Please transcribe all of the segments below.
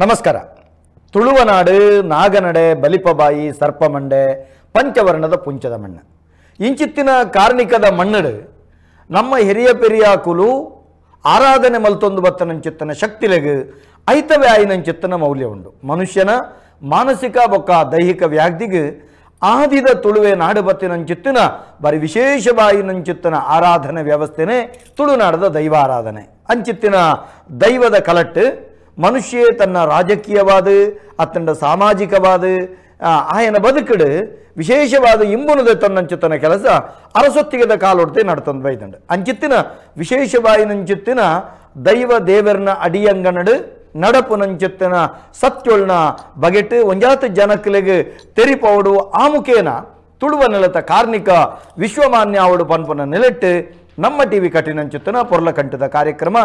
ನಮಸ್ಕಾರ. ತುಳುವನಾಡು ನಾಗನಡೆ ಬಲಿಪಬಾಯಿ ಸರ್ಪಮಂಡೆ ಪಂಚವರ್ಣದ ಪುಂಚದ ಮಣ್ಣು ಇಂಚಿತ್ತಿನ ಕಾರ್ಣಿಕದ ಮಣ್ಣಡು ನಮ್ಮ ಹಿರಿಯ ಪೆರಿಯ ಕುಲು ಆರಾಧನೆ ಮಲ್ತೊಂದು ಬತ್ತನಂಚಿತ್ತನ ಶಕ್ತಿಲೆಗು ಐತವೇ ಆಯಿನಂಚಿತ್ತನ ಮೌಲ್ಯ ಉಂಡು. ಮನುಷ್ಯನ ಮಾನಸಿಕ ಬೊಕ್ಕ ದೈಹಿಕ ವ್ಯಾಧಿಗೆ ಆದಿದ ತುಳುವೆ ನಾಡು ಬತ್ತಿನಂಚಿತ್ತಿನ ಬರಿ ವಿಶೇಷವಾಯಿನಂಚಿತ್ತನ ಆರಾಧನೆ ವ್ಯವಸ್ಥೆನೇ ತುಳುನಾಡದ ದೈವ ಆರಾಧನೆ. ಅಂಚಿತ್ತಿನ ದೈವದ ಕಲಟ್ಟು ಮನುಷ್ಯೇ ತನ್ನ ರಾಜಕೀಯವಾದ ಅತ್ತಂಡ ಸಾಮಾಜಿಕವಾದ ಆಯನ ಬದುಕಡು ವಿಶೇಷವಾದ ಇಂಬುನದ ತನ್ನಂಚಿತ್ತನ ಕೆಲಸ ಅರಸೊತ್ತಿಗೆದ ಕಾಲೊಡ್ತೆ ನಡ್ತಂದು ಬೈದಂಡು. ಅಂಚಿತ್ತಿನ ವಿಶೇಷವಾಯಿನಂಚಿತ್ತಿನ ದೈವ ದೇವರನ ಅಡಿಯಂಗನಡು ನಡಪುನಂಚಿತ್ತಿನ ಸತ್ಯೊಳ್ನ ಬಗೆಟ್ ಒಂಜಾತ ಜನಕ್ಲೆಗ್ ತೆರಿಪೌಡು ಆ ಮುಖೇನ ತುಳುವ ನೆಲತ ಕಾರ್ಣಿಕ ವಿಶ್ವಮಾನ್ಯ ಅವಡು ಪನ್ಪುನ ನೆಲೆಟ್ಟು ನಮ್ಮ ಟಿವಿ ಕಠಿಣಂಚಿತ್ತಿನ ಪೊರ್ಲಕಂಠದ ಕಾರ್ಯಕ್ರಮ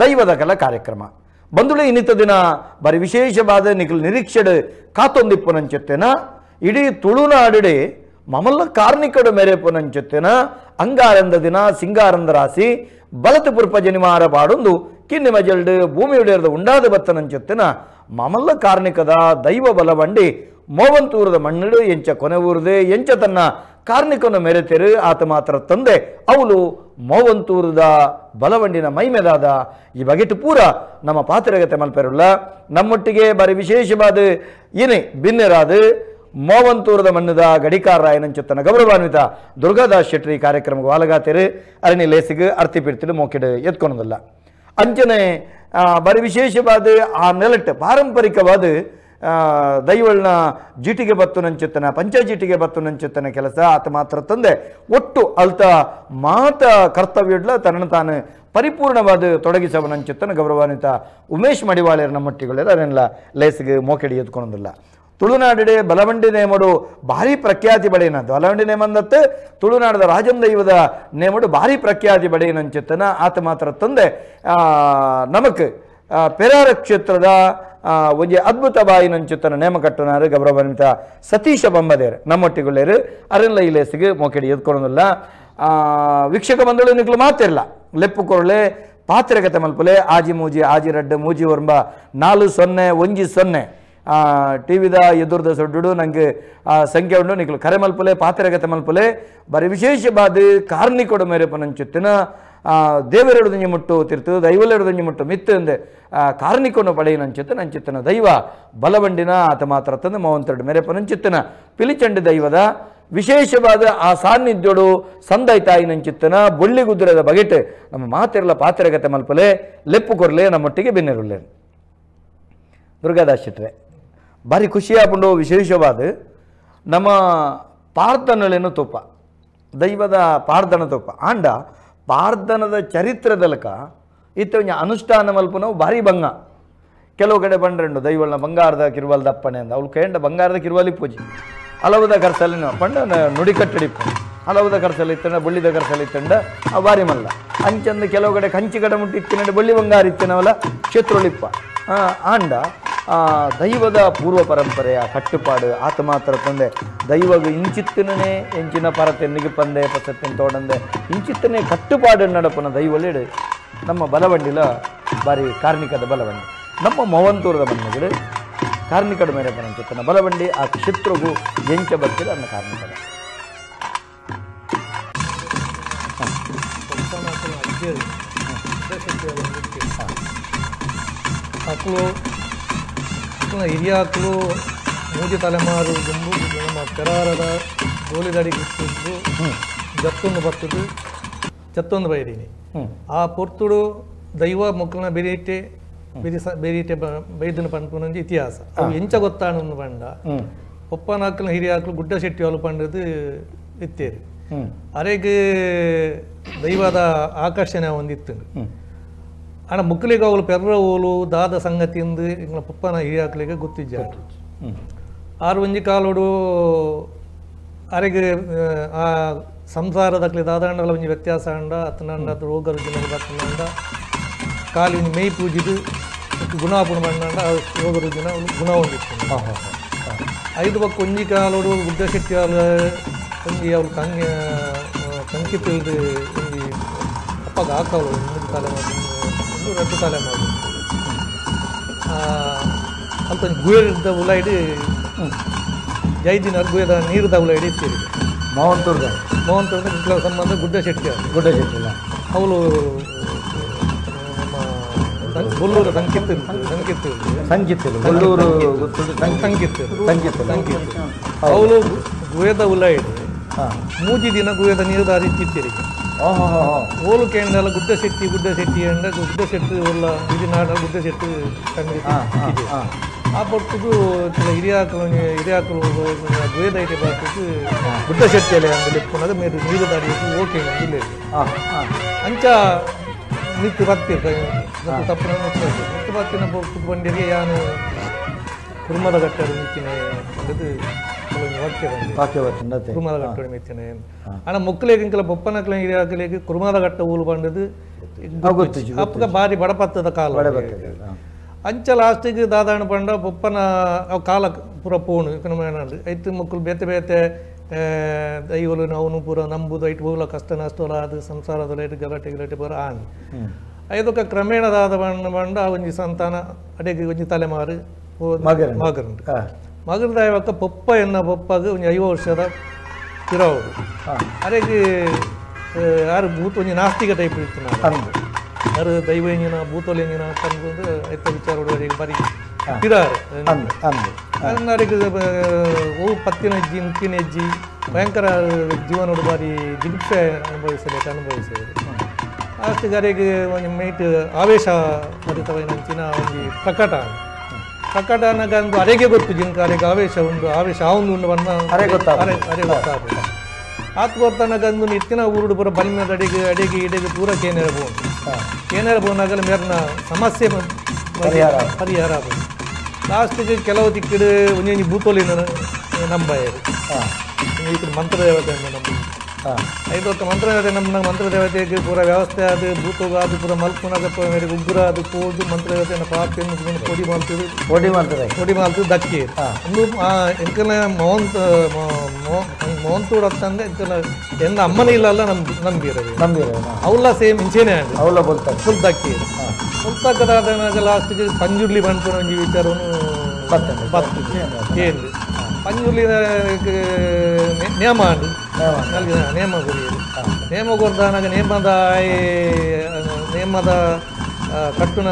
ದೈವದ ಕಲ ಕಾರ್ಯಕ್ರಮ ಬಂದುಳೆ ಇನ್ನಿತ ದಿನ ಬರಿ ವಿಶೇಷವಾದ ನಿಖಲ್ ನಿರೀಕ್ಷೆಡು ಕಾತೊಂದಿಪ್ಪುನಂಚಿತ್ತಿನ ಇಡೀ ತುಳುನಾಡುಡೆ ಮಮಲ್ಲ ಕಾರ್ಣಿಕಡು ಮೇರೆಪುನಂಚಿತ್ತಿನ ಅಂಗಾರಂದ ದಿನ ಸಿಂಗಾರಂದ ರಾಶಿ ಬಲತು ಪುರ್ಪ ಜನಿವಾರ ಪಾಡೊಂದು ಕಿನ್ನಿ ಮಜಲ್ಡು ಭೂಮಿಯುಡೆಯರ್ದ ಉಂಡಾದ ಬತ್ತನಂಚಿತ್ತಿನ ಮಮಲ್ಲ ಕಾರ್ಣಿಕದ ದೈವ ಬಲವಂಡಿ ಮೋವಂತೂರದ ಮಣ್ಣಡು ಎಂಚ ಕೊನೆ ಊರದೆ ಎಂಚ ತನ್ನ ಕಾರ್ಣಿಕನು ಮೆರೆತೆರು ಆತ ಮಾತ್ರ ತಂದೆ ಅವಳು ಮೋವಂತೂರದ ಬಲವಂಡಿನ ಮೈಮೆದಾದ ಈ ಬಗೆಟು ಪೂರ ನಮ್ಮ ಪಾತ್ರಗತೆ ಮಲ್ಪೆರುಲ್ಲ. ನಮ್ಮೊಟ್ಟಿಗೆ ಬರಿ ವಿಶೇಷವಾದ ಏನೇ ಬಿನ್ನೆರಾದ ಮೋವಂತೂರದ ಮಣ್ಣದ ಗಡಿಕಾರರಾಯನಂಚುತ್ತನ ಗೌರವಾನ್ವಿತ ದುರ್ಗಾದಾಸ್ ಶೆಟ್ಟಿ ಕಾರ್ಯಕ್ರಮಕ್ಕೆ ವಾಲಗಾತಿರು ಅರಣಿ ಲೇಸಿಗೆ ಅರ್ತಿ ಪಿಡ್ತಿಡು ಮೋಕಿಡು ಎತ್ಕೊಳೋದಿಲ್ಲ. ಅಂಚನೆ ಬರಿ ವಿಶೇಷವಾದ ಆ ನೆಲಟ್ಟು ಪಾರಂಪರಿಕವಾದ ದೈವಳ್ನ ಜೀಟಿಗೆ ಬತ್ತು ನಂಚುತ್ತನ ಪಂಚಜೀಟಿಗೆ ಬತ್ತು ನಂಚುತ್ತನ ಕೆಲಸ ಆತ ಮಾತ್ರ ತಂದೆ ಒಟ್ಟು ಅಲ್ತ ಮಾತ ಕರ್ತವ್ಯಡ್ಲ ತನ್ನನ್ನು ತಾನು ಪರಿಪೂರ್ಣವಾದ ತೊಡಗಿಸವನಂಚುತ್ತನ ಗೌರವಾನ್ವಿತ ಉಮೇಶ್ ಮಡಿವಾಳ್ಯರ ನಮ್ಮೊಟ್ಟಿಗಳೆಲ್ಲ ಅದನ್ನೆಲ್ಲ ಲೇಸಿಗೆ ಮೋಕೆಡಿ ಎತ್ಕೊಳೋದಿಲ್ಲ. ತುಳುನಾಡಿಡೆ ಬಲವಂಡಿ ನೇಮಡು ಭಾರಿ ಪ್ರಖ್ಯಾತಿ ಬಡೆಯನ ಬಲವಂಡಿ ನೇಮಂದತ್ತು ತುಳುನಾಡದ ರಾಜಂದೈವದ ನೇಮಡು ಭಾರಿ ಪ್ರಖ್ಯಾತಿ ಬಡೆಯನಂಚುತ್ತನ ಆತ ಮಾತ್ರ ತಂದೆ ನಮಕ್ ಪೆರಾರ ಕ್ಷೇತ್ರದ ಒಂಜಿ ಅದ್ಭುತ ಬಾಯಿನಂಚುತ್ತನ ನೇಮ ಕಟ್ಟುನಾರು ಗೌರವಾನ್ವಿತ ಸತೀಶ ಬೊಂಬದೇರು ನಮ್ಮೊಟ್ಟಿಗುಳ್ಳೇರು ಅರೆಲ್ಲ ಇಲೇಸಿಗೆ ಮೋಕೆಡಿ ಎದ್ಕೊಳೋದಿಲ್ಲ. ವೀಕ್ಷಕ ಬಂದಳು ನಿಕ್ಲು ಮಾತಿರಲ್ಲ ಲೆಪ್ಪು ಕೊರಳೆ ಪಾತ್ರೆಗತೆ ಮಲ್ಪಲೆ ಆಜಿ ಮೂಜಿ ಆಜಿ ರಡ್ಡು ಮೂಜಿ ಒರ್ಂಬ 4 0 1 0 ಟಿ ವಿದ ಎದುರ್ದ ಸೊಡ್ಡು ನಂಗೆ ಸಂಖ್ಯೆ ಉಂಡು ನಿಕ್ಲು ಕರೆ ಮಲ್ಪಲೆ ಪಾತ್ರೆಗತೆ ಮಲ್ಪಲೆ ಬರಿ ವಿಶೇಷವಾದ ಕಾರ್ಣಿಕೊಡು ಮೇರೆಪನಂಚುತ್ತಿನ ದೇವರೆಡುದಂಜಿ ಮುಟ್ಟು ತಿರ್ತು ದೈವಲೆಡುದಂಜಿ ಮುಟ್ಟು ಮಿತ್ತು ಅಂದೆ ಕಾರ್ಣಿಕೊಂಡು ಪಡೆಯನಂಚಿತ್ತ ನಂಚಿತ್ತನ ದೈವ ಬಲವಂಡಿನ ಆತ ಮಾತ್ರ ತಂದು ಮೋವಂತರಡು ಮೇರೆಪನಂಚಿತ್ತನ ಪಿಲಿಚಂಡಿ ದೈವದ ವಿಶೇಷವಾದ ಆ ಸಾನ್ನಿಧ್ಯೋಡು ಸಂದೈ ತಾಯಿ ನಂಚಿತ್ತನ ಬೊಳ್ಳಿ ಗುದ್ರೆದ ಬಗೆಟ್ ನಮ್ಮ ಮಾತಿರಲ ಪಾತ್ರೆಗತೆ ಮಲ್ಪಲೆ ಲೆಪ್ಪು ಕೊರಲೆ ನಮ್ಮೊಟ್ಟಿಗೆ ಬೆನ್ನಿರುಳ್ಳೆ. ದುರ್ಗಾದಾಸ್ ಶೆಟ್ರೆ ಭಾರಿ ಖುಷಿಯಾಪುಂಡು ವಿಶೇಷವಾದ ನಮ್ಮ ಪಾರ್ಥನಳೇನು ತೋಪ ದೈವದ ಪಾರ್ಧನ ತೋಪ ಆಂಡ ಪಾರ್ಧನದ ಚರಿತ್ರೆದಲಕ ಇತ್ತ ಒಂಜಿ ಅನುಷ್ಠಾನ ಮಲ್ಪುನವು ಭಾರಿ ಬಂಗ. ಕೆಲವು ಕಡೆ ಬಂಡ್ರೆಂಡು ದೈವಳ್ನ ಬಂಗಾರದ ಕಿರುವಲ್ ದಪ್ಪಣೆ ಅಂದ ಅವಳು ಕೇಂಡ ಬಂಗಾರದ ಕಿರುವಲಿ ಪೂಜೆ ಹಲವುದ ಕರ್ಸಲಿನ ಪಂಡ ನುಡಿ ಕಟ್ಟಡಿಪ್ಪು ಹಲವುದ ಕರ್ಸಲಿ ಇತ್ತಂಡ ಬೊಳ್ಳಿದ ಕರ್ಸಲಿ ಇತ್ತಂಡ ಆ ಭಾರಿ ಮಲ್ಲ ಅಂಚಂದು ಕೆಲವು ಕಡೆ ಕಂಚಿ ಕಡೆ ಮುಟ್ಟಿ ಇತ್ತಿನಂಡ ಬೊಳ್ಳಿ ಬಂಗಾರ ಇತ್ತಿನವಲ್ಲ ಕ್ಷೇತ್ರೊಳಿಪ್ಪ ಆಂಡ ದೈವದ ಪೂರ್ವ ಪರಂಪರೆಯ ಕಟ್ಟುಪಾಡು ಆತ ಮಾತ್ರ ತಂದೆ ದೈವಗ ಇಂಚಿತ್ತನೇ ಎಂಚಿನ ಪರತೆ ನಿಗಿಪಂದೆ ಪಸತ್ತಿನ ತೋಡಂದೆ ಇಂಚಿತ್ತನೇ ಕಟ್ಟುಪಾಡು ನಡಪನ ದೈವಳಿಡು ನಮ್ಮ ಬಲವಂಡಿಲ ಬಾರಿ ಕಾರ್ಣಿಕದ ಬಲವಂಡಿ ನಮ್ಮ ಮೋವಂತೂರದ ಮಣ್ಣುಗಳು ಕಾರ್ಣಿಕದ ಮೇರೆ ಪನಂಚುತ್ತನ ಬಲವಂಡಿ ಆ ಕ್ಷೇತ್ರಗೂ ಎಂಚ ಬರ್ತಿರ ಅನ್ನ ಕಾರ್ಣಿಕದ ಹಿರಿಯಾಕಲು ಮೂಜಿ ತಲೆಮಾರು ದುಂಬು ನಮ್ಮ ಪೆರಾರದ ಗೋಲಿದಡಿ ಗುತ್ತಿದ್ದು ಜತ್ತೊಂದು ಬರ್ತದ್ದು ಜತ್ತೊಂದು ಬೈದೀನಿ ಆ ಪೊರ್ತುಡು ದೈವ ಮೊಕ್ಕನ ಬೆರೀಟೆ ಬೆರೀಟೆ ಬೈದನ ಪನ್ಪುನೊಂಜಿ ಇತಿಹಾಸ ಅವು ಎಂಚ ಗೊತ್ತಾಣು ಪಂಡ ಒಪ್ಪನಾಕಲ್ನ ಹಿರಿಯಾಕಲು ಗುಡ್ಡ ಶೆಟ್ಟಿ ಅವಳು ಪಂಡದು ಇತ್ತೇರು ಅರೆಗೆ ದೈವದ ಆಕರ್ಷಣೆ ಒಂದಿತ್ತು. ಆಂಡ ಮುಕ್ಕಲಿಗೆ ಅವಳು ಪೆರ್ರ ಓಲು ದಾದ ಸಂಗತಿಯಿಂದ ಎಂಗ್ಲ ಪಪ್ಪನ ಹಿರಿಯಾಕ್ಲಿಗೆ ಗೊತ್ತಿಜ್ಜ ಆರು ಒಂಜಿ ಕಾಲೋಡು ಅರೆಗೆ ಆ ಸಂಸಾರದಕ್ಲೆ ದಾದಾಂಡಲ ಒಂಜಿ ವ್ಯತ್ಯಾಸ ಅಂಡ ಅತ್ತನಂಡ ರೋಗ ರುಜಿನ ಬತ್ತನಂಡ ಕಾಲಿ ಒಂಜಿ ಮೇಯ್ ಪೂಜಿದು ಗುಣಾಪುಣ ಬಂಡ ರೋಗ ರುಜಿನ ಗುಣ ಹೊಂದಿತ್ತು. ಐದು ಬಕ್ಕ ಒಂಜಿ ಕಾಲೋಡು ಗುಡ್ಡ ಶೆಟ್ಟಿ ಒಂಜಿ ಅವಳು ಕಂಗೆ ಕಂಕಿ ತಿಳಿದು ಒಂಜಿ ಅಪ್ಪಗ ಹಾಕವಳು ಮೂರು ತಲೆಮಾರು ಒಂದು ಎರಡು ತಲೆಮಾರು ಅಲ್ಪ ಗುಯದ ಉಲಾಯ್ಡ್ ಜೈದಿನ ಗುಯದ ನೀರುದ ಉಲಾಯ್ಡ್ ಇತ್ತೀರಿ ಮೋಹನ್ ಮೋಹನ್ ತೂರ್ದ ಸಂಬಂಧ ಗುಡ್ಡ ಶೆಟ್ಟಿ ಅವರು ಗುಡ್ಡ ಶೆಟ್ಟಿ ಅವಳು ನಮ್ಮ ಬೊಲ್ಲೂರು ಸಂಕಿತ್ತು ಸಂಕಿತ್ತು ಸಂಕಿತ್ತು ಬೊಲ್ಲೂರು ಸಂಕಿತ್ತು ಸಂಕಿತ್ತು ಸಂಕಿತ್ತು ಅವಳು ಗುಯದ ಉಲಾಯ್ಡ್ ಮೂಜಿ ದಿನ ಗುಯದ ನೀರು ಇತ್ತಿರಿ ಓಲು ಕೇಂದ್ರ ಗುಡ್ಡ ಶೆಟ್ಟಿ ಗುಡ್ಡ ಶೆಟ್ಟಿ ಅಂಡ ಗುಡ್ಡ ಶೆಟ್ಟಿ ಉಲ್ಲ ಇದು ನಾಡ ಗುಡ್ಡ ಶೆಟ್ಟಿ ಕಣ್ಣಿಗೆ ಆ ಪೊರ್ತುಗು ಹಿರಿಯಾಕಲು ಹಿರಿಯಾಕಲು ಗುಯದ ಐಟೆ ಬಾರ್ತದ್ದು ಗುಡ್ಡ ಶೆಟ್ಟಿಯಲ್ಲಿ ಅಂದು ಲೆಪ್ಪುನಗ ಮೇರು ನೀರು ದಾಡಿ ಓಕೆ ಅಂದು ಅಂಚ ನಿತ್ತು ಬತ್ತಿರ್ ತಪ್ಪು ನಿತ್ತು ಬತ್ತಿನ ಪೊರ್ತು ಬಂಡಿಗೆ ಯಾನು ಕುರ್ಮದ ಗಟ್ಟರು ಮಿತ್ತಿನ ಅಂದದು ವಾಕ್ಯ ಬಂದು ಕುರ್ಮದ ಗಟ್ಟರು ಮಿತ್ತಿನ ಆನ ಮೊಕ್ಕಲೇಗೆ ಇಂಕಲ ಬೊಪ್ಪನಕ್ಲ ಹಿರಿಯಾಕಲೇಗೆ ಕುರ್ಮದ ಗಟ್ಟ ಊಲು ಬಂಡದು ಅಪ್ಪಗ ಬಾರಿ ಬಡಪತ್ತದ ಕಾಲ ಅಂಚ ಲಾಸ್ಟಿಗೆ ದಾದಾಣ ಪಂಡ ಬೊಪ್ಪನ ಕಾಲ ಪೂರ ಪೋಣು ಐತು ಮಕ್ಕಳು ಬೇತೆ ಬೇತೆ ದೈವಲು ಅವನು ಪೂರ ನಂಬುದು ಐಟ್ ಹೋಗಲ ಕಷ್ಟ ನಷ್ಟೋಲ ಅದು ಸಂಸಾರದ ಲೈಟ್ ಗಲಾಟೆ ಗಲಾಟೆ ಪೂರ ಆನ್ ಐದೊಕ್ಕ ಕ್ರಮೇಣ ದಾದ ಬಂಡ ಬಂಡ ಒಂಜಿ ಸಂತಾನ ಅಡೆಗೆ ಒಂಜಿ ತಲೆಮಾರು ಮಗರುಂಡು ಮಗರದಾಯವಕ್ಕ ಪೊಪ್ಪ ಎನ್ನ ಪೊಪ್ಪಾಗ ಒಂಜಿ 50 ವರ್ಷದ ತಿರವರು ಅರೆಗೆ ಆರು ಭೂತ ಒಂಜಿ ನಾಸ್ತಿಕ ಟೈಪ್ ಇತ್ತು ನಾವು ಆರು ದೈವ ಎಂಜಿನ ಭೂತೋಲ್ ಎಂಜಿನ ತಂದು ಐತ ವಿಚಾರ ಬರಿ ತಿರಾರು ಅರೆಗೆ ಓ ಪತ್ತಿನ ಹೆಜ್ಜಿ ಮುಕ್ಕಿನ ಹೆಜ್ಜಿ ಭಯಂಕರ ಜೀವನೋಡು ಬಾರಿ ಜಿಗುಪ್ಸೆ ಅನುಭವಿಸಬೇಕು ಅನುಭವಿಸಿದರು ಅಷ್ಟುಗಾರಿಗೆ ಒಂಜಿ ಮೈಟ್ ಆವೇಶ ಭರಿತವೈನಂಚಿನ ಒಂಜಿ ಪ್ರಕಟ ಪ್ರಕಟ ಅನ್ನಗ ಅರೆಗೆ ಗೊತ್ತು ಜಿಂಕ ಅರೆಗೆ ಆವೇಶ ಉಂಡು ಆವೇಶ ಆವುಂದು ಉಂಡು ಬಣ್ಣ ಅರೆ ಗೊತ್ತಾಗ ಅರೆ ಗೊತ್ತಾಗ ಆತ್ ಗೊತ್ತನಗಂದು ನಿತ್ತಿನ ಊರುಡು ಪೂರ ಬಲಿಮದ ಅಡಿಗೆ ಅಡಿಗೆ ಇಡಿಗೆ ಪೂರ ಕೇನೇರ ಬೋನು ಕೇನೇರ ಬೋನಾಗಲ ಮೇರ್ನ ಸಮಸ್ಯೆ ಪರಿಹಾರ ಆಗೋದು ಲಾಸ್ಟಿಗೆ ಕೆಲವು ದಿಕ್ಕಿಡು ಒಂಜೊಂಜಿ ಭೂತೋಲಿನ ನಂಬಾಯರು ಈ ಕಡೆ ಮಂತ್ರದೇವತೆ ನಮ್ಮ ಐದೊಕ್ಕ ಮಂತ್ರದೇವತೆ ನಮ್ಮ ಮಂತ್ರದೇವತೆಗೆ ಪೂರ ವ್ಯವಸ್ಥೆ ಅದು ಭೂತೋಗ ಅದು ಪೂರ ಮಲ್ಪುನಾಗ ಉಗ್ರ ಅದು ಕೋದು ಮಂತ್ರದೇವತೆಯನ್ನು ಪಾಪಿಯನ್ನು ಪೊಡಿ ಮಾಡ್ತದೆ ಪೊಡಿ ಮಾಡ್ತದೆ ಪೊಡಿ ಮಾಡ್ತದೆ ದಕ್ಕಿ ಒಂದು ಎಂಕಲ ಮೋಹನ್ ಮೋಹನ್ ಅಂತಂದ್ರೆ ಎಂಕಲ ಎನ್ನ ಅಮ್ಮನ ಇಲ್ಲಲ್ಲ ನಂಬಿರೋದು ನಂಬಿರೋದು ಅವಲ್ಲ ಸೇಮ್ ಇಂಚೇನೆ ಅವಲ್ಲ ಬೋಲ್ತಾರೆ ಫುಲ್ ದಕ್ಕಿ ಫುಲ್ ಲಾಸ್ಟಿಗೆ ಪಂಜುರ್ಲಿ ಬಂದ್ಕೊಂಡು ಒಂಜಿ ವಿಚಾರವನ್ನು ಬರ್ತದೆ ಏನು ಪಂಜುರ್ಲಿ ನೇಮ ನೇಮ ಗುರಿಯದು ನೇಮ ಕೊರ್ದಾನಾಗ ನೇಮದ ನೇಮದ ಕಟ್ಟುನ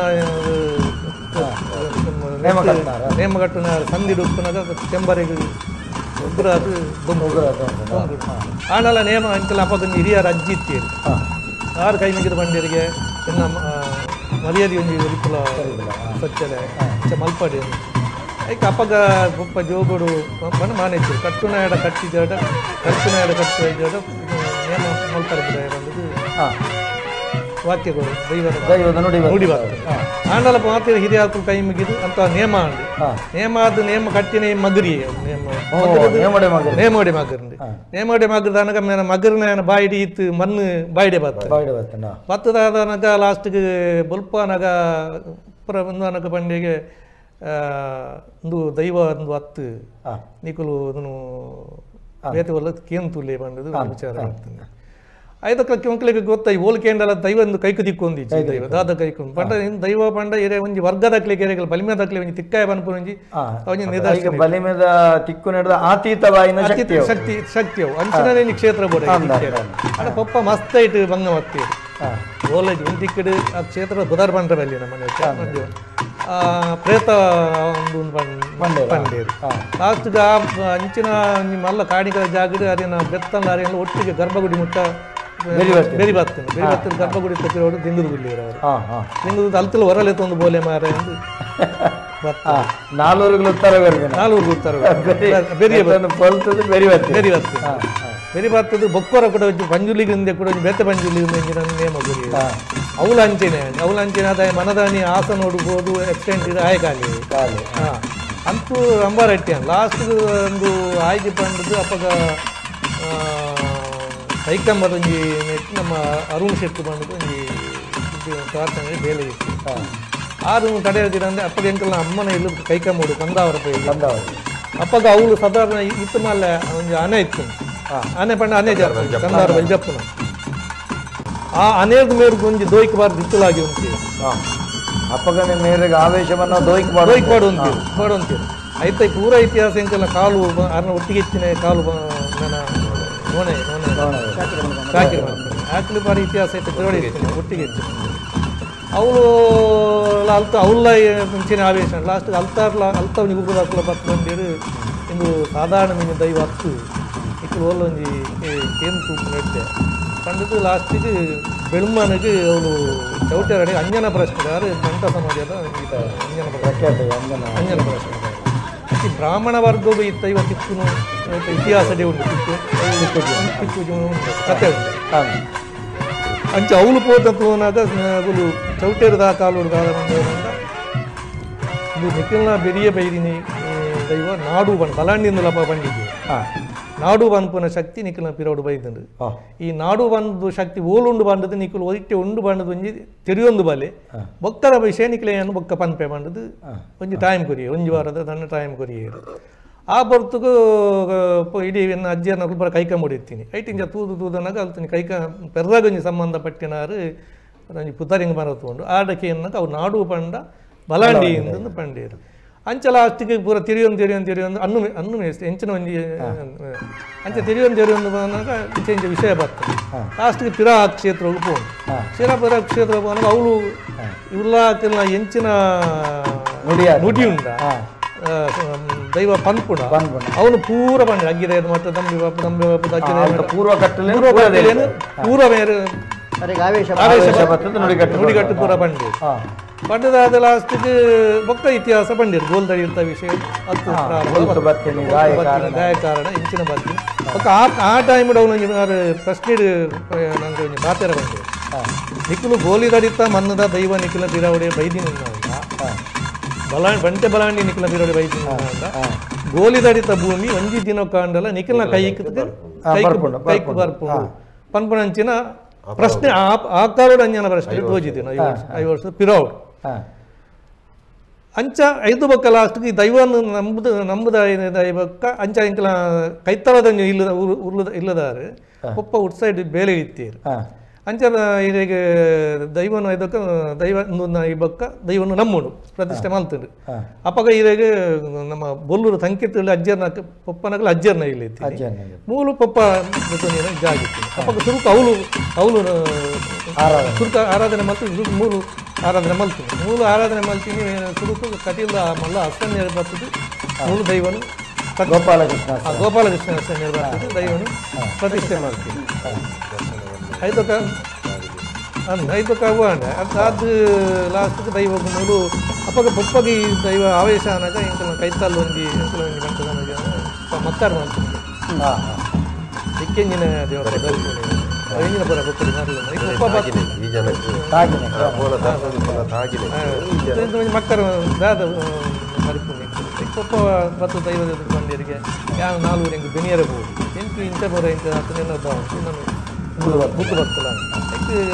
ನೇಮ ಕಟ್ಟುನ ಸಂಧಿ ಉಪ್ಪುನಾಗ ಚೆಂಬರಿಗೆ ಉಗ್ರ ಅದು ಆನಲ್ಲ ನೇಮ ಅಂತೆಲ್ಲ ಅಪ್ಪಗೊಂದು ಹಿರಿಯರ ಅಜ್ಜಿ ಇತ್ತೇರಿ ಆರು ಕೈ ಮುಗಿದ ಬಂಡಿಯರಿಗೆ ಎನ್ನ ಮರ್ಯಾದೆ ಒಂಜಿ ಒರಿಪುಲ ಸಚ್ಚಲೆ ಮಲ್ಪಾಡಿ ಐಕ್ ಅಪ್ಪಗ ಬೊಪ್ಪ ಜೋಗುಡು ಬಣ್ಣ ಮಾನೇಚು ಕಟ್ಟುನಾಡ ಕಟ್ಟಿಜಾಡ ಕಟ್ಟುನಾಡ ಕಟ್ಟಿಜಾಡ ನೇಮ ಮಲ್ಪರ ಬಂದದ್ದು ವಾಕ್ಯಗಳು ದೈವದ ದೈವದ ನುಡಿ ನುಡಿ ಆಂಡಲ ಮಾತ್ರ ಹಿರಿಯ ಕೈ ಮುಗಿದು ಅಂತ ನೇಮ ಅಂಡು ನೇಮ ಅದು ನೇಮ ಕಟ್ಟಿನ ಮಗರಿ ನೇಮ ನೇಮೋಡೆ ಮಗರಂಡು ನೇಮೋಡೆ ಮಗರದಾನಗ ಮಗರನ ಬಾಯಿಡಿ ಇತ್ತು ಮಣ್ಣು ಬಾಯಿಡೆ ಬತ್ತ ಬತ್ತದಾದನಗ ಲಾಸ್ಟ್ಗೆ ಬೊಲ್ಪನಗ ಪುರ ಒಂದು ಪಂಡಿಗೆ ಒಂದು ದೈವ ಒಂದು ಹತ್ತು ನಿಕುಲು ಅದನ್ನು ಬೇತೆ ಒಲ್ಲ ಕೇಂತುಲೆ ಬಂದದ್ದು ವಿಚಾರ ಆಗ್ತದೆ ಐದಕ್ಕೆ ಮಕ್ಕಳಿಗೆ ಗೊತ್ತಾಯಿ ಓಲ್ಕೇಂಡಲ ದೈವ ಒಂದು ಕೈಕು ದಿಕ್ಕೊಂದಿಚ್ಚು ದೈವ ದಾದ ಕೈಕೊಂಡು ಪಂಡ ದೈವ ಪಂಡ ಎರೆ ಒಂಜಿ ವರ್ಗದಕ್ಲೆ ಎರೆಗಳು ಬಲಿಮೆದಕ್ಲೆ ಒಂಜಿ ತಿಕ್ಕಾಯ ಬನ್ಪು ಒಂಜಿ ಒಂಜಿ ನಿದರ್ಶನ ಬಲಿಮೆದ ತಿಕ್ಕು ನಡೆದ ಆತೀತವಾಯಿನ ಶಕ್ತಿ ಶಕ್ತಿ ಶಕ್ತಿಯವು ಅಂಚಿನ ಕ್ಷೇತ್ರ ಬೋಡ ಅಡ ಪಪ್ಪ ಮಸ್ತ್ ಐಟ್ ಬಂಗ ಮತ್ತಿ ಓಲಜಿ ಒಂದು ದಿಕ್ಕಡು ಆ ಕ್ಷೇತ್ರದ ಬುಧಾರ್ ಬಂಡ್ರ ಬಲ್ಲಿ ನಮ್ಮ ಪ್ರೇತ ಒಂದು ಪಂಡೇರು ಲಾಸ್ಟ್ಗೆ ಆ ಅಂಚಿನ ಮಲ್ಲ ಕಾಣಿಕ ಜಾಗಡು ಅದೇನ ಬೆತ್ತಲ್ಲ ಅರೇನ ಒಟ್ಟಿಗೆ ಗರ್ಭಗುಡಿ ಮುಟ್ಟ ಬೆರಿ ಬರ್ತೇನೆ ಬೆರಿ ಬರ್ತೇನೆ ಗರ್ಭಗುಡಿ ತಪ್ಪಿರೋಡು ದಿಂಗುದು ಗುಳ್ಳಿರವರು ದಿಂಗುದು ಅಲ್ತಲು ಹೊರಲೆ ತಂದು ಬೋಲೆ ಮಾರ ಎಂದು ನಾಲ್ವರು ಉತ್ತರ ನಾಲ್ವರು ಉತ್ತರ ಬೆರಿ ಬೆರಿ ಬೆರಿ ಬರ್ತೇನೆ ಬೆರಿ ಬರ್ತದೆ ಬೊಕ್ಕೋರ ಕೂಡ ಪಂಜುಲಿಗಿಂದ ಕೂಡ ಬೇತೆ ಪಂಜುಲಿಗಿಂದ ನೇಮ ಗುರಿ ಅವಲ ಅಂಚೆನೆ ಅವಲ ಅಂಚೆನೆ ಅದ ಮನದಾನಿ ಆಸನ ನೋಡ್ಬೋದು ಎಕ್ಸ್ಟೆಂಡ್ ಆಯ್ ಕಾಲಿ ಅಂತೂ ಅಂಬಾರಟ್ಟಿ ಲಾಸ್ಟ್ ಒಂದು ಆಯ್ಕೆ ಪಂಡದ್ದು ಅಪ್ಪಗ ಕೈಕಂಬದ ಒಂಜಿ ನಮ್ಮ ಅರುಣ್ ಶೆಟ್ಟಿ ಬಂದದ್ದು ಒಂಜಿ ಪ್ರಾರ್ಥನೆ ಬೇಲೆ ಇತ್ತು ಆರು ಕಡೆ ಅಂದ್ರೆ ಅಪ್ಪಗ ಎಂಕಲ್ನ ಅಮ್ಮನ ಇಲ್ಲು ಕೈಕಂಬೋಡು ಕಂದಾವರ ಕಂದಾವರ ಅಪ್ಪಗ ಅವಳು ಸಾಧಾರಣ ಇತ್ತು ಮಲ್ಲ ಒಂಜಿ ಆನೆ ಇತ್ತು ಆನೆ ಪಂಡ ಆನೆ ಜಾಪ ಕಂದಾವರ ಬಲ್ಲಿ ಜಪ್ಪುನ ಆ ಅನೇಕ ಮೇರೆಗೆ ಒಂಜಿ ದೋಯ್ಕ್ ಬಾರ್ದು ಇತ್ತಲಾಗಿ ಉಂಟು ಅಪ್ಪಗನೆ ಮೇರೆಗೆ ಆವೇಶವನ್ನ ದೋಯ್ಕ್ ಪಾಡೊಂತೀರು ಪಾಡೊಂತೀರು ಐತ ಪೂರ ಇತಿಹಾಸ ಎಂಕೆಲ್ಲ ಕಾಲು ಅರ್ನ ಒಟ್ಟಿಗೆ ಇಚ್ಚಿನ ಕಾಲು ನನ್ನ ನೋಣೆ ನೋಣೆ ಶಾಕಿರ್ ಆಕ್ಲಿ ಬಾರಿ ಇತಿಹಾಸ ಐತೆ ತಿರುವಳಿ ಇಚ್ಚಿನ ಒಟ್ಟಿಗೆ ಇಚ್ಚಿನ ಅವಳು ಅಲ್ತ ಅವಳ ಮುಂಚಿನ ಆವೇಶ ಲಾಸ್ಟ್ ಅಲ್ತಾರ್ಲ ಅಲ್ತವನಿಗೆ ಉಗುದಾಕ್ಲ ಬತ್ತು ಬಂದಿರು ಇಂದು ಸಾಧಾರಣ ಮೀನು ದೈವ ಹತ್ತು ಇಕ್ಕಳು ಒಲ್ಲೊಂಜಿ ಏನು ತೂಪು ನೆಡ್ಡೆ ಕಂಡದ್ದು ಲಾಸ್ಟಿಗೆ ಬೆಳ್ಮನಿಗೆ ಅವಳು ಚೌಟರಡೆ ಅಂಜನ ಪ್ರಶ್ನೆಗಾರ ಬಂಟ ಸಮಾಜದ ಅಂಜನ ಪ್ರಶ್ನೆ ಅಂಜನ ಪ್ರಶ್ನೆ ಈ ಬ್ರಾಹ್ಮಣ ವರ್ಗವು ಇತ್ತ ಇವತ್ತಿಕ್ಕೂ ಇತಿಹಾಸದೇ ಉಂಟು ತಿಕ್ಕು ತಿಕ್ಕು ಉಂಟು ಕತೆ ಉಂಟು ಅಂಚೆ ಅವಳು ಪೋತತ್ವನಾಗ ಅವಳು ಚೌಟೇರದ ಕಾಲೋಡು ದಾದ ಬಂದವರಂತ ಇದು ನಿಖಿಲ್ನ ಬೆರಿಯ ಬೈದಿನಿ ದೈವ ನಾಡು ಬಣ್ಣ ಬಲಾಂಡಿಂದಲಪ್ಪ ಬಂಡಿಗೆ ನಾಡು ಬನ್ಪುನ ಶಕ್ತಿ ನಿಖಿಲ್ನ ಪಿರೋಡು ಬೈದಂಡು ಈ ನಾಡು ಬಂದು ಶಕ್ತಿ ಓಲುಂಡು ಬಂದದ್ದು ನಿಖಿಲ್ ಒಯ್ಟೆ ಉಂಡು ಬಂಡದು ಒಂಜಿ ತೆರಿಯೊಂದು ಬಲೆ ಬೊಕ್ಕದ ವಿಷಯ ನಿಖಿಲೆಯನ್ನು ಬೊಕ್ಕ ಪನ್ಪೆ ಬಂಡದು ಒಂಜಿ ಟೈಮ್ ಕೊರಿಯೆ ಒಂಜಿ ವಾರದ ತನ್ನ ಟೈಮ್ ಕೊರಿಯೆ ಆ ಬರ್ತಗೂ ಇಡೀ ಎನ್ನ ಅಜ್ಜಿಯನ್ನ ಒಬ್ಬರ ಕೈಕ ಮುಡಿತೀನಿ ಐಟಿಂಜ ತೂದು ತೂದನಾಗ ಅಲ್ತೀನಿ ಕೈಕ ಪೆರ್ದಾಗೊಂಜಿ ಸಂಬಂಧಪಟ್ಟಿನಾರು ಒಂಜಿ ಪುತ್ತರಿಂಗ್ ಮರ ತಗೊಂಡು ಆಡಕ್ಕೆ ಎನ್ನಾಗ ಅವು ನಾಡು ಪಂಡ ಬಲಾಂಡಿ ಎಂದು ಪಂಡೇರು ಅಂಚ ಲಾಸ್ಟಿಗೆ ಪೂರ ತಿರಿಯೊಂದು ತಿರಿಯೊಂದು ತಿರಿಯೊಂದು ಅನ್ನು ಅನ್ನು ಮೇಸ್ತು ಎಂಚಿನ ಒಂಜಿ ಅಂಚ ತಿರಿಯೊಂದು ತಿರಿಯೊಂದು ಬಂದಾಗ ಇಂಚ ವಿಷಯ ಬರ್ತದೆ ಲಾಸ್ಟಿಗೆ ಪಿರಾ ಕ್ಷೇತ್ರಕ್ಕೆ ಪೋನು ಶಿರಾ ಪಿರಾ ಕ್ಷೇತ್ರ ಹೋನಾಗ ಅವಳು ಇವ್ಲ ಎಂಚಿನ ನುಡಿ ಉಂಡ ದೈವ ಪನ್ಪುಣ ಅವನು ಪೂರ ಬಂಡ ಅಗ್ಗಿದ ಮತ್ತೆ ನಂಬಿ ಬಾಪು ನಂಬಿ ಬಾಪು ಪೂರ್ವ ಕಟ್ಟಲೆ ಪೂರ್ವ ಬೇರೆ ನುಡಿಗಟ್ಟು ಪೂರ ಬಂಡಿ ಬಂಡದಾದ ಲಾಸ್ಟಿಗೆ ಬೊಕ್ಕ ಇತಿಹಾಸ ಬಂಡಿರು ಗೋಲ್ದಡಿ ಅಂತ ವಿಷಯ ಗಾಯ ಕಾರಣ ಇಂಚಿನ ಬರ್ತೀನಿ ಬೊಕ್ಕ ಆ ಟೈಮ್ ಅವನು ಪ್ರಶ್ನೆ ನಂಗೆ ಒಂಜಿ ಬಾತೆರ ಬಂದಿರು ನಿಖಿಲು ಗೋಲಿದಡಿತ ಮನ್ನದ ದೈವ ನಿಖಿಲ ಬಿರಾವಡೆ ಬೈದಿನ ಬಲಾ ಬಂಟೆ ಬಲಾಂಡಿ ನಿಖಿಲ ಬಿರೋಡಿ ಬೈದಿನ ಗೋಲಿದಡಿತ ಭೂಮಿ ಒಂಜಿ ದಿನ ಕಾಂಡಲ ನಿಖಿಲ್ನ ಕೈಕ್ ಕೈಕ್ ಬರ್ಪುಂಡು ಪನ್ಪುಣಂಚಿನ ಪ್ರಶ್ನೆ ಆ ಕಾಲೋಡು ಅಂಜನ ಪ್ರಶ್ನೆ ತೋಜಿದಿನ 5 ವರ್ಷ ಪಿರೌಡ್ ಅಂಚ ಐದು ಬೊಕ್ಕ ಲಾಸ್ಟ್ಗೆ ಈ ದೈವನ ನಂಬುದ ನಂಬುದ ದೈವಕ್ಕ ಅಂಚ ಇಂಕಲ ಕೈತಲದ ಇಲ್ಲ ಉರ್ಲದ ಇಲ್ಲದಾರೆ ಒಪ್ಪ ಉಟ್ ಸೈಡ್ ಬೇಲೆ ಇತ್ತೀರು ಅಂಚ ಇದಕ್ಕೆ ದೈವನು ಇದಕ್ಕ ದೈವ ಈ ಬೊಕ್ಕ ದೈವನು ನಮ್ಮುಡು ಪ್ರತಿಷ್ಠೆ ಮಲ್ತುಂಡು ಅಪಗ ಇರೆಗೆ ನಮ್ಮ ಬೊಲ್ಲೂರು ಸಂಕೇತ ಅಜ್ಜರ್ನ ಪೊಪ್ಪನಗಲ ಅಜ್ಜರ್ನ ಇಲ್ಲಿ ಮೂಲು ಪೊಪ್ಪ ಜಾಗಿತ್ತು ಅಪಗ ಸುರುಕು ಅವಳು ಅವಳು ಸುರುಕ ಆರಾಧನೆ ಮಲ್ತು ಸುರುಕು ಮೂಲು ಆರಾಧನೆ ಮಲ್ತೀನಿ ಮೂಲು ಆರಾಧನೆ ಮಲ್ತೀನಿ ಸುರುಕು ಕಟೀಲ ಮಲ್ಲ ಅಸನ್ಯ ಬರ್ತದೆ ಮೂಲು ದೈವನು ಗೋಪಾಲಕೃಷ್ಣ ಗೋಪಾಲಕೃಷ್ಣ ಅಸನ್ಯ ಬರ್ತದೆ ದೈವನು ಪ್ರತಿಷ್ಠೆ ಮಾಡ್ತೀನಿ ಐದೊಕ್ಕ ಅಂದ್ ಐದೊಕ್ಕ ಅಂಡ ಅದು ಲಾಸ್ಟ್ಗೆ ದೈವ ಮೂಲು ಅಪ್ಪಗ ಪೊಪ್ಪಗೆ ಈ ದೈವ ಆವೇಶ ಅನ್ನಾಗ ಎಂಕಲ ಕೈತಲ್ ಒಂಜಿ ಎಂಕಲ ಒಂಜಿ ಗಂಟೆ ಸಮಾಜ ಮತ್ತಾರು ಮಾಡ್ತೀನಿ ಇಕ್ಕೆಂಜಿನ ದೇವರ ಎಂಜಿನ ಪುರ ಬೊಕ್ಕಡಿ ಮಕ್ಕಳು ದಾದ ಮರಿಪುಂಡು ಪೊಪ್ಪ ಬತ್ತು ದೈವದ ಬಂದಿರಿಗೆ ಯಾವ ನಾಲ್ವರು ಎಂಕ್ ಬೆನಿಯರ ಬೋದು ಎಂಟು ಇಂಚ ಬರ ಇಂಚ ನಾನು ಬುದ್ಧು ಬರ್ತಲ್ಲ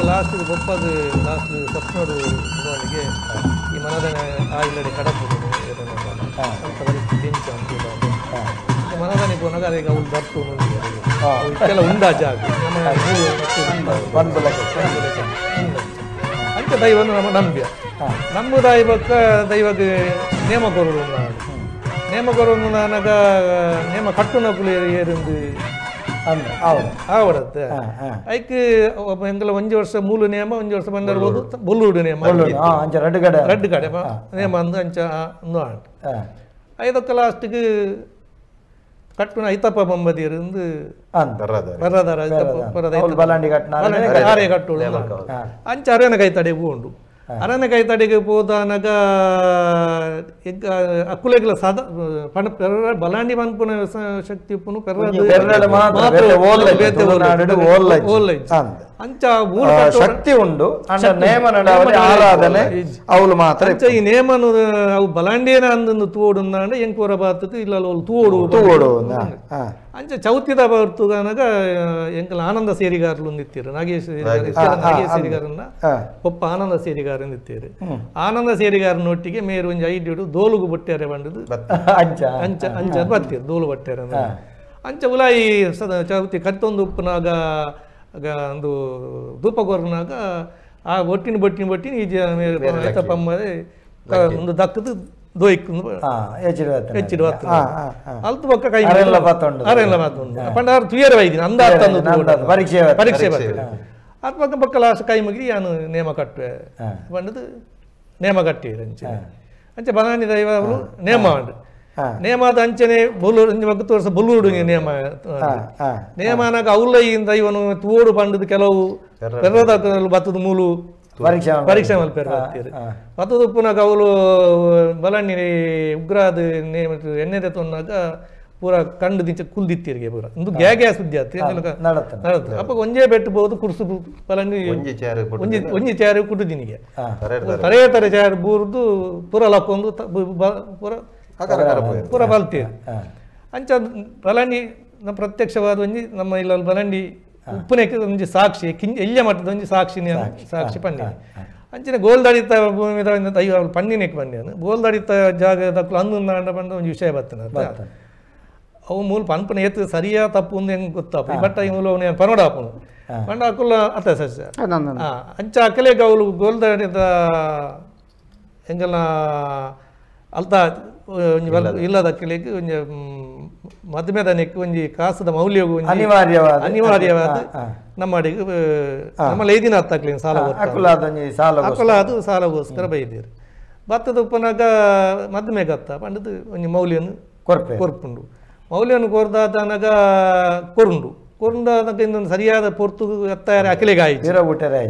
ಲಾಸ್ಟ್ ಬೊಪ್ಪದು ಲಾಸ್ಟ್ ಸಪ್ನೋಡು ಗುರುವನಿಗೆ ಈ ಮನದನ ಆ ಇಲ್ಲಡೆ ಕಡಪು ಅಂತ ಪರಿಸ್ಥಿತಿ ಎಂಚ ಅಂತ ಮನದನೆ ಪೋನಾಗ ಅದಕ್ಕೆ ಅವ್ಳು ಬರ್ತು ಇಷ್ಟೆಲ್ಲ ಉಂಡಾ ಜಾಗ ಅಂಚ ದೈವನು ನಮ್ಮ ನಂಬ್ಯ ನಂಬುದಾಯಿ ಬಕ್ಕ ದೈವಕ್ಕೆ ನೇಮ ಕೊರಡು ನೇಮ ಕೊರಡು ನಾನಾಗ ನೇಮ ಕಟ್ಟುನಕುಲು ಏರಿಂದು ಆವಡತ್ತೆ ಐಕ್ ಎಂಕಲ ಒಂಜಿ ವರ್ಷ ಮೂಲು ನೇಮ ಒಂಜಿ ವರ್ಷ ಬಂದರ್ಬೋದು ಬೊಲ್ಲೂಡು ನೇಮ ರಡ್ಡು ಕಡೆ ನೇಮ ಅಂದು ಅಂಚ ಅಂದು ಆಂಡ್ ಐದಕ್ಕ ಲಾಸ್ಟಿಗೆ ಕಟ್ಟುನ ಐತಪ್ಪ ಬೊಂಬದಿಯರಿಂದ ಅರೆ ಕಟ್ಟುಳು ಅಂಚ ಅರೇನ ಕೈತಡೆ ಪೋಂಡು ಅರನ ಕೈತಡೆಗೆ ಪೋದಾನಗ ಅಕ್ಕುಲೆಗ್ಲ ಸದ ಪಣ ಪೆರ್ರ ಬಲಾಂಡಿ ಪನ್ಪುನ ಶಕ್ತಿ ಉಪ್ಪುನು ಅಂಚ ಶಕ್ತಿ ಉಂಡು ನೇಮ ಆರಾಧನೆ ಅವಳು ಮಾತ್ರ ಅಂಚ ಈ ನೇಮನು ಅವು ಬಲಾಂಡಿಯನ ಅಂದೊಂದು ತೋಡು ಅಂದಾಂಡ ಎಂಕೋರ ಬಾತದು ಇಲ್ಲ ಅವಳು ತೋಡು ತೋಡು ಅಂಚ ಚೌತಿದ ಬರ್ತುಗಾನಗ ಎಂಕಲ ಆನಂದ ಸೇರಿಗಾರಲು ಒಂದಿತ್ತೀರು ನಾಗೇಶ್ ನಾಗೇಶ್ ಸೇರಿಗಾರನ್ನ ಪೊಪ್ಪ ಆನಂದ ಸೇರಿಗಾರ ಇತ್ತೀರು ಆನಂದ ಸೇರಿಗಾರನೊಟ್ಟಿಗೆ ಮೇರು ಒಂಜಿ ಐಡಿಡು ದೋಲುಗು ಬಟ್ಟೆರೆ ಬಂಡದು ಅಂಚ ಅಂಚ ಅಂಚ ಬತ್ತೀರು ದೋಲು ಬಟ್ಟೆರೆ ಅಂಚ ಉಲಾಯಿ ಸದ ಚೌತಿ ಕತ್ತೊಂದು ಉಪ್ಪುನಾಗ ಒಂದು ಧೂಪಗೊರ್ನಾಗ ಆ ಒಟ್ಟಿನ ಬೊಟ್ಟಿನ ಬೊಟ್ಟಿನ ಈ ಪಮ್ಮದೆ ಒಂದು ದಕ್ಕದು ದೋಯ್ಕು ಹೆಚ್ಚಿಡುವ ಅಲ್ತು ಬೊಕ್ಕ ಕೈ ಅರೆಲ್ಲ ಮಾತುಂಡು ಪಂಡ ಆರು ತುಯರ ವೈದಿನ ಅಂದಾತ ಪರೀಕ್ಷೆ ಪರೀಕ್ಷೆ ಬರ್ತದೆ ಅತ್ ಬೊಕ್ಕ ಬೊಕ್ಕ ಲಾಸ್ಟ್ ಕೈ ಮುಗಿದು ಯಾನು ನೇಮ ಕಟ್ಟುವೆ ಪಂಡದು ನೇಮ ಕಟ್ಟಿರು ಅಂಚೆ ಅಂಚೆ ಬಲಾನಿ ದೈವ ಅವಳು ನೇಮ ಉಂಡು ನೇಮಾದ ಅಂಚನೆ ಬೊಲ್ಲೂರು ತೋರ್ಸ ಬೊಲ್ಲೂರು ನೇಮ ನೇಮನಾಗ ಅವಲ್ಲ ದೈವನು ತೋಡು ಪಂಡದು ಕೆಲವು ಪೆರ್ರದ ಬತ್ತದ ಮೂಲು ಪರೀಕ್ಷೆ ಪರೀಕ್ಷೆ ಮಲ್ಪೆರ್ ಬರ್ತೀರಿ ಬತ್ತದ ಉಪ್ಪುನಾಗ ಅವಳು ಬಲಣ್ಣಿ ಉಗ್ರಾದ ನೇಮ ಎಣ್ಣೆ ತೊನ್ನಾಗ ಪೂರ ಕಂಡು ದಿಂಚ ಕುಲ್ದಿತ್ತೀರಿಗೆ ಪೂರ ಒಂದು ಗ್ಯಾ ಗ್ಯಾ ಸುದ್ದಿ ಆತು ನಡತ್ತ ಅಪ್ಪ ಒಂಜೇ ಬೆಟ್ಟು ಬೋದು ಕುರ್ಸು ಬಲಣ್ಣಿ ಒಂಜಿ ಒಂಜಿ ಚಾರು ಕುಟುದಿನಿಗೆ ತರೇ ತರೆ ಚಾರು ಬೂರ್ದು ಪೂರ ಲಕ್ಕೊಂದು ಪೂರ ಪೂರ ಬಲ್ತೀರಿ ಅಂಚ ಬಲಂಡಿ ನಮ್ಮ ಪ್ರತ್ಯಕ್ಷವಾದ ಒಂಜಿ ನಮ್ಮ ಇಲ್ಲ ಬಲಂಡಿ ಉಪ್ಪುನೆಕ್ಕೆ ಒಂಜಿ ಸಾಕ್ಷಿ ಎಲ್ಯ ಮಟ್ಟದ ಒಂಜಿ ಸಾಕ್ಷಿ ಸಾಕ್ಷಿ ಪನ್ನಿ ಅಂಚಿನ ಗೋಲ್ದಡಿತ ಭೂಮಿ ಅಯ್ಯೋ ಪನ್ನಿನೆಕ್ ಪನ್ನಿಯನ್ನು ಗೋಲ್ದಡಿತ ಜಾಗ ದಕ್ಕಲು ಅಂದು ಪಂಡ ಒಂಜಿ ವಿಷಯ ಬರ್ತದೆ ಅವು ಮೂಲ ಪನ್ಪನ ಏತು ಸರಿಯಾ ತಪ್ಪು ಒಂದು ಹೆಂಗೆ ಗೊತ್ತಾಪ ಬಟ್ ಈ ಮೂಲ ಅವನು ಪನೋಡ ಹಾಪನು ಪಂಡ ಅಕುಲ ಅತ್ತ ಸಸ್ಯ ಅಂಚ ಅಕಲೇಗ ಅವಳು ಗೋಲ್ದಡಿತ ಎಂಗಲ್ಲ ಅಲ್ತ ಒಂಜಿ ಇಲ್ಲದ ಅಕ್ಕಲಿಗೆ ಒಂಜಿ ಮದುಮೆದನೆಕ್ ಒಂಜಿ ಕಾಸದ ಮೌಲ್ಯಗೂ ಅನಿವಾರ್ಯವಾದ ಅನಿವಾರ್ಯವಾದ ನಮ್ಮ ಅಡಿಗೆ ನಮ್ಮ ಲೈದಿನ ಹತ್ತಾಕ್ಲಿ ಸಾಲ ಅಕುಲ ಅದು ಸಾಲಗೋಸ್ಕರ ಬೈದಿರು ಭತ್ತದ ಉಪ್ಪನಾಗ ಮದುಮೆಗತ್ತ ಪಂಡದು ಒಂಜಿ ಮೌಲ್ಯನು ಕೊರ್ಪುಂಡು ಮೌಲ್ಯನು ಕೊರ್ದಾತನಗ ಕೊರುಂಡು ಕೊರುಂಡಾದಾಗ ಇನ್ನೊಂದು ಸರಿಯಾದ ಪೊರ್ತು ಎತ್ತಾರ ಅಖಿಲೆಗೆ ಆಯ್ತು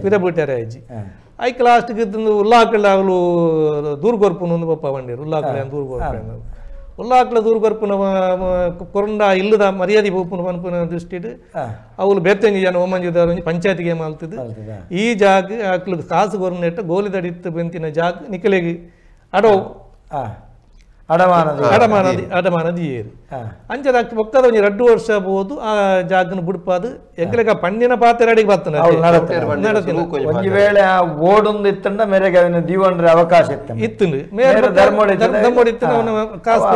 ಪಿರಬೂಟೆರೆ ಆಯ್ಜಿ ಐಕ್ ಲಾಸ್ಟ್ಗೆ ಉಲ್ಲಾಕಳ ಅವಳು ದೂರ ಕೊರ್ಪುನು ಒಂದು ಪಪ್ಪ ಬಂಡಿರು ಉಲ್ಲಾಕಳ ದೂರ ಕೊರ್ಪು ಉಲ್ಲಾಕಳ ದೂರ ಕೊರ್ಪುನ ಕೊರುಂಡ ಇಲ್ಲದ ಮರ್ಯಾದೆ ಪೋಪುನ ಪನ್ಪುನ ದೃಷ್ಟಿಡ್ ಅವಳು ಬೇತಂಜಿ ಜನ ಒಮ್ಮಂಜಿದಾರ ಒಂಜಿ ಪಂಚಾಯತಿಗೆ ಮಾಲ್ತದ ಈ ಜಾಗ ಅಕ್ಲು ಕಾಸು ಕೊರ್ನೆಟ್ಟ ಗೋಲಿ ದಡಿತ್ತು ಬೆಂತಿನ ಜಾಗ ನಿಕಲೆಗೆ ಅಡೋ ಅಡಮಾನದಿ ಅಡಮಾನದಿ ಏರು ಅಂಚದ ಬೊಕ್ಕದ ಒಂಜಿ ರಡ್ಡು ವರ್ಷ ಬೋದು ಆ ಜಾಗನ ಬುಡ್ಪಾದು ಎಂಕಲೆಗ ಪಣ್ಣಿನ ಪಾತ್ರೆ ಅಡಿಗೆ ಬರ್ತದೆ ಒಂಜಿ ವೇಳೆ ಆ ಓಡೊಂದು ಇತ್ತಂಡ ಮೇರೆಗೆ ಅವನ ದೀವನ್ರ ಅವಕಾಶ ಇತ್ತು ಇತ್ತು ಕಾಸು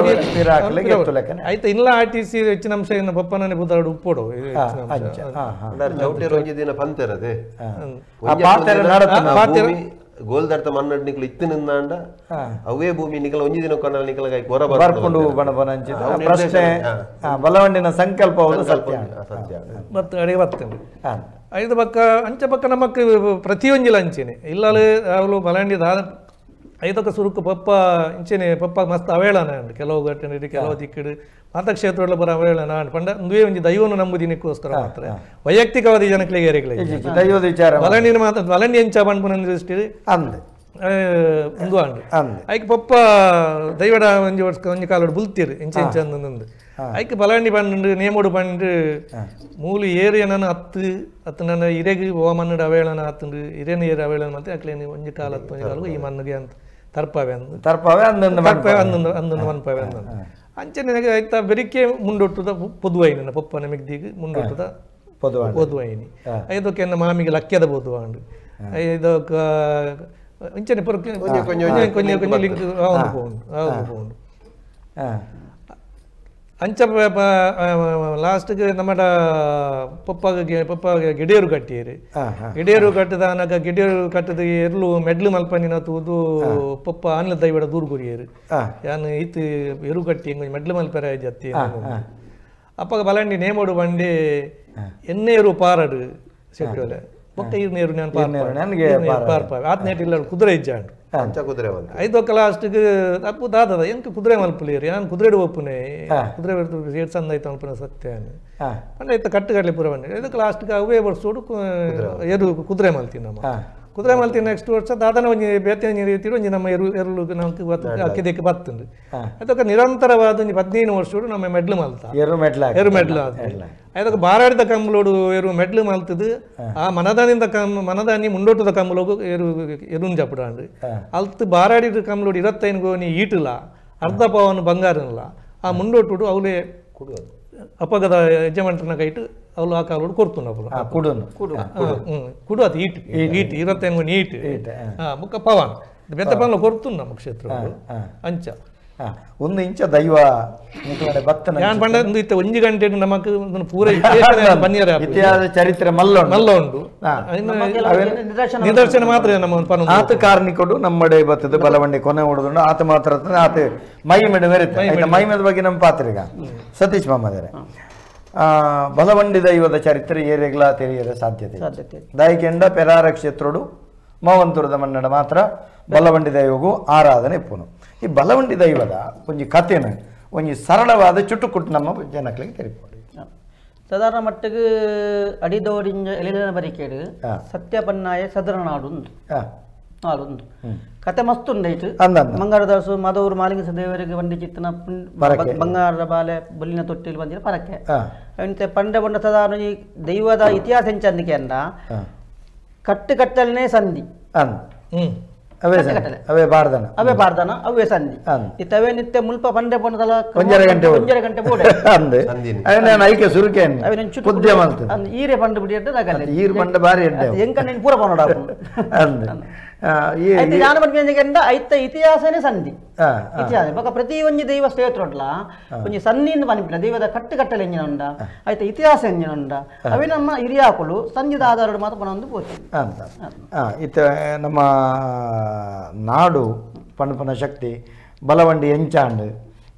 ಆಯ್ತು ಇಲ್ಲ R T C ಹೆಚ್ಚಿನ ಅಂಶ ಏನು ಬಪ್ಪನೇ ಬುದ್ದಾಡು ಉಪ್ಪೋಡು ಗೋಲ್ದರ್ತ ಮನ್ನಡ್ ನಿಕ್ಲು ಇತ್ತು ನಿಂದಾಂಡ ಅವೇ ಭೂಮಿ ನಿಕಲ ಒಂಜಿ ದಿನ ಕೊನಲ್ ನಿಕಲ ಕೈ ಕೊರ ಬರ್ಕೊಂಡು ಬಣಬನಂಚಿದ ಪ್ರಶ್ನೆ ಬಲವಂಡಿನ ಸಂಕಲ್ಪ ಸತ್ಯ ಸತ್ಯ ಮತ್ತೆ ಅಡಿಗೆ ಬರ್ತೇನೆ ಐದು ಪಕ್ಕ ಅಂಚ ಪಕ್ಕ ನಮಕ್ ಪ್ರತಿಯೊಂಜಿಲ ಅಂಚೆನೆ ಇಲ್ಲಲೇ ಅವಳು ಬಲಂಡಿ ದಾದ ಐದಕ್ಕ ಸುರುಕು ಪಪ್ಪ ಇಂಚೆನೆ ಪಪ್ಪ ಮಸ್ತ್ ಅವೇಳನ ಉಂಟು ಕೆಲವು ಘಟನೆ ಕೆಲವು ದಿಕ್ಕಿಡು ಮಾತಕ್ಷೇತ್ರಗಳ ಬರ ಅವೇಳನ ಪಂಡ ಒಂದುವೇ ಒಂಜಿ ದೈವನು ನಂಬುದಿನಕ್ಕೋಸ್ಕರ ಮಾತ್ರ ವೈಯಕ್ತಿಕವಾದ ಜನಗಳಿಗೆ ಏರಿಗಳ ದೈವದ ವಿಚಾರ ಬಲಂಡಿನ ಮಾತ್ರ ಬಲಂಡಿ ಎಂಚ ಪನ್ಪುನ ದೃಷ್ಟಿ ಅಂದೆ ಒಂದು ಅಂಡು ಐಕ್ ಪಪ್ಪ ದೈವಡ ಒಂಜಿ ವರ್ಷ ಒಂಜಿ ಕಾಲೋಡು ಬುಲ್ತೀರು ಎಂಚ ಎಂಚ ಅಂದು ಐಕ್ ಬಲಂಡಿ ಪಂಡು ನೇಮೋಡು ಪಂಡು ಮೂಲು ಏರಿಯ ನಾನು ಹತ್ತು ಹತ್ತು ನನ್ನ ಇರೆಗೆ ಓ ಮಣ್ಣು ಅವೇಳನ ಹತ್ತುಂಡು ಇರೇನು ಏರು ಅವೇಳನ ಮತ್ತೆ ಅಕ್ಲೇನು ಒಂಜಿ ಕಾಲ ಹತ್ತು ಒಂಜಿ ಕಾಲು ಈ ಮಣ್ಣಿಗೆ ಅಂತ ತರ್ಪಾವೆ ಅಂದು ತರ್ಪಾವೆ ಅಂದೊಂದು ತರ್ಪಾವೆ ಅಂದೊಂದು ಅಂದೊಂದು ಮನ್ಪಾವೆ ಅಂದೊಂದು ಅಂಚೆ ನನಗೆ ಆಯ್ತಾ ಬೆರಿಕೆ ಮುಂಡೊಟ್ಟುದ ಪೊದುವೈನ ಪಪ್ಪನ ಮಿಗ್ದಿಗೆ ಮುಂಡೊಟ್ಟುದ ಪೊದುವೈನಿ ಐದಕ್ಕೆ ಎನ್ನ ಮಾಮಿಗೆ ಲಕ್ಕ್ಯದ ಪೊದುವಾಂಡು ಐದಕ್ಕೆ ಇಂಚನೆ ಪೊರಕ್ಕೆ ಕೊಂಚ ಕೊಂಚ ಲಿಂಕ್ ಆವೊಂದು ಪೋಂಡು ಆವೊಂದು ಪೋಂಡು ಅಂಚ ಲಾಸ್ಟ್ಗೆ ನಮ್ಮಡ ಪಪ್ಪಾಗ ಪಪ್ಪಾಗ ಗಿಡಿಯರು ಕಟ್ಟಿಯರು ಗಿಡಿಯರು ಕಟ್ಟದ ಗಿಡಿಯರು ಕಟ್ಟದ ಎರ್ಲು ಮೆಡ್ಲು ಮಲ್ಪನಿನ ತೂದು ಪಪ್ಪ ಆನ್ಲ ದೈವಡ ದೂರು ಕೊರಿಯರು ಯಾನ್ ಇತ್ತು ಎರು ಕಟ್ಟಿ ಮೆಡ್ಲು ಮಲ್ಪೆರ ಜತ್ತಿ ಅಪ್ಪಗ ಬಲಂಡಿ ನೇಮೋಡು ಬಂಡಿ ಎಣ್ಣೆರು ಪಾರಡು ಸೆಟ್ಟೋಲೆ ಬೊಕ್ಕ ಇರ್ನೇರು ನಾನು ಪಾರ್ಪ ಆತ್ನೇಟ್ ಇಲ್ಲ ಕುದುರೆ ಇಜ್ಜಾಂಡು ಐದೊಕ್ಕ ಲಾಸ್ಟ್ಗೆ ಅಪ್ಪು ದಾದದ ಎಂಕ ಕುದುರೆ ಮಲ್ಪುಲೇರಿ ನಾನು ಕುದುರೆ ಒಪ್ಪುನೆ ಕುದುರೆ ಏಟ್ ಚಂದ ಆಯ್ತು ಅನ್ಪುನ ಸತ್ಯ ಪಂಡ ಐತ ಕಟ್ಟುಗಡ್ಲೆ ಪೂರ ಬಂದೆ ಇದಕ್ಕೆ ಲಾಸ್ಟ್ಗೆ ಅವೇ ವರ್ಷೋಡು ಎರು ಕುದುರೆ ಮಲ್ತೀನಿ ನಮ್ಮ ಕುದುರೆ ಮಲ್ತೀನಿ ನೆಕ್ಸ್ಟ್ ವರ್ಷ ದಾದನ ಒಂಜಿ ಬೇತೆ ಒಂಜಿ ರೀತಿ ಒಂಜಿ ನಮ್ಮ ಎರು ಎರುಳು ನಮ್ಗೆ ಅಕ್ಕಿದಕ್ಕೆ ಬತ್ತುಂಡು ಅದಕ್ಕೆ ನಿರಂತರವಾದ ಒಂಜಿ 15 ವರ್ಷೋಡು ನಮ್ಮ ಮೆಡ್ಲು ಮಲ್ತ ಎರು ಮೆಡ್ಲ ಎರು ಮೆಡ್ಲು ಅದಕ್ಕೆ ಬಾರಾಡಿದ ಕಂಬಲೋಡು ಎರು ಮೆಡ್ಲು ಮಲ್ತದು ಆ ಮನದಾನಿಂದ ಮನದಾನಿ ಮುಂಡೋಟದ ಕಂಬಲೋಗು ಎರು ಎರುನ್ ಜಪಡಾಂಡು ಅಲ್ತು ಬಾರಾಡಿದ ಕಂಬಲೋಡು 25 ಗೋನಿ ಈಟುಲ ಅರ್ಧ ಪಾವನು ಬಂಗಾರನ್ಲ ಆ ಮುಂಡೋಟುಡು ಅವಲೇ ಅಪಗದ ಯಜಮಾನ್ರನ ಕೈಟು ಅವಳು ಆ ಕಾಲೋಡು ಕೊಡ್ತು ಕುಡುನು ಕುಡು ಅದು ಈಟ್ ಈಟ್ 25 ಗೋನಿ ಈಟ್ ಮುಕ್ಕ ಪವನ್ ಬೆತ್ತ ಪವನ್ ಕೊಡ್ತು ನಮ್ಮ ಕ್ಷೇತ್ರ ಅಂಚ ಒಂದು ಇಂಚ ದೈವ ನಿಕಲಡೆ ಬತ್ತನ ಯಾನ್ ಪಂಡ ಉಂದು ಇತ್ತೆ ಒಂಜಿ ಗಂಟೆ ನಮಕ್ ಪೂರ ಬನ್ನಿಯರ ಇತಿಹಾಸ ಚರಿತ್ರೆ ಮಲ್ಲ ಮಲ್ಲ ಉಂಡು ನಿದರ್ಶನ ಮಾತ್ರ ನಮ್ಮ ಆತ ಕಾರ್ಣಿಕೊಡು ನಮ್ಮಡೆ ಬತ್ತದ ಬಲವಂಡಿ ಕೊನೆ ಹೊಡೆದುಂಡು ಆತ ಮಾತ್ರ ಆತ ಮೈ ಮೇಡ ಮೆರೆತ ಮೈ ಮೇದ ಬಗ್ಗೆ ನಮ್ಮ ಪಾತ್ರಿಗ ಸತೀಶ್ ಮಾಮದರೆ ಬಲವಂಡಿ ದೈವದ ಚರಿತ್ರೆ ಏರೆಗ್ಲಾ ತೆರೆಯರ ಸಾಧ್ಯತೆ ದಾಯಿಕೆಂಡ ಪೆರಾರ ಕ್ಷೇತ್ರೋಡು ಮಾವಂತುರದ ಮನ್ನಡ ಮಾತ್ರ ಬಲವಂಡಿ ದೈವಗೂ ಆರಾಧನೆ ಪುನು. ಈ ಬಲವಂಡಿ ದೈವದ ಒಂಜಿ ಕಥೆನ ಒಂಜಿ ಸರಳವಾದ ಚುಟುಕುಟ್ಟು ನಮ್ಮ ಜನಗಳಿಗೆ ತೆರಿಪೋಡು. ಸಾಧಾರಣ ಮಟ್ಟಿಗೆ ಅಡಿದೋರಿಂಜ ಎಲಿನ ಬರಿಕೇಡು ಸತ್ಯಪನ್ನಾಯ ಸದರ ನಾಡುಂದು ನಾಡುಂದು ಕತೆ ಮಸ್ತ್ ಉಂಡೈತು. ಮಂಗಾರದಾಸು ಮಾಧವರು ಮಾಲಿಂಗ ದೇವರಿಗೆ ಬಂಡಿ ಚಿತ್ತನ ಬಂಗಾರದ ಬಾಲೆ ಬೊಲ್ಲಿನ ತೊಟ್ಟಿಲು ಬಂದಿರ ಪರಕ್ಕೆ ಅಂತೆ ಪಂಡ ಬಂಡ ಸಾಧಾರಣ ಈ ದೈವದ ಇತಿಹಾಸ ಎಂಚಂದಿಕೆ ಅಂದ ಕಟ್ಟುಕಟ್ಟಲನೇ ಸಂಧಿ ಅವೇ ಬಾರ್ದನ ಅವೇ ಬಾರ್ದನ ಅವೇ ಸಂಧಿ ಇತ್ತವೇ ನಿತ್ಯ ಮುಲ್ಪ ಪಂಡೆ ಪಂಡದಲ್ಲ ಒಂಜರೆ ಗಂಟೆ ಬೋಡೆ ಐಕೆ ಸುರುಕೆ ಈರೆ ಪಂಡು ಬಿಡಿ ಈರು ಪಂಡ ಬಾರಿ ಎಂಕ ನೀನು ಪೂರ ಪನ್ನಡ ಐತ ಇತಿಹಾಸನೇ ಸಂಧಿ ಇತಿಹಾಸ ಬೊಕ ಪ್ರತಿ ಒಂಜಿ ದೈವ ಕ್ಷೇತ್ರಡ್ಲ ಒಂಜಿ ಸನ್ನಿಯಿಂದ ಪನ್ಪಿನ ದೈವದ ಕಟ್ಟುಕಟ್ಟಲೆ ಎಂಜಿನ ಉಂಡ ಐತ ಇತಿಹಾಸ ಎಂಜಿನ ಉಂಡ ಅವೇ ನಮ್ಮ ಹಿರಿಯಾಕುಲು ಸಂಧಿದ ಆಧಾರ ಮಾತ್ರ ಪನೊಂದು ಪೋತಿ ಅಂತ. ಇತ್ತ ನಮ್ಮ ನಾಡು ಪಣಪನ ಶಕ್ತಿ ಬಲವಂಡಿ ಎಂಚಾಂಡ್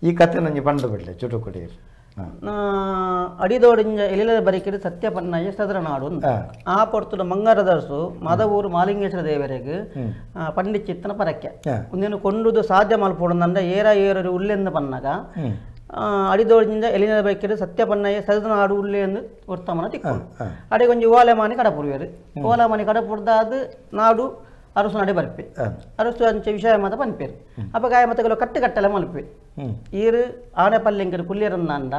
ಈ ಕತೆ ನಂಜಿ ಪಂಡು ಬಿಡ್ಲೆ ಚುಟುಕುಡಿ. ಅಡಿದೋಡಿಂಜ ಎಲಿಲ ಬರಿಕೆಡು ಸತ್ಯಪನ್ನಾಯ ಸದರ ನಾಡು ಆ ಪೊರ್ತುಡು ಮಂಗಾರದರ್ಸು ಮಾಧವೂರು ಮಾಲಿಂಗೇಶ್ವರ ದೇವರಿಗೆ ಪಂಡಿಚಿತ್ತನ ಪರಕ್ಕೆ ಒಂದೇನು ಕೊಂಡುದು ಸಾಧ್ಯ ಮಲ್ಪೋಡು ಏರ ಏರರು ಉಲ್ಲೆಂದು ಪನ್ನಾಗ ಅಡಿದೋಡಿಂಜ ಎಲಿನ ಬರಿಕೆಡು ಸತ್ಯಪನ್ನಾಯ ಸದರ ನಾಡು ಉಲ್ಲೆಂದು ವರ್ತಮಾನ ತಿಕ್ಕು ಅಡೆ ಕೊಂಚ ಓಲೆಮಾನಿ ಕಡಪುರುವರು ಓಲೆಮಾನಿ ಕಡಪುರ್ದಾದ ನಾಡು ಅರಸು ನಡೆ ಬರ್ಪೆ ಅರಸು ಅಂಚೆ ವಿಷಯ ಮಾತ ಪನ್ಪೇರು ಅಪ್ಪ ಗಾಯ ಮತ್ತೆ ಕೆಲವು ಕಟ್ಟು ಕಟ್ಟಲೆ ಮಲ್ಪೆ ಈರು ಆನೆ ಪಲ್ಲೆಂಕರು ಕುಲ್ಯರನ್ನಾಂಡ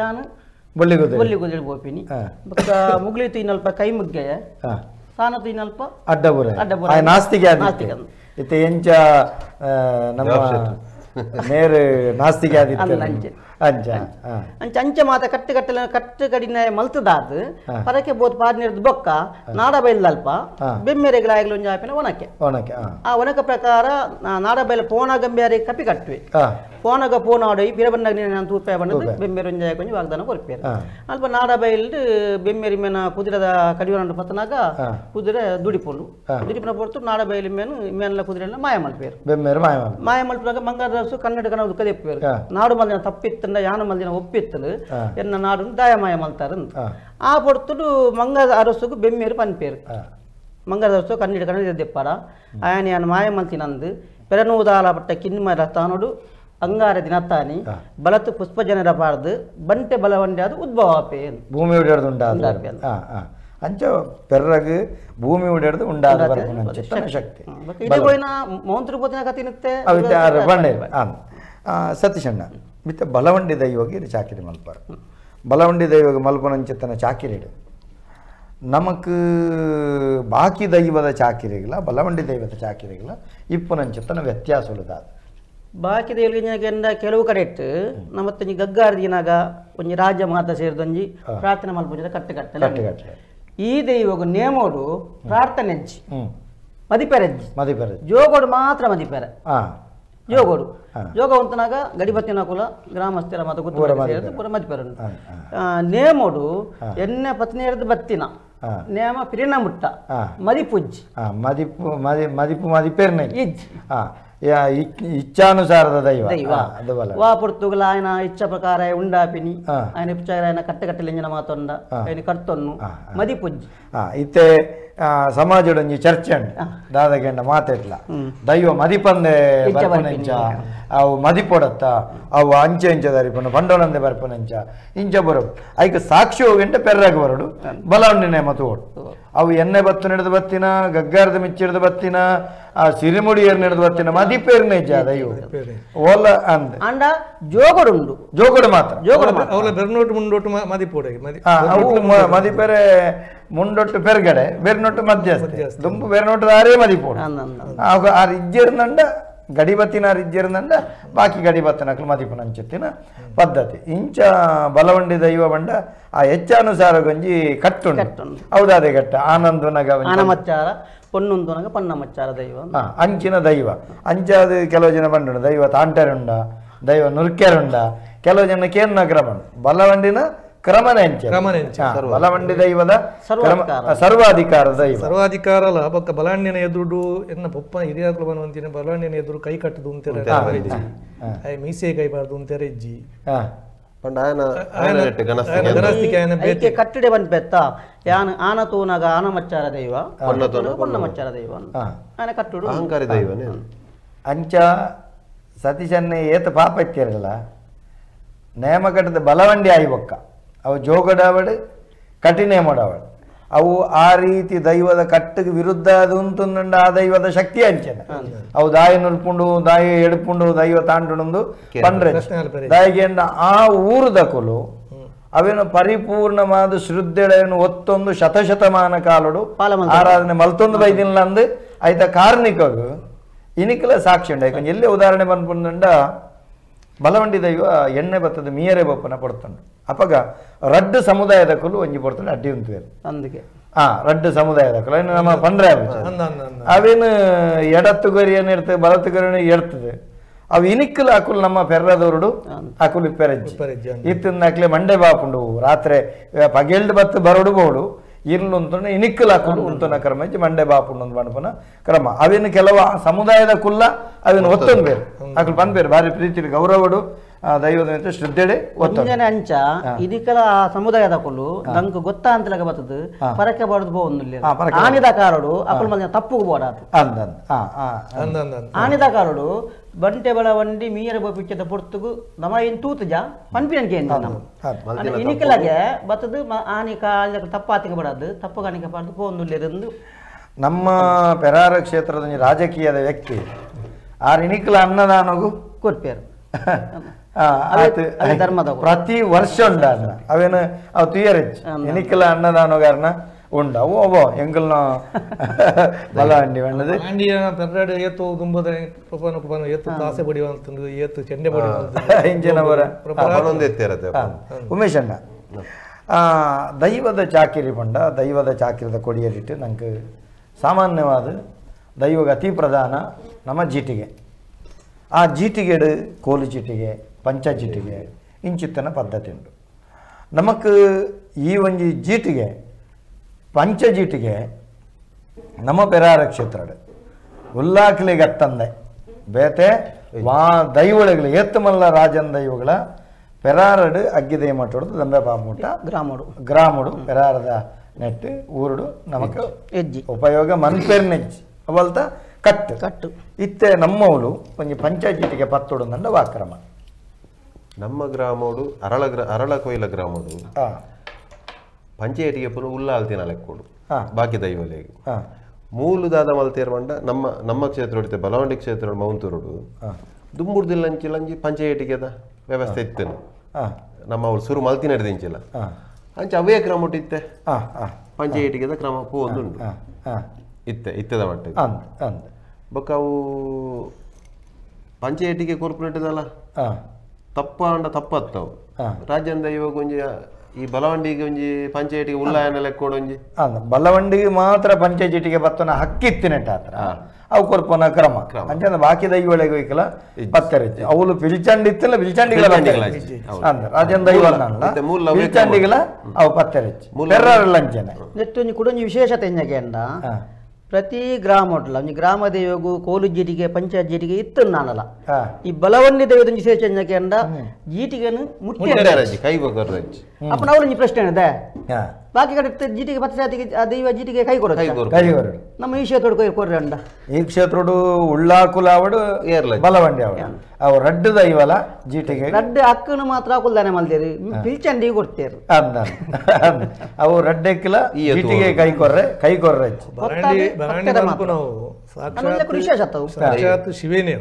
ಯಾನು ಬೊಲ್ಲಿ ಗುದಿರು ಬೋಪಿನಿ ಬೊಕ್ಕ ಮುಗ್ಲಿ ತೀನಲ್ಪ ಕೈ ಮುಗ್ಗೆಯ ಸಾನ ತೀನಲ್ಪ ಅಡ್ಡಬುರ ಅಡ್ಡಬುರ ನಾಸ್ತಿಗೆ ಇತ್ತೆ ಎಂಚ ನಮ್ಮ ನೇರು ನಾಸ್ತಿಗೆ ಅಂಚೆ ಅಂಚೆ ಅಂಚೆ ಮಾತ ಕಟ್ಟು ಕಟ್ಟಲೆ ಕಟ್ಟು ಕಡಿನ ಮಲ್ತದಾದ ಪರಕೆ ಬೋತ್ ಪಾರ್ನಿರ್ದು ಬೊಕ್ಕ ನಾಡ ಬೈಲ್ದಲ್ಪ ಬೆಮ್ಮೆರೆಗಳಾಗಲು ಒಂಜಿ ಆಪಿನ ಒಣಕೆ ಒಣಕೆ ಆ ಒಣಕ ಪ್ರಕಾರ ನಾಡ ಬೈಲ ಪೋಣ ಗಂಬ್ಯಾರಿ ಕಪಿ ಕಟ್ಟುವೆ ಪೋನಗ ಪೋನಾಡೋಯ್ ಪಿರಬಂದಾಗ ನಾನು ತೂಪೆ ಬಂದದ್ದು ಬೆಮ್ಮೆರು ಒಂಜಿ ಕೊಂಚ ವಾಗ್ದಾನ ಕೊರ್ಪೇರು ಅಲ್ಪ ನಾಡ ಬೈಲ್ದು ಬೆಮ್ಮೆರಿ ಮೇನ ಕುದುರೆದ ಕಡಿವನಂಡು ಪತ್ತನಾಗ ಕುದುರೆ ದುಡಿಪೊಂಡು ದುಡಿಪಿನ ಪೊರ್ತು ನಾಡ ಬೈಲಿ ಮೇನು ಮೇನೆಲ್ಲ ಕುದುರೆ ಮಾಯ ಮಲ್ಪೇರು ಬೆಮ್ಮೆರು ಮಾಯ ಮಾಯ ಮಲ್ಪನಾಗ ಮಂಗಾರಸು ಕನ್ನಡ ಕನ್ನಡ ಕದೆಪ್ಪೇರು ನಾಡು ಮಲ್ದಿನ ತಪ್ಪಿತ್ತಂಡ ಯಾನು ಮಲ್ದಿನ ಒಪ್ಪಿತ್ತಲು ಎನ್ನ ನಾಡು ದಾಯಮಾಯ ಮಲ್ತಾರ ಆ ಪೊರ್ತುಡು ಮಂಗ ಅರಸುಗು ಬೆಮ್ಮೇರು ಪನ್ಪೇರು ಮಂಗದ ಅರಸು ಕನ್ನಡ ಕನ್ನಡ ದೆಪ್ಪಾರ ಆಯನ ಯಾನು ಮಾಯ ಮಲ್ತಿನಂದು ಪೆರನೂದಾಲ ಪಟ್ಟ ಕಿನ್ಮರ ತಾನುಡು ಅಂಗಾರ ದಿನತ್ತಾನಿ ಬಲತು ಪುಷ್ಪಜನರ ಪಾರ್ದು ಬಂಟೆ ಬಲವಂಡೆ ಅದು ಉದ್ಭವ ಭೂಮಿ ಉಡಾಡ್ದು ಉಂಡಾದ ಅಂಚ ಪೆರ್ರಗು ಭೂಮಿ ಉಡಾಡ್ದು ಉಂಡಾದ ಶಕ್ತಿ ಇದು ಹೋಯ್ನ ಮೌಂತ್ರ ಪೋತಿನ ಕತಿನತ್ತೆ ಬಂಡೆ ಸತೀಶಣ್ಣ ಮಿತ್ತ ಬಲವಂಡಿ ದೈವಗೆ ಇದು ಚಾಕಿರಿ ಮಲ್ಪಾರು ಬಲವಂಡಿ ದೈವಗೆ ಮಲ್ಪನಂಚಿತ್ತನ ಚಾಕಿರಿಡು ನಮಕ್ ಬಾಕಿ ದೈವದ ಚಾಕಿರಿಗಳ ಬಲವಂಡಿ ದೈವದ ಚಾಕಿರಿಗಳ ಇಪ್ಪುನಂಚಿತ್ತನ ವ್ಯತ್ಯಾಸ ಉಳಿದಾದ ಬಾಕಿ ದೈವಗಳಿಗೆ ಕೆಲವು ಕಡೆ ಇಟ್ಟು ನಮ್ಮತ್ತೆ ಗಗ್ಗಾರ ದಿನಾಗ ಒಂಜಿ ರಾಜ್ಯ ಮಾತ ಸೇರಿದೊಂಜಿ ಪ್ರಾರ್ಥನೆ ಮಲ್ಪುಜದ ಕಟ್ಟುಕಟ್ಟಲೆ ಕಟ್ಟುಕಟ್ಟಲೆ ಈ ದೈವಗು ನೇಮೋಡು ಪ್ರಾರ್ಥನೆಜ್ಜಿ ಮದಿಪೆರೆಜ್ಜಿ ಮದಿಪೆರೆ ಜೋಗೋಡು ಮಾತ್ರ ಮದಿಪೆರೆ ಜೋಗೋಡು ಜೋಗ ಉಂತನಾಗ ಗಡಿಬತ್ತಿನ ಕುಲ ಗ್ರಾಮಸ್ಥರ ಮಾತ ಗುತ್ತು ಪೂರ ಮದಿಪೆರೆ ನೇಮೋಡು ಎಣ್ಣೆ ಪತ್ನಿಯರದು ಬತ್ತಿನ ನೇಮ ಪಿರಿನ ಮುಟ್ಟ ಮದಿಪುಜ್ಜಿ ಮದಿಪು ಮದಿ ಮದಿಪು ಮದಿಪೆರ್ನೆ ಇಜ್ಜಿ ಇಚ್ಛಾನುಸಾರದ ದೈವ ದೈವ ವಾ ಪೊರ್ತುಗಲ ఆయన ಇಚ್ಛ ಪ್ರಕಾರ ಉಂಡಾಪಿನಿ ఆయన ಇಚ್ಛ ఆయన ಕಟ್ಟೆಕಟ್ಟಲೆ ಮಾತೊಂಡ ఆయన ಕರ್ತೊನ್ನು ಮದಿಪುಜ್ಜಿ ಇತ್ತೆ ಸಮಾಜಡೊಂಜಿ ಚರ್ಚೆ ಉಂಡು ದಾದಗೆಂಡ ಮಾತೆಟ್ಲ ದೈವ ಮದಿಪಂದೆ ಬರ್ಪನೆಂಚ ಅವು ಮದಿಪೊಡತ್ತ ಅವು ಅಂಚೆ ಅಂಚೆ ದರಿಪನು ಪಂಡೋನಂದೆ ಬರ್ಪನೆಂಚ ಇಂಚ ಬರೋಡು ಐಕ್ ಸಾಕ್ಷಿ ಹೋಗಂಟೆ ಪೆರ್ರಾಗ ಬರೋಡು ಬಲವಂಡಿನೇ ಮತ್ತು ಓಡು ಅವು ಎಣ್ಣೆ ಬತ್ತು ನಡೆದು ಬತ್ತಿನ ಗಗ್ಗಾರದ ಮಿಚ್ಚಿಡ್ದು ಬತ್ತಿನ ಆ ಸಿರಿಮುಡಿಯರ್ ನಡೆದು ಬತ್ತಿನ ಮದಿಪೇರ್ನೆ ಇಜ್ಜ ದೈವ ಓಲ ಅಂದ ಅಂಡ ಜೋಗಡುಂಡು ಜೋಗಡು ಮಾತ್ರ ಜೋಗಡು ಅವಲ ಬೆರ್ನೋಟು ಮುಂಡೋಟು ಮದಿಪೋಡೆ ಅವು ಮದಿಪೆರೆ ಮುಂಡೊಟ್ಟು ಪೆರ್ಗಡೆ ಬೆರ್ನೊಟ್ಟು ಮಧ್ಯಸ್ಥೆ ದುಂಬು ಬೆರ್ನೊಟ್ಟು ದಾರೇ ಮದಿಪೋಡು ಆರು ಇಜ್ಜೇರ್ನಂಡ ಗಡಿಬತ್ತಿನ ಇಜ್ಜಿರಂದಂಡ ಬಾಕಿ ಗಡಿಬತ್ತಿನಕ್ಲು ಮದಿಪುನಂಚಿತ್ತಿನ ಪದ್ಧತಿ ಇಂಚ ಬಲವಂಡಿ ದೈವ ಬಂಡ ಆ ಹೆಚ್ಚಾನುಸಾರ ಗೊಂಜಿ ಕಟ್ಟುಂಡು ಹೌದಾದೆ ಕಟ್ಟ ಆನಂದನಗ ಆನಮಚ್ಚಾರ ಪೊನ್ನೊಂದುನಗ ಪನ್ನಮಚ್ಚಾರ ದೈವ ಅಂಚಿನ ದೈವ ಅಂಚಾದ ಕೆಲವು ಜನ ಬಂಡುಂಡು ದೈವ ತಾಂಟರುಂಡ ದೈವ ನುರ್ಕೆರುಂಡ ಕೆಲವು ಜನ ಕೇನ್ನ ಕ್ರಮ ಬಲವಂಡಿನ ಕ್ರಮನೆ ಅಂಚೆ ಬಲವಂಡಿ ದೈವದ ಸರ್ವಾಧಿಕಾರ ದೈವ ಸರ್ವಾಧಿಕಾರ ಅಲ್ಲ ಬೊಕ್ಕ ಬಲಾಂಡಿನ ಎದುರು ಎನ್ನ ಪೊಪ್ಪ ಹಿರಿಯಾಕಲು ಬನ್ವಂತಿನ ಬಲಾಂಡಿನ ಎದುರು ಕೈ ಕಟ್ಟದು ಅಂತಾರೆ ಮೀಸೆ ಕೈ ಬಾರ್ದು ಅಂತಾರೆ ಇಜ್ಜಿ ಕಟ್ಟಡೆ ಬಂದ್ಪೆತ್ತ ಯಾನ್ ಆನ ತೂನಾಗ ಆನ ಮಚ್ಚಾರ ದೈವ ಪೊನ್ನ ಮಚ್ಚಾರ ದೈವ ಆನ ಕಟ್ಟುಡು ಅಹಂಕಾರಿ ದೈವನೇ ಅಂಚ ಸತೀಶನ್ನೇ ಏತ ಪಾಪ ಇತ್ತಿರಲ್ಲ ನೇಮ ಕಟ್ಟದ ಬಲವಂಡಿ ಆಯಿ ಬೊಕ್ಕ ಅವು ಜೋಗಡಾವಡು ಕಠಿಣೆ ಮಾಡಾವಡು ಅವು ಆ ರೀತಿ ದೈವದ ಕಟ್ಟಿಗೆ ವಿರುದ್ಧ ಅದು ಉಂಟುಂಡ ಆ ದೈವದ ಶಕ್ತಿ ಅಂಚೆನ ಅವು ದಾಯಿ ನುಲ್ಪುಂಡು ದಾಯಿ ಎಡುಪುಂಡು ದೈವ ತಾಂಡುಂಡು ಪಂಡ್ರೆ ದಾಯಿಗೆ ಆ ಊರುದಕುಲು ಅವೇನು ಪರಿಪೂರ್ಣವಾದ ಶ್ರದ್ಧೆಳೆಯನ್ನು ಒತ್ತೊಂದು ಶತಶತಮಾನ ಕಾಲಡು ಆರಾಧನೆ ಮಲ್ತೊಂದು ಬೈದಿಲ್ಲ ಅಂದು ಆಯ್ತ ಕಾರ್ಣಿಕಗು ಇನಿಕಲ ಸಾಕ್ಷಿ ಉಂಡು ಯಾಕಂದ್ರೆ ಎಲ್ಲೇ ಉದಾಹರಣೆ ಬಂದ್ಪುಂಡ ಬಲವಂಡಿ ದೈವ ಎಣ್ಣೆ ಬತ್ತದ ಮೀಯರೆ ಬಪ್ಪನ ಪಡ್ತುಂಡು ಅಪಗ ರಡ್ಡು ಸಮುದಾಯದ ಕುಲು ಒಂಜಿ ಪಡ್ತುಂಡು ಅಡ್ಡಿ ಉಂತುವೇರು ಅಂದಕ್ಕೆ ರಡ್ಡು ಸಮುದಾಯದ ಕುಲು ಇನ್ನು ನಮ್ಮ ಪಂಡ್ರೆ ಅವೇನು ಎಡತ್ತು ಗರಿಯನ್ನು ಇರ್ತದೆ ಬಲತ್ತು ಗರಿಯನ್ನು ಎಡ್ತದೆ ಅವು ಇನಿಕ್ಕಲು ಅಕುಲು ನಮ್ಮ ಪೆರ್ರದವರುಡು ಅಕುಲು ಪೆರಜ್ಜಿ ಇತ್ತಿಂದಾಕ್ಲೆ ಮಂಡೆ ಬಾಪುಂಡು ರಾತ್ರಿ ಪಗೆಲ್ಡ್ ಬತ್ತು ಬರಡು ಬೋಡು ಇರ್ಲು ಉಂಟು ಇನಿಕ್ಕಲು ಅಕುಲು ಉಂಟುನ ಕ್ರಮ ಇಜ್ಜಿ ಮಂಡೆ ಬಾಪುಂಡು ಒಂದು ಪಣಪುನ ಕ್ರಮ ಅವೇನು ಕೆಲವು ಸಮುದಾಯದ ಕುಲ್ಲ ಅವೇನು ಒತ್ತೊಂದು ಬೇರೆ ಅಕುಲು ಪನ್ಪೇರು ಭಾರಿ ಪ್ರೀತಿ ಗೌರವಡು ದೈವದ ಶ್ರದ್ಧೆಡೆ ಒತ್ತೊಂಜನೆ ಅಂಚ ಇದಕ್ಕೆಲ್ಲ ಆ ಸಮುದಾಯದ ಕುಲು ನಂಗೆ ಗೊತ್ತಾ ಅಂತಲಗ ಬರ್ತದೆ ಪರಕೆ ಬಾಡುದು ಬೋಂದಿಲ್ಲ ಆನಿದ ಕಾರಡು ಅಕುಲು ಮಲ್ದಿನ ತಪ್ಪುಗು ಬೋಡಾತು ಆನಿದ ಕಾರಡು ಬಂಟೆ ಬಳ ವಂಡಿ ಮೀಯರ ಪಿಚ್ಚದ ಪೊರ್ತುಗು ನಮ ಏನ್ ತೂತುಜ ಪನ್ಪಿನಂಕೆ ನಮ್ಮ ಇನಿಕಲಾಗೆ ಬತ್ತದು ಆನಿ ಕಾಲ ತಪ್ಪಾತಿಗೆ ಬಡದು ತಪ್ಪು ಕಾಣಿಕೆ ಬಾರ್ದು ಪೋಂದುಲ್ಲೆರೆಂದು ನಮ್ಮ ಪೆರಾರ ಕ್ಷೇತ್ರದ ರಾಜಕೀಯದ ವ್ಯಕ್ತಿ ಆರ್ ಇನಿಕಲ ಅನ್ನದಾನಗು ಕೊರ್ಪೇರು ಪ್ರತಿ ವರ್ಷ ಉಂಡ ಅವೇನು ಅವು ತುಯರೆಚ್ಚು ಎನಿಕಲ ಅನ್ನದಾನಗಾರನ ಉಂಡ ಅವು ಅವೋ ಎಂಗಲ್ನ ಬಲ ಅಂಡಿ ಬಣ್ಣದು ಪೆರ್ರಾಡು ಏತು ದುಂಬದ ಏತು ತಾಸೆ ಬಡಿವಂತಂದು ಏತು ಚೆಂಡೆ ಬಡಿವಂತ ಇಂಜಿನವರ ಉಮೇಶ್ ಅಣ್ಣ ದೈವದ ಚಾಕಿರಿ ಬಂಡ ದೈವದ ಚಾಕಿರದ ಕೊಡಿಯರಿಟ್ಟು ನಂಗೆ ಸಾಮಾನ್ಯವಾದ ದೈವಗ ಅತಿ ಪ್ರಧಾನ ನಮ್ಮ ಜೀಟಿಗೆ ಆ ಜೀಟಿಗೆಡು ಕೋಲು ಚೀಟಿಗೆ ಪಂಚ ಚೀಟಿಗೆ ಇಂಚಿತ್ತನ ಪದ್ಧತಿ ಉಂಟು ನಮಕ್ ಈ ಒಂಜಿ ಜೀಟಿಗೆ ಪಂಚ ಜೀಟಿಗೆ ನಮ್ಮ ಪೆರಾರ ಕ್ಷೇತ್ರಡು ಉಲ್ಲಾಕ್ಲಿಗೆ ಅತ್ತಂದೆ ಬೇತೆ ವಾ ದೈವಳಿಗಳು ಏತ್ತಮಲ್ಲ ರಾಜನ್ ದೈವಗಳ ಪೆರಾರಡು ಅಗ್ಗಿದೈ ಮಟ್ಟೋಡು ದಂಬೆ ಪಾಮೂಟ ಗ್ರಾಮಡು ಗ್ರಾಮಡು ಪೆರಾರದ ನೆಟ್ಟು ಊರುಡು ನಮಕ್ ಎಜ್ಜಿ ಉಪಯೋಗ ಮನ್ಪೆರ್ನೆಜ್ಜಿ ಅವಲ್ತ ಕಟ್ಟು ಕಟ್ಟು ಇತ್ತೆ ನಮ್ಮವಳು ಒಂಜಿ ಪಂಚಾಯತಿಗೆ ಪತ್ತೊಡು ನಂಡ ವಾಕ್ರಮ ನಮ್ಮ ಗ್ರಾಮೋಡು ಅರಳ ಅರಳ ಕೊಯ್ಲ ಗ್ರಾಮೋಡು ಪಂಚಾಯತಿಗೆ ಪುನಃ ಉಲ್ಲಾಲ್ತಿನ ಲೆಕ್ಕೋಡು ಬಾಕಿ ದೈವಲೆಗೆ ಮೂಲುದಾದ ಮಲ್ತೇರ್ವಂಡ ನಮ್ಮ ನಮ್ಮ ಕ್ಷೇತ್ರ ಹೊಡಿತೆ ಬಲವಂಡಿ ಕ್ಷೇತ್ರ ಮೌಂತೂರುಡು ದುಂಬುಡ್ದಿಲ್ಲಂಚಿಲಂಜಿ ಪಂಚಾಯತಿಗೆದ ವ್ಯವಸ್ಥೆ ಇತ್ತೇನು ನಮ್ಮ ಅವಳು ಸುರು ಮಲ್ತಿ ನಡೆದಿಂಚಿಲ್ಲ ಅಂಚೆ ಅವೇ ಕ್ರಮ ಇತ್ತೆ ಪಂಚಾಯತಿಗೆದ ಕ್ರಮ ಪೂ ಒಂದುಂಡು ಇತ್ತೆ ಇತ್ತದ ಮಟ್ಟಿಗೆ ಬೊಕ್ಕ ಅವು ಪಂಚಾಯತಿಗೆ ಕೊರ್ಪುನೇಟದಲ್ಲ ತಪ್ಪ ಅಂಡ ತಪ್ಪತ್ತವು ರಾಜ್ಯಂದ ಇವಾಗ ಒಂಜಿ ಈ ಬಲವಂಡಿಗೆ ಒಂಜಿ ಪಂಚಾಯತಿಗೆ ಉಲ್ಲಾಯನ ಲೆಕ್ಕೋಡು ಒಂಜಿ ಬಲವಂಡಿಗೆ ಮಾತ್ರ ಪಂಚಾಯತಿಗೆ ಬತ್ತನ ಹಕ್ಕಿತ್ತಿನೆಟ್ಟ ಹತ್ರ ಅವು ಕೊರ್ಪುನ ಕ್ರಮ ಅಂಚೆ ಬಾಕಿ ದೈವಳಿಗೆ ಹೋಯ್ಕಲ ಪತ್ತರಿಚ್ಚು ಅವಳು ಪಿಲ್ಚಂಡಿ ಇತ್ತಲ್ಲ ಪಿಲ್ಚಂಡಿಗಳ ಅಂದ್ರ ರಾಜನ್ ದೈವ ಪಿಲ್ಚಂಡಿಗಳ ಅವು ಪತ್ತರಿಚ್ಚು ಪೆರ್ರಲ್ಲ ಅಂಚೆನೆ ನೆತ್ತೊಂಜಿ ಕುಡೊಂಜಿ ವಿಶೇಷತೆ ಎಂಜಗೆ ಅಂಡ ಪ್ರತಿ ಗ್ರಾಮೊಡ್ಲ ಒಂಜಿ ಗ್ರಾಮ ದೇವಗು ಕೋಲು ಜೀಟಿಗೆ ಪಂಚಾಯತ್ ಜೀಟಿಗೆ ಇತ್ತು ನಾನಲ್ಲ ಈ ಬಲವಂಡಿ ದೇವದ ವಿಶೇಷ ಎಂಜಗೆ ಅಂಡ ಜೀಟಿಗೆನು ಮುಟ್ಟಿ ಕೈ ಅಪ್ಪ ಅವರೊಂಜಿ ಪ್ರಶ್ನೆ ಇದೆ ಬಾಕಿ ಕಡೆ ಜೀಟಿಗೆ ಪಂಚಾಯತಿಗೆ ಆ ದೈವ ಜೀಟಿಗೆ ಕೈ ಕೊಡ ಕೈ ಕೊರ ನಮ್ಮ ಈ ಕ್ಷೇತ್ರಡು ಕೈ ಕೊರ್ರೆ ಅಂಡ ಈ ಕ್ಷೇತ್ರಡು ಉಳ್ಳಾಕುಲಾವಡು ಬಲವಂಡಿ ಅವಡು ಅವು ರಡ್ಡು ದೈವಲ ಜೀಟಿಗೆ ರಡ್ಡು ಅಕ್ಕನು ಮಾತ್ರ ಕುಲ್ದಾನೆ ಮಲ್ದೇರಿ ಪಿಲ್ಚಂಡಿ ಕೊಡ್ತೇರು ಅಂದ ಅವು ರಡ್ಡೆಕ್ಕಿಲ ಜೀಟಿಗೆ ಕೈ ಕೊರ್ರೆ ಕೈ ಕೊರ್ರೆ ನಾವು ಸಾಕ್ಷಾತ್ ಶಿವೇನೇ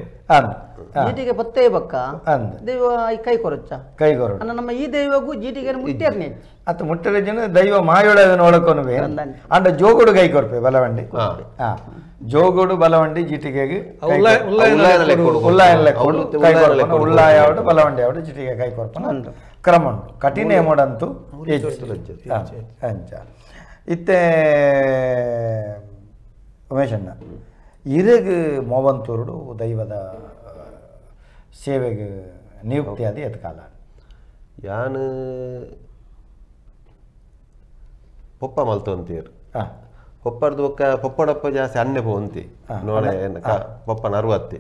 ಜೀಟಿಗೆ ಪತ್ತೇ ಬಕ್ಕ ದೈವ ಕೈ ಕೊರಚ್ಚ ಕೈ ಕೊರ ನಮ್ಮ ಈ ದೈವಗೂ ಜೀಟಿಗೆ ಮುಟ್ಟೇರ್ನೆ ಅತ್ತ ಮುಟ್ಟರೆ ಜನ ದೈವ ಮಾಯೋಡ ನೋಡಕೊನುವೆ ಅಂಡ ಜೋಗುಡು ಕೈ ಕೊರ್ಪೆ ಬಲವಂಡಿ. ಜೋಗುಡು ಬಲವಂಡಿ ಜೀಟಿಗೆಗೆ ಉಳ್ಳಾಯ ಆವಡು ಬಲವಂಡಿ ಆವಡು ಜೀಟಿಗೆ ಕೈ ಕೊರ್ಪನ ಕ್ರಮ ಉಂಟು. ಕಠಿಣ ಮೋಡಂತೂ ಅಂಚ ಇತ್ತೆ ಉಮೇಶಣ್ಣ ಇರಗ್ ಮೋವಂತೂರುಡು ದೈವದ ಸೇವೆಗೆ ನಿಯುಕ್ತಿ ಆದ ಎತ್ಕಾಲ ಯಾನ್ ಪೊಪ್ಪ ಮಲ್ತೊಂತೀರ್ ಪೊಪ್ಪರ್ದು ಬೊಕ್ಕ ಪೊಪ್ಪಡಪ್ಪ ಜಾಸ್ತಿ ಅಣ್ಣೆ ಪೋಂತಿ ನೋಡೆ ಪೊಪ್ಪನ ಅರುವತ್ತಿ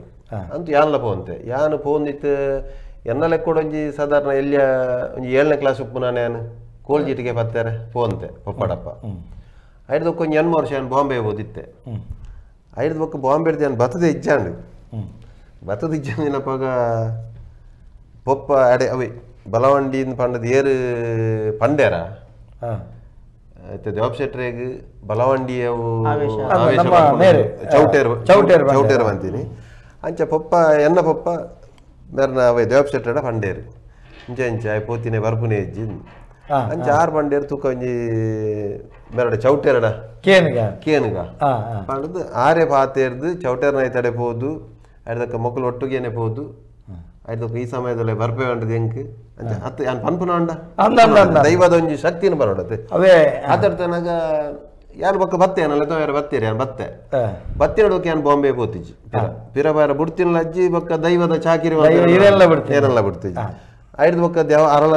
ಅಂತೂ ಯಾನ್ಲ ಪೋಂತೆ ಯಾನು ಪೋಂದಿತ್ತು ಎನ್ನ ಲೆಕ್ಕೊಡೊಂಜಿ ಸಾಧಾರಣ ಎಲ್ಲಿಯ ಒಂಜಿ 7ನೇ ಕ್ಲಾಸ್ ಉಪ್ಪು ನಾನು ಯಾನು ಕೋಲ್ಜೀಟಿಗೆ ಪತ್ತಾರೆ ಪೋಂತೆ ಪೊಪ್ಪಡಪ್ಪ ಐದು ಬೊಕ್ಕ ಒಂಜಿ 8 ವರ್ಷ ಯಾನು ಬಾಂಬೆ ಓದಿತ್ತೆ. ಐದು ಬೊಕ್ಕ ಬಾಂಬೆ ಯಾನು ಬತ್ತದ ಇಜ್ಜಾಂಡು ಬತ್ತದ ಇಜ್ಜಾಂಡಿನಪ್ಪಾಗ ಪೊಪ್ಪ ಅಡೆ ಅವೇ ಬಲವಂಡಿಯಿಂದ ಪಂಡದ ಏರು ಪಂಡ್ಯಾರ ದೇವಪ್ ಶೆಟ್ರೆಗ್ ಬಲವಂಡಿ ಅವು ಚೌಟೇರು ಚೌಟೇರು ಅಂತೀನಿ ಅಂಚ ಪೊಪ್ಪ ಎನ್ನ ಪೊಪ್ಪ ಮೇರ್ನ ಅವೇ ದೇವಪ್ ಶೆಟ್ರೆಡ ಪಂಡೇರು ಇಂಚ ಇಂಚ ಆಯ್ ಪೋತಿನೆ ಬರ್ಪುನೆ ಇಜ್ಜಿ ಅಂಚ ಆರು ಪಂಡೇರು ತೂಕ ಒಂಜಿ ಮೇರಡ ಚೌಟೇರಡ ಕೇನುಗ ಕೇನುಗ ಪಂಡದು ಆರೆ ಪಾತೇರ್ದು ಚೌಟೇರ್ನ ತಡೆ ಪೋದು ಐದಕ್ಕ ಮೊಕ್ಕಲು ಒಟ್ಟುಗೇನೆ ಪೋದು ಐದಕ್ಕ ಈ ಸಮಯದಲ್ಲೇ ಬರ್ಪೆ ಉಂಟು ಎಂಕ್ ಅಂಚ ಅತ್ತ ಯಾನ್ ಪನ್ಪುನ ಉಂಡ ದೈವದ ಒಂಜಿ ಶಕ್ತಿನ ಬರೋಡತ್ತೆ ಅವೇ ಆತಡ್ತನಾಗ ಯಾರು ಬೊಕ್ಕ ಬತ್ತೆ ಏನಲ್ಲ ಯಾರು ಬತ್ತೀರಿ ಯಾನ್ ಬತ್ತೆ ಬತ್ತಿನಡೋಕೆ ಯಾನ್ ಬಾಂಬೆ ಪೋತಿಜ್ಜಿ ಪಿರ ಬಾರ ಬುಡ್ತಿನ ಅಜ್ಜಿ ಬೊಕ್ಕ ದೈವದ ಚಾಕಿರಿ ಏನೆಲ್ಲ ಬಿಡ್ತಿಜ್ಜಿ ಐದು ಬೊಕ್ಕ ದೇವ ಅರಳ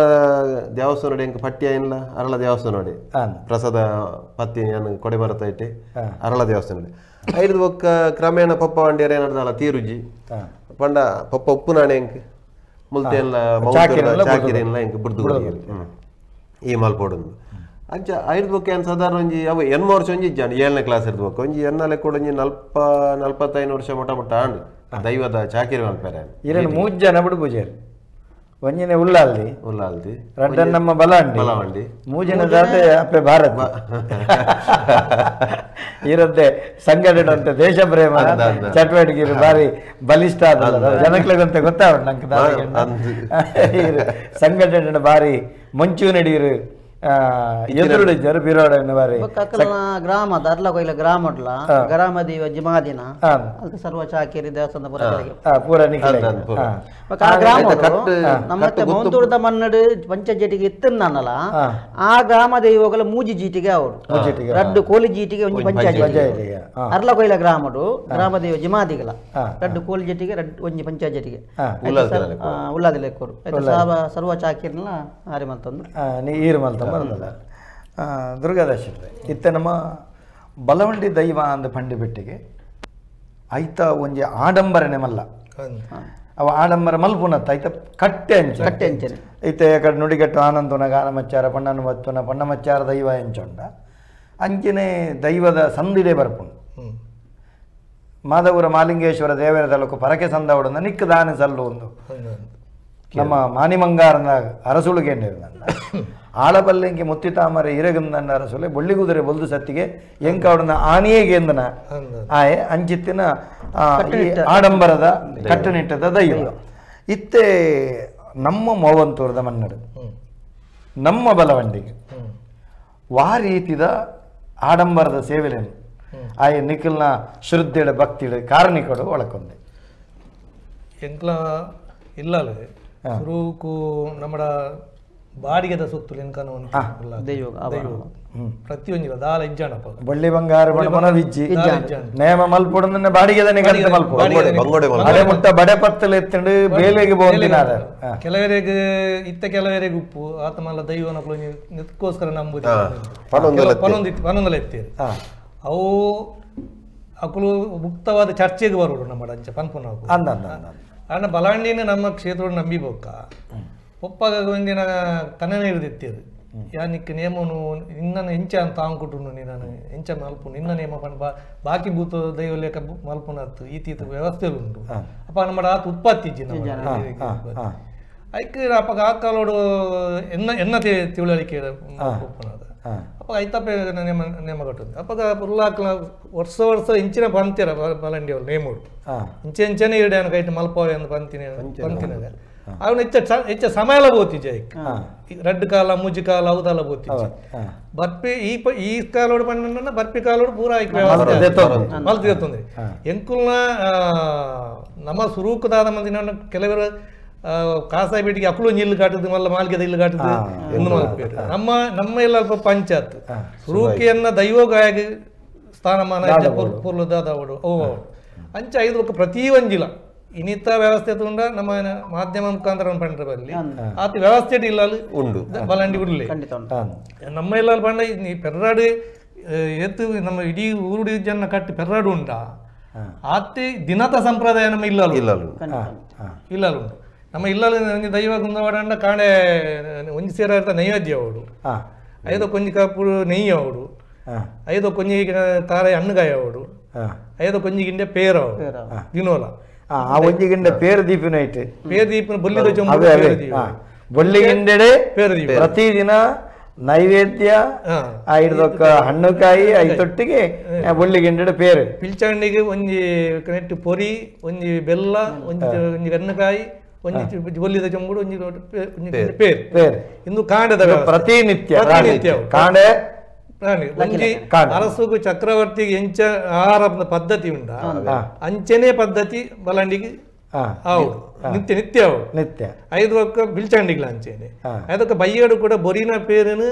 ದೇವಸ್ಥಾನ ಎಂಕ್ ಪಟ್ಟಿ ಏನಿಲ್ಲ ಅರಳ ದೇವಸ್ಥಾನ ಪ್ರಸಾದ ಪತ್ತಿ ಯಾನ್ ಕೊಡೆ ಮರತ ಇಟ್ಟೆ ಅರಳ ದೇವಸ್ಥಾನ ಐದು ಬೊಕ್ಕ ಕ್ರಮೇಣ ಪಪ್ಪ వండిಯರ್ ಏನಾಡ್ದಲ್ಲ ತೀರುಜಿ ಪಂಡ ಪಪ್ಪ ಉಪ್ಪು ನಾಣೆ ಎಂಕ್ ಮುಲ್ತೇನ್ಲ ಚಾಕಿರೇನ್ಲ ಎಂಕ್ ಬುಡ್ದು ಈ ಮಲ್ಪೋಡೊಂದು ಅಂಚ ಐದು ಬೊಕ್ಕ ಏನು ಸಾಧಾರಣ ಒಂಜಿ ಅವು 8 ವರ್ಷ ಒಂಜಿ ಇಜ್ಜಾಂಡ್ 7ನೇ ಕ್ಲಾಸ್ ಇರ್ದು ಬೊಕ್ಕ ಒಂಜಿ ಎನ್ನಲೆ ಕೂಡ ಒಂಜಿ 40-45 ವರ್ಷ ಮೊಟ ಮೊಟ ಆಂಡ್ ದೈವದ ಚಾಕಿರಿ ಮಲ್ಪೆರೆ ಇರನ್ನು 3 ಜನ ಬಿಡು ಪೂಜಾರಿ ಒಂಜಿನೆ ಉಳ್ಳಾಲ್ದಿ ಉಳ್ಳಾಲ್ದಿ ರಡ್ಡನ್ ನಮ್ಮ ಬಲವಂಡಿ ಬಲವಂಡಿ 3 ಜನದಾತೆ ಅಪ್ಪೆ ಭಾರತ ಇರದ್ದೆ ಸಂಘಟನೆ ಅಂತ ದೇಶ ಪ್ರೇಮ ಚಟುವಟಿಕೆ ಬಾರಿ ಬಲಿಷ್ಠ ಆದಲ್ಲ ಜನಕ್ಲೆಗಂತ ಗೊತ್ತಾವ ನಂಗೆ ಸಂಘಟನೆ ಬಾರಿ ಮಂಚು ನಡೀರು ಎದುರುಡು ಇಜ್ಜಾರು ಬಿರೋಡ ಬಾರಿ ಗ್ರಾಮದ ಅರ್ಲ ಕೊಯ್ಲ ಗ್ರಾಮಡ್ಲ ಗ್ರಾಮ ದೈವ ಜಿಮಾದಿನ ಅದಕ್ಕೆ ಸರ್ವ ಚಾಕಿರಿ ದೇವಸ್ಥಾನ ಪೂರ ಆ ಗ್ರಾಮ ನಮ್ಮ ಮೌಂತೂರದ ಮನ್ನಡು ಪಂಚಜೀಟಿಗೆ ಇತ್ತನ್ನಲ್ಲ ಆ ಗ್ರಾಮ ದೈವಗಳ ಮೂಜಿ ಜೀಟಿಗೆ ಅವರು ರಡ್ಡು ಕೋಲಿ ಜೀಟಿಗೆ ಒಂಜಿ ಪಂಚಾಯತ್ ಅರ್ಲ ಕೊಯ್ಲ ಗ್ರಾಮಡು ಗ್ರಾಮ ದೈವ ಜಿಮಾದಿಗಳ ರಡ್ಡು ಕೋಲಿ ಜೀಟಿಗೆ ರಡ್ಡು ಒಂಜಿ ಪಂಚಾಯತಿಗೆ ಉಲ್ಲಾದಿ ಲೆಕ್ಕೋರು ಸರ್ವ ಚಾಕಿರಿನ ಆರಿ ಮಲ್ತಂದು ಈರು ಮಲ್ತ ದುರ್ಗಾದಾಶಿಟ್ರೆ ಇತ್ತೆ ನಮ್ಮ ಬಲವಂಡಿ ದೈವ ಅಂದ ಪಂಡಿಬೆಟ್ಟಿಗೆ ಐತ ಒಂಜಿ ಆಡಂಬರನೆ ಮಲ್ಲ ಅವ ಆಡಂಬರ ಮಲ್ಪುನತ್ತ ಐತ ಕಟ್ಟೆ ಅಂಚೆ ಕಟ್ಟೆ ಅಂಚನೆ ಐತೆ ಕಡೆ ನುಡಿಗಟ್ಟು ಆನಂದನ ಗಾನಮಚ್ಚಾರ ಪಣ್ಣನು ಬತ್ತುನ ಪಣ್ಣಮಚ್ಚಾರ ದೈವ ಎಂಚೊಂಡ ಅಂಚನೆ ದೈವದ ಸಂದಿಡೆ ಬರ್ಪುಂಡು. ಮಾಧವರ ಮಾಲಿಂಗೇಶ್ವರ ದೇವರ ತಲುಕು ಪರಕೆ ಸಂದವಡನ್ನ ನಿಕ್ಕ ದಾನೆ ಸಲ್ಲು ಒಂದು ನಮ್ಮ ಮಾನಿಮಂಗಾರನ ಅರಸುಳುಗೆಂಡಿರ್ನ ಆಳಬಲ್ಲೆಂಗೆ ಮುತ್ತಿ ತಾಮರೆ ಇರಗಂದನ್ನ ಅರಸುಲೆ ಬೊಳ್ಳಿಗುದುರೆ ಬೊಲ್ದು ಸತ್ತಿಗೆ ಎಂಕವಡನ ಆನಿಯೇಗೆಂದನ ಆಯೆ ಅಂಚಿತ್ತಿನ ಆಡಂಬರದ ಕಟ್ಟುನಿಟ್ಟದ ದೈವ ಇತ್ತೆ ನಮ್ಮ ಮೋವಂತೂರದ ಮನ್ನಡು ನಮ್ಮ ಬಲವಂಡಿಗೆ ವಾ ರೀತಿದ ಆಡಂಬರದ ಸೇವೆಲೇನು ಆಯೆ ನಿಖಲ್ನ ಶ್ರದ್ಧೆಡ ಭಕ್ತಿಡ ಕಾರಣಿಕಡು ಒಳಕೊಂದೆ ಎಂಕ್ಲ ಇಲ್ಲಲೇ ಸುರುಕು ನಮ್ಮಡ ಬಾಡಿಗೆದ ಸೊತ್ತು ಪ್ರತಿಯೊಂದು ದಾಲ ಇಜ್ಜಾಣಪ್ಪ ಬಳ್ಳಿ ಬಂಗಾರ ಮನವಿಜ್ಜಿ ನೇಮ ಮಲ್ಪೊಡನ್ನ ಬಾಡಿಗೆದನೆ ಗಂತ ಮಲ್ಪೊಡು ಅಡೆ ಮುಟ್ಟ ಬಡೆ ಪತ್ತಲೆ ಎತ್ತಂಡು ಬೇಲೆಗೆ ಬೋಂದಿನಾರ ಕೆಲವರಿಗೆ ಇತ್ತ ಕೆಲವರಿಗೆ ಉಪ್ಪು ಆತ ಮಲ್ಲ ದೈವನಪ್ಪಲು ನಿತ್ಕೋಸ್ಕರ ನಂಬುದು ಪನೊಂದಲ ಎತ್ತೀರಿ ಅವು ಅಕುಲು ಮುಕ್ತವಾದ ಚರ್ಚೆಗೆ ಬರೋಡು ನಮ್ಮ ಅಂಚ ಪನ್ಪುನ ಅಣ್ಣ ಬಲಾಂಡಿನ ನಮ್ಮ ಕ್ಷೇತ್ರ ನಂಬಿ ಬೊಕ್ಕ ಪೊಪ್ಪಾಗ ಒಂದಿನ ಕನ್ನಡ ಇರ್ದಿತ್ತೀರು ಯಾನಿಕ್ ನೇಮನು ನಿನ್ನನ್ನು ಎಂಚ ಅಂತ ಅಂಕುಟುಂಡು ನೀನು ಎಂಚ ಮಲ್ಪು ನಿನ್ನ ನೇಮ ಪಂಡ ಬಾಕಿ ಭೂತ ದೈವ ಲೇಖ ಮಲ್ಪುನತ್ತು ಈತೀತ ವ್ಯವಸ್ಥೆ ಉಂಟು ಅಪ್ಪ ನಮ್ಮ ಆತ ಉತ್ಪತ್ತಿ ಇಜ್ಜಿ ಐಕ್ ಅಪ್ಪಗ ಆ ಕಾಲೋಡು ಎನ್ನ ಎನ್ನ ತಿಳುವಳಿಕೆ ಪೊಪ್ಪನದ ಅಪ್ಪ ಐತಪ್ಪ ನೇಮ ನೇಮ ಕಟ್ಟುದು ಅಪ್ಪಗ ಉಲ್ಲಾಕ್ಲ ವರ್ಷ ವರ್ಷ ಇಂಚಿನ ಪಂತಿರ ಬಲಂಡಿ ಅವರು ನೇಮುಡು ಇಂಚೆ ಇಂಚನೆ ಇರಡೆ ಕೈಟ್ ಮಲ್ಪವೆ ಅಂತ ಪಂತಿನ ಪಂತಿನಾಗ ಅವನು ಹೆಚ್ಚ ಹೆಚ್ಚ ಸಮಯಲ ಬೋತಿ ಜೈಕ್ ರಡ್ಡು ಕಾಲ ಮುಜ್ಜು ಕಾಲ ಅವದಲ್ಲ ಬೋತಿ ಬರ್ಪಿ ಈ ಈ ಕಾಲೋಡು ಪಂಡ ಬರ್ಪಿ ಕಾಲೋಡು ಪೂರ ಮಲ್ತಿರ್ತದೆ ಎಂಕುಲ್ನ ನಮ್ಮ ಸುರೂಕದಾದ ಮಂದಿನ ಕೆಲವರು ಕಾಸಾಯಿ ಬೇಟಿಗೆ ಅಕ್ಲು ಇಲ್ಲು ಕಾಟದು ಮಲ್ಲ ಮಾಲ್ಗೆದ ಇಲ್ಲು ಕಾಟದು ಎಂದು ಮಲ್ಪೇರು ನಮ್ಮ ನಮ್ಮ ಎಲ್ಲ ಅಲ್ಪ ಪಂಚಾಯತ್ ಸುರೂಕಿಯನ್ನ ದೈವಗಾಯಗೆ ಸ್ಥಾನಮಾನ ಪೊರ್ಲುದಾದವಡು ಓ ಅಂಚ ಐದು ಪ್ರತಿ ಒಂಜಿಲ ಇನ್ನಿತ ವ್ಯವಸ್ಥೆ ತುಂಡ ನಮ್ಮ ಮಾಧ್ಯಮ ಮುಖಾಂತರ ಪಂಡ್ರೆ ಬರಲಿ ಆತ ವ್ಯವಸ್ಥೆ ಇಲ್ಲ ಉಂಡು ಬಲಂಡಿ ಉಡ್ಲಿ ನಮ್ಮ ಇಲ್ಲ ಪಂಡ ನೀ ಪೆರ್ರಾಡು ಎತ್ತು ನಮ್ಮ ಇಡೀ ಊರುಡಿ ಜನ ಕಟ್ಟಿ ಪೆರ್ರಾಡು ಉಂಡ ಆತೆ ದಿನತ ಸಂಪ್ರದಾಯ ನಮ್ಮ ಇಲ್ಲ ಇಲ್ಲ ಉಂಟು ನಮ್ಮ ಇಲ್ಲ ಒಂಜಿ ದೈವ ಗುಂದವಾಡ ಕಾಣೆ ಒಂಜಿ ಸೇರ ನೈವೇದ್ಯ ಅವಡು ಐದು ಕೊಂಜಿ ಕಾಪುಡು ನೆಯ್ಯಿ ಅವಡು ಐದು ಕೊಂಜಿ ತಾರೆ ಹಣ್ಣುಗಾಯ ಅವಡು ಐದು ಕೊಂಜಿ ಗಿಂಡೆ ಪೇರ ದಿನೋಲ ಆ ಒಂಜಿ ಗಿಂಡೆ ಪೇರು ದೀಪಿನ ಇಟ್ಟು ಪೇರು ದೀಪಿನ ಬೊಲ್ಲಿದ ಬೊಲ್ಲಿಗಿಂಡೆಡೆ ಪ್ರತಿದಿನ ನೈವೇದ್ಯ ಹಿಡ್ದೊಕ್ಕ ಹಣ್ಣುಕಾಯಿ ಐತೊಟ್ಟಿಗೆ ಬೊಳ್ಳಿಗಿಂಡೆಡೆ ಪೇರು ಪಿಲ್ಚಾಂಡಿಗೆ ಒಂಜಿ ಕನೆಕ್ಟ್ ಪೊರಿ ಒಂಜಿ ಬೆಲ್ಲ ಒಂಜಿ ಒಂಜಿ ಹಣ್ಣುಕಾಯಿ ಒಂಜಿ ಬೊಲ್ಲಿದ ಚೊಂಬುಡು ಒಂಜಿ ಪೇರು ಪೇರು ಇನ್ನು ಕಾಂಡದ ಪ್ರತಿನಿತ್ಯ ಪ್ರತಿನಿತ್ಯ ಕಾಂಡೆ ಒಂಜಿ ಅರಸುಗು ಚಕ್ರವರ್ತಿಗೆ ಎಂಚ ಆಹಾರ ಪದ್ಧತಿ ಉಂಡ ಅಂಚನೆ ಪದ್ಧತಿ ಬಲಂಡಿಗೆ ಹೌದು ನಿತ್ಯ ನಿತ್ಯ ಅವು ನಿತ್ಯ ಐದು ಒಕ್ಕ ಬಿಲ್ಚಾಂಡಿಗ್ಲ ಅಂಚೇನೆ ಐದಕ್ಕ ಬಯ್ಯಡು ಕೂಡ ಬೊರಿನ ಪೇರುನು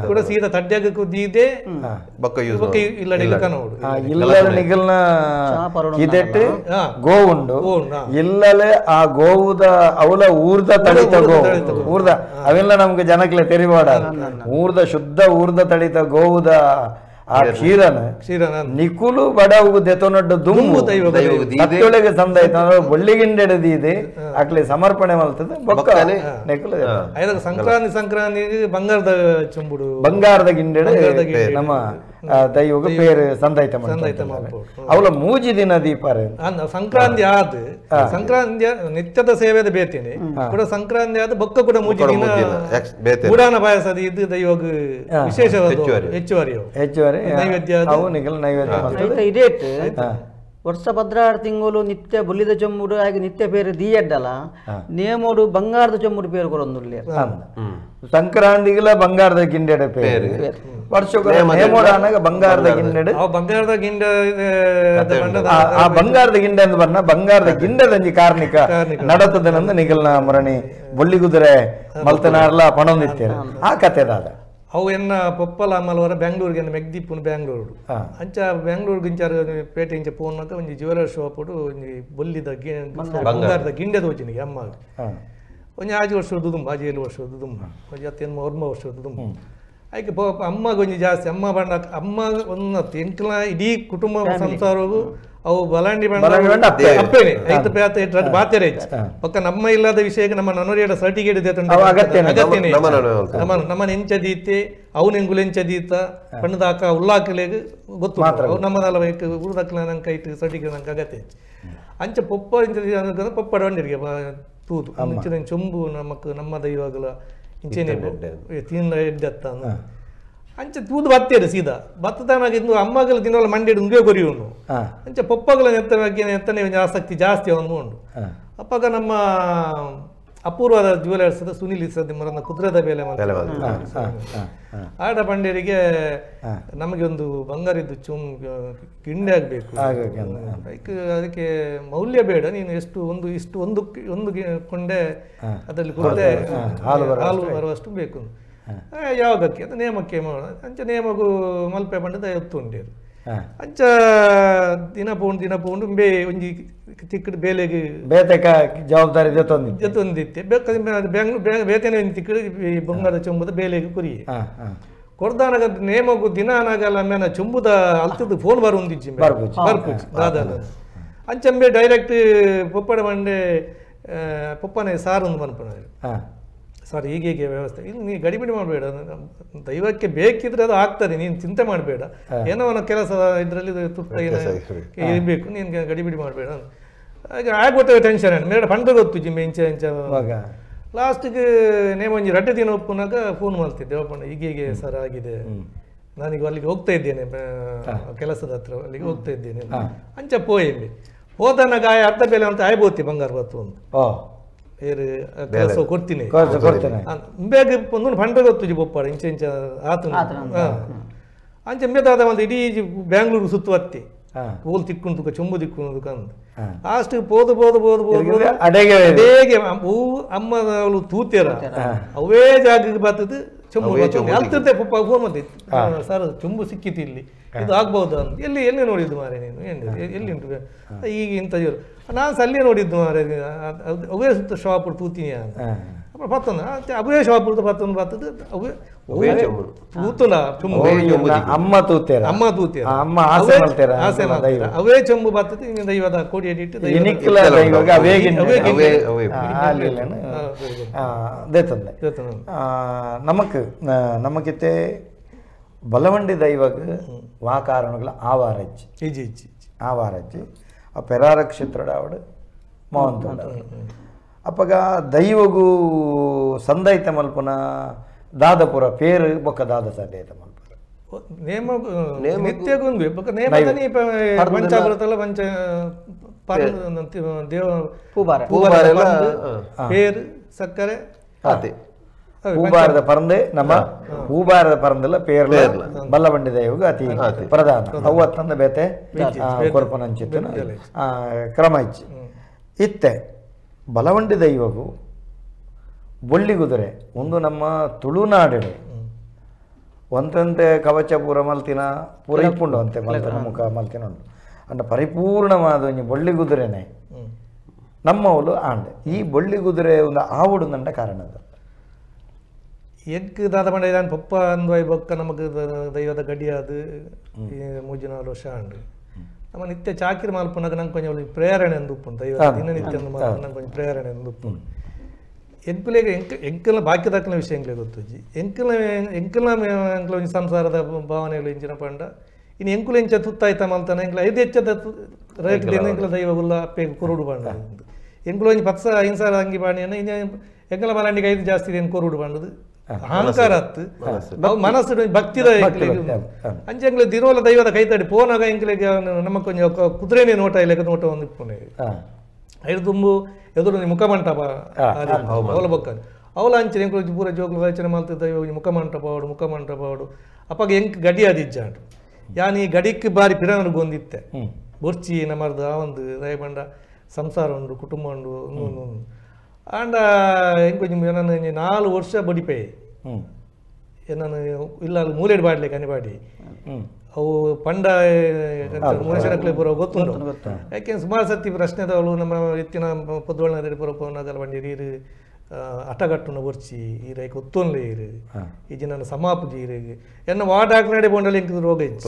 ಕೂಡ ಸೀದಾ ತಡ್ಯಾಗ ಕುದ್ದಿದೆ ಇಲ್ಲಡಿಗೆ ಕನೋಡು ಇಲ್ಲಲ ನಿಗಲ್ನ ಇದೆಟ್ಟು ಗೋವುಂಡು ಇಲ್ಲಲೆ ಆ ಗೋವುದ ಅವಲ ಊರ್ದ ತಳಿತ ಗೋ ಊರ್ದ ಅವೆಲ್ಲ ನಮ್ಗೆ ಜನಕ್ಲೆ ತೆರಿವಾಡ ಊರ್ದ ಶುದ್ಧ ಊರ್ದ ತಳಿತ ಗೋವುದ ಆ ಕ್ಷೀರನ ನಿಕುಲು ಬಡವು ದೆತೊನಡ್ಡು ದುಂಬು ತತ್ತೊಳಗೆ ಸಂದಾಯ್ತು ಬೊಳ್ಳಿಗಿಂಡೆಡದಿದೆ ಅಕ್ಲೆ ಸಮರ್ಪಣೆ ಮಲ್ತದೆ ಬೊಕ್ಕ ನೆಕುಲು ಸಂಕ್ರಾಂತಿ ಸಂಕ್ರಾಂತಿ ಬಂಗಾರದ ಚೊಂಬುಡು ಬಂಗಾರದ ಗಿಂಡೆಡೆ ನಮ್ಮ ದೈವಗ ಪೇರು ಸಂದಾಯ್ತ ಅವಳ ಮೂಜಿ ದಿನ ದೀಪಾರೆ ಸಂಕ್ರಾಂತಿ ಆದ ಸಂಕ್ರಾಂತಿ ನಿತ್ಯದ ಸೇವೆದ ಬೇತೇನೆ ಕೂಡ ಸಂಕ್ರಾಂತಿ ಆದ ಬೊಕ್ಕ ಕೂಡ ಮೂಜಿ ದಿನ ಬುಡಾನ ಪಾಯಸದ ಇದು ದೈವಗ ವಿಶೇಷವಾದ ಹೆಚ್ಚುವರಿ ಹೆಚ್ಚುವರಿ ನೈವೇದ್ಯ ಇದೇಟ್ ವರ್ಷ ಭದ್ರಾರು ತಿಂಗಳು ನಿತ್ಯ ಬೊಲ್ಲಿದ ಚೊಂಬುಡು ಹಾಗೆ ನಿತ್ಯ ಪೇರು ದೀಯಡ್ಡಲ ನೇಮೋಡು ಬಂಗಾರದ ಚೊಂಬುಡು ಪೇರು ಕೊರೊಂದುಲ್ಲೆ ಸಂಕ್ರಾಂತಿಗೆಲ್ಲ ಬಂಗಾರದ ಗಿಂಡೆಡೆ ಪೇರು ವರ್ಷಕ್ಕೆ ನೇಮೋಡು ಅನ್ನಾಗ ಬಂಗಾರದ ಗಿಂಡೆಡು ಬಂಗಾರದ ಗಿಂಡೆ ಆ ಬಂಗಾರದ ಗಿಂಡೆ ಅಂತ ಬರ್ನ ಬಂಗಾರದ ಗಿಂಡೆದಂಜಿ ಕಾರ್ಣಿಕ ನಡತದನಂದು ನಿಗಲ್ನ ಮುರಣಿ ಬೊಳ್ಳಿ ಕುದುರೆ ಮಲ್ತನಾರ್ಲ ಪಣೊಂದಿತ್ತೇರು ಆ ಕತೆದಾದ ಅವು ಎನ್ನ ಪೊಪ್ಪಲ ಅಮ್ಮಲವರ ಬೆಂಗಳೂರಿಗೆ ಮೆಗ್ದಿಪ್ಪುನು ಬೆಂಗಳೂರು ಅಂಚ ಬೆಂಗಳೂರು ಗಿಂಚಾರ ಪೇಟೆ ಇಂಚ ಪೋನ್ನಾಗ ಒಂಜಿ ಜ್ಯುವೆಲರ್ ಶಾಪ್ ಒಂಜಿ ಬೊಲ್ಲಿದ ಬಂಗಾರದ ಗಿಂಡೆ ತೋಚಿನಿಗೆ ಅಮ್ಮ ಒಂಜಿ ಆಜಿ ವರ್ಷದ ದುಂಬ ಆಜಿ ಏಳು ವರ್ಷದ ದುಂಬ ಒಂಜಿ ಹತ್ತು ಒರ್ಮ ವರ್ಷದ ದುಂಬ ಐಕೆ ಅಮ್ಮಗೆ ಒಂಜಿ ಜಾಸ್ತಿ ಅಮ್ಮ ಬಂಡ ಅಮ್ಮ ಒಂದು ಎಂಕ್ಲ ಇಡೀ ಕುಟುಂಬ ಸಂಸಾರವು ಅವು ಬಲಾಂಡಿ ಬಂಡ ಅಪ್ಪೇನೆ ಐತು ಪೇತ ಬಾತೆರೆ ಪಕ್ಕ ನಮ್ಮ ಇಲ್ಲದ ವಿಷಯಕ್ಕೆ ನಮ್ಮ ನನೋರಿಯಡ ಸರ್ಟಿಫಿಕೇಟ್ ಅಗತ್ಯನೇ ನಮ್ಮ ನಮ್ಮನ ಎಂಚ ದೀತೆ ಅವನ ಎಂಗುಲು ಎಂಚ ದೀತ ಪಣ್ಣದಾಕ ಉಲ್ಲಾಕಲೆಗ್ ಗೊತ್ತು ಅವು ನಮ್ಮದಲ್ಲ ಊರುದಕ್ಕಲ ನಂಗೆ ಇಟ್ಟು ಸರ್ಟಿಫಿಕೇಟ್ ನಂಗೆ ಅಗತ್ಯ ಅಂಚ ಪೊಪ್ಪ ಇಂಚ ಪೊಪ್ಪಡ ಬಂಡಿರಿಗೆ ತೂದು ಇಂಚಿನ ಚೊಂಬು ನಮಕ್ ನಮ್ಮ ದೈವಗಳ ಇಂಚೆನೆ ತಿನ್ನ ಎಡ್ಡೆತ್ತ ಅಂಚ ತೂದು ಬತ್ತೇರು ಸೀದಾ ಬತ್ತದಾನಾಗ ಇಂದು ಅಮ್ಮಗಲ ದಿನವಲ್ಲ ಮಂಡ್ಯಡು ಉಂದೇ ಕೊರಿಯುವನು ಅಂಚ ಪೊಪ್ಪಗಲ ನೆತ್ತ ಬಗ್ಗೆ ನೆತ್ತನೆ ಒಂಜಿ ಆಸಕ್ತಿ ಜಾಸ್ತಿ ಅವನು ಉಂಡು ಅಪ್ಪಗ ನಮ್ಮ ಅಪೂರ್ವದ ಜ್ಯುವೆಲರ್ಸ್ ಸುನಿಲ್ ಸದ್ಯ ಮರನ ಕುದುರೆದ ಬೇಲೆ ಆಡ ಬಂಡೇರಿಗೆ ನಮಗೆ ಒಂದು ಬಂಗಾರದ್ದು ಚುಮ್ ಗಿಂಡೆ ಆಗಬೇಕು, ಅದಕ್ಕೆ ಮೌಲ್ಯ ಬೇಡ, ನೀನು ಎಷ್ಟು ಒಂದು ಇಷ್ಟು ಒಂದು ಒಂದು ಕೊಂಡೆ ಅದರಲ್ಲಿ ಕುದುರೆ ಹಾಲು ಬರುವಷ್ಟು ಬೇಕು, ಯಾವಾಗಕ್ಕೆ ಅದು ನೇಮಕ್ಕೆ ಅಂಚ ನೇಮಗೂ ಮಲ್ಪೆ ಬಂಡದ ಎತ್ತುಂಡೇರು ಅಂಚ ದಿನ ಪೋಂಡು ದಿನ ಪೋಂಡು ಬೇ ಒಂಜಿ ತಿಕ್ಕಡು ಬೇಲೆಗೆ ಬೇತೆಕ ಜವಾಬ್ದಾರಿ ಜೊತೊಂದಿತ್ತೆ ಬೆಂಗ್ಳೂರು ಬೇತೇನೆ ಒಂಜಿ ತಿಕ್ಕಡು ಬಂಗಾರದ ಚೊಂಬುದ ಬೇಲೆಗೆ ಕುರಿ ಕೊಡ್ದಾನಾಗ ನೇಮಗು ದಿನ ಅನಾಗಲ್ಲ ಮೇನ ಚೊಂಬುದ ಅಲ್ತದ್ದು ಫೋನ್ ಬರುಂದಿಜ್ಜಿ ಬರ್ಪುಜಿ ದಾದಾನ ಅಂಚಂಬೆ ಡೈರೆಕ್ಟ್ ಪೊಪ್ಪಡ ಬಂಡೆ ಪೊಪ್ಪನೆ ಸಾರು ಒಂದು ಮನ್ಪನ ಸರ್ ಹೀಗೆ ಹೀಗೆ ವ್ಯವಸ್ಥೆ ಇನ್ನು ನೀ ಗಡಿಬಿಡಿ ಮಾಡಬೇಡ, ದೈವಕ್ಕೆ ಬೇಕಿದ್ರೆ ಅದು ಆಗ್ತದೆ, ನೀನು ಚಿಂತೆ ಮಾಡಬೇಡ, ಏನೋ ಒಂದು ಕೆಲಸ ಇದರಲ್ಲಿ ತುರ್ತಾಗಿ ಇರಬೇಕು, ನೀನು ಗಡಿಬಿಡಿ ಮಾಡಬೇಡ. ಹಾಗೆ ಆಗ್ಬಿಟ್ಟು ಟೆನ್ಷನ್ ಮೇಡ ಫಂಡ್ ಗೊತ್ತು ಜಿಮ್ಮೆ ಇಂಚ ಇಂಚ ಲಾಸ್ಟಿಗೆ ನೇಮೊಂಜಿ ರಡ್ಡೆ ದಿನ ಒಪ್ಪುನಾಗ ಫೋನ್ ಮಾಡ್ತಿದ್ದೆ ಒಪ್ಪಣ್ಣ ಹೀಗೆ ಸರ್ ಆಗಿದೆ ನಾನೀಗ ಅಲ್ಲಿಗೆ ಹೋಗ್ತಾ ಇದ್ದೇನೆ ಕೆಲಸದ ಹತ್ರ ಅಲ್ಲಿಗೆ ಹೋಗ್ತಾ ಇದ್ದೇನೆ ಅಂಚ ಪೋಯೆಂಬಿ ಹೋದನಾಗ ಆಯ ಅರ್ಧ ಬೆಲೆ ಅಂತ ಆಯ್ಬೋತಿ ಬಂಗಾರ ಬತ್ತು ಒಂದು ಏರು ಕೆಲಸ ಕೊಡ್ತೀನಿ ಬೇಗ ಒಂದು ಪಂಡ ಗೊತ್ತು ಬೊಪ್ಪಾಡ ಇಂಚ ಇಂಚ ಆತನ ಅಂಚೆ ಇಂಬೆದಾದ ಒಂದು ಇಡೀ ಬ್ಯಾಂಗ್ಳೂರು ಸುತ್ತು ಹತ್ತಿ ಹೋಲ್ ತಿಕ್ಕೊಂಡು ಚೊಂಬು ತಿಕ್ಕೊಂಡು ಕಂದು ಲಾಸ್ಟ್ ಪೋದು ಪೋದು ಪೋದು ಪೋದು ಅಡೇಗೆ ಹೂ ಅಮ್ಮ ಅವಳು ತೂತೇರ ಅವೇ ಜಾಗಕ್ಕೆ ಬರ್ತದೆ ಚೊಂಬು ಅಲ್ತಿರ್ತೆ ಪಪ್ಪ ಫೋನ್ ಬಂದಿತ್ತು ಸರ್ ಚೊಂಬು ಸಿಕ್ಕಿತ್ತು ಇಲ್ಲಿ ಇದು ಆಗ್ಬಹುದು ಅಂತ ಎಲ್ಲಿ ಎಲ್ಲಿ ನೋಡಿದ್ದು ಮಾರೆ ನೀನು ಎಲ್ಲಿ ಉಂಟು ಈಗ ಇಂಥ ಜೋರು ನಾನು ಸಹ ಅಲ್ಲೇ ನೋಡಿದ್ದು ಮಾರೆ ಅವೇ ಸುತ್ತ ಶಾಪ್ ತೂತೀನಿ ಅಂತ ಅப்புறம் ಪತ್ತೊಂದು ಅವೇ ಶಾಪ್ ಪತ್ತೊಂದು ಬರ್ತದೆ ಅವೇ ತೂತುಲ ಚೊಂಬು ಅಮ್ಮ ತೂತೇರ ಅಮ್ಮ ತೂತೇರ ಅಮ್ಮ ಆಸೆ ಮಾಡ್ತೇರ ಆಸೆ ಮಾಡ್ತೇರ ಅವೇ ಚೊಂಬು ಬರ್ತದೆ ಹಿಂಗೆ ದೈವದ ಕೋಡಿ ಇಟ್ಟು ದೇತಂದೆ ನಮಕ್ ನಮಕಿತ್ತೆ ಬಲವಂಡಿ ದೈವಗ್ ವಾ ಕಾರಣಗಳ ಆವಾರಜ್ಜಿ ಇಜ್ಜಿ ಇಜ್ಜಿ ಆವಾರಜ್ಜಿ ಆ ಪೆರಾರ ಕ್ಷೇತ್ರದ ಅವಡು ಮವಂತ ಅಪ್ಪಗ ದೈವಗೂ ಸಂದೈತ ಮಲ್ಪನ ದಾದಪುರ ಪೇರು ಬೊಕ್ಕ ದಾದ ಸಂದೈತ ಮಲ್ಪುರ ನೇಮ ನಿತ್ಯಗೊಂದು ಬೊಕ್ಕ ನೇಮದನಿ ಪಂಚಾಮೃತಲ ಪಂಚ ದೇವ ಪೂಬಾರ ಪೇರು ಸಕ್ಕರೆ ಅದೇ ಹೂಬಾರದ ಪರಂದೆ ನಮ್ಮ ಹೂಬಾರದ ಪರಂದೆಲ್ಲ ಪೇರ್ಲ ಬಲ್ಲಬಂಡಿ ದೈವಗ ಅತಿ ಪ್ರಧಾನ ಅವತ್ತಂದ ಬೇತೆ ಕೊರ್ಪನಂಚಿತ್ತನ ಕ್ರಮ ಇಚ್ಚಿ ಇತ್ತೆ ಬಲವಂಡಿ ದೈವಗು ಬೊಳ್ಳಿ ಕುದುರೆ ಒಂದು ನಮ್ಮ ತುಳುನಾಡಿಡೆ ಒಂತಂತೆ ಕವಚ ಪೂರ ಮಲ್ತಿನ ಪೂರ ಇಪ್ಪುಂಡು ಅಂತೆ ಮಲ್ತನ ಮುಖ ಮಲ್ತಿನ ಉಂಟು ಅಂಡ ಪರಿಪೂರ್ಣವಾದ ಒಂಜಿ ಬೊಳ್ಳಿ ಕುದುರೆನೆ ನಮ್ಮವಳು ಆಂಡೆ ಈ ಬೊಳ್ಳಿ ಕುದುರೆ ಒಂದು ಆವುಡು ನಂಡ ಕಾರಣದ ಎಗ್ ದಾದ ಪಂಡ ಇದಾನ್ ಪಪ್ಪ ಅಂದ್ವಾಯ್ ಬೊಕ್ಕ ನಮಗೆ ದೈವದ ಗಡಿಯಾದ ಮೂಜಿ ನಾಲ್ಕು ವರ್ಷ ಆಂಡು ನಮ್ಮ ನಿತ್ಯ ಚಾಕಿರಿ ಮಲ್ಪುನಾಗ ನಂಗೆ ಕೊಂಚ ಪ್ರೇರಣೆ ಅಂದು ಉಪ್ಪುಂಡು ದೈವ ದಿನನಿತ್ಯ ಅಂದು ಮಲ್ಪುನ ನಂಗೆ ಕೊಂಚ ಪ್ರೇರಣೆ ಅಂದು ಉಪ್ಪುಂಡು ಎಂಕುಲೆಗೆ ಎಂಕ್ ಎಂಕಲ್ನ ಬಾಕಿ ದಾಖಲೆ ವಿಷಯ ಎಂಕ್ಲೆ ಗೊತ್ತುಜ್ಜಿ ಎಂಕಲ್ನ ಎಂಕಲ್ನ ಎಂಕ್ಲ ಒಂಜಿ ಸಂಸಾರದ ಭಾವನೆಗಳು ಇಂಚಿನ ಪಂಡ ಇನ್ನು ಎಂಕುಲು ಎಂಚ ತುತ್ತಾಯ್ತ ಮಲ್ತಾನೆ ಎಂಕ್ಲ ಐದು ಹೆಚ್ಚದ ರೇಟ್ ಎಂಕ್ಲ ದೈವ ಉಲ್ಲ ಅಪ್ಪೆ ಕುರುಡು ಪಂಡ ಎಂಕುಲು ಒಂಜಿ 10 5 ಸಾವಿರ ಅಂಗಿ ಪಾಣಿಯನ್ನು ಇನ್ನು ಎಂಕಲ ಮಲಾಂಡಿಗೆ 5 ಜಾಸ್ತಿ ಇದೆ ಕುರುಡು ಪಂಡದು ಅಹಂಕಾರ ಅತ್ತು ಮನಸ್ಸು ಭಕ್ತಿದ ಅಂಚೆ ಎಂಕ್ಲೆ ದಿನೋಲ ದೈವದ ಕೈತಡಿ ಪೋನಾಗ ಎಂಕ್ಲೆಗೆ ನಮ್ಮ ಕೊಂಚ ಕುದುರೆನೇ ನೋಟ ಇಲ್ಲ ನೋಟ ಒಂದು ಇಪ್ಪುನೆ ಐದು ತುಂಬು ಎದುರು ಮುಖಮಂಟಪ ಅವಲ ಬೊಕ್ಕ ಅವಲ ಅಂಚೆ ಎಂಕ್ಲು ಪೂರ ಜೋಗ್ಲು ರಚನೆ ಮಲ್ತ ದೈವ ಮುಖಮಂಟಪ ಅವಡು ಮುಖಮಂಟಪ ಅವಡು ಅಪ್ಪಾಗ ಎಂಕ್ ಗಡಿ ಅದಿಜ್ಜಾಂಡು ಯಾನ್ ಈ ಗಡಿಕ್ ಬಾರಿ ಪಿರನರು ಗೊಂದಿತ್ತೆ ಬೊರ್ಚಿ ನಮ್ಮರ್ದು ಆ ಒಂದು ದಯಬಂಡ ಸಂಸಾರ ಉಂಡು ಕುಟುಂಬ ಉಂಡು ಆಂಡ ಎಂಕೊಂಚ ನಾನು 4 ವರ್ಷ ಬಡಿಪೆ ನಾನು ಇಲ್ಲ ಅಲ್ಲಿ ಮೂಲೆಡ್ ಬಾಡ್ಲಿಕ್ಕೆ ಅನಿಬಾಡಿ ಅವು ಪಂಡ ಮನುಷ್ಯನಕ್ಲೆ ಬರೋ ಗೊತ್ತುಂಟು ಯಾಕೆ ಸುಮಾರು ಸತಿ ಪ್ರಶ್ನೆದವಳು ನಮ್ಮ ಎತ್ತಿನ ಪೊದ್ವಳನ ಪುರ ಪೋನಾಗಲ ಬಂಡಿ ನೀರು ಅಟಗಟ್ಟುನ ಬೊರ್ಚಿ ಈರೈಕ್ ಒತ್ತೊನ್ಲೆ ಇರು ಈ ಜಿನ ಸಮಾಪುಜಿ ಈರಿಗೆ ಎನ್ನ ವಾರ್ಡ್ ಹಾಕ್ನಾಡೆ ಬೋಂಡಲ್ಲಿ ಎಂಕ್ ರೋಗ ಇಚ್ಚಿ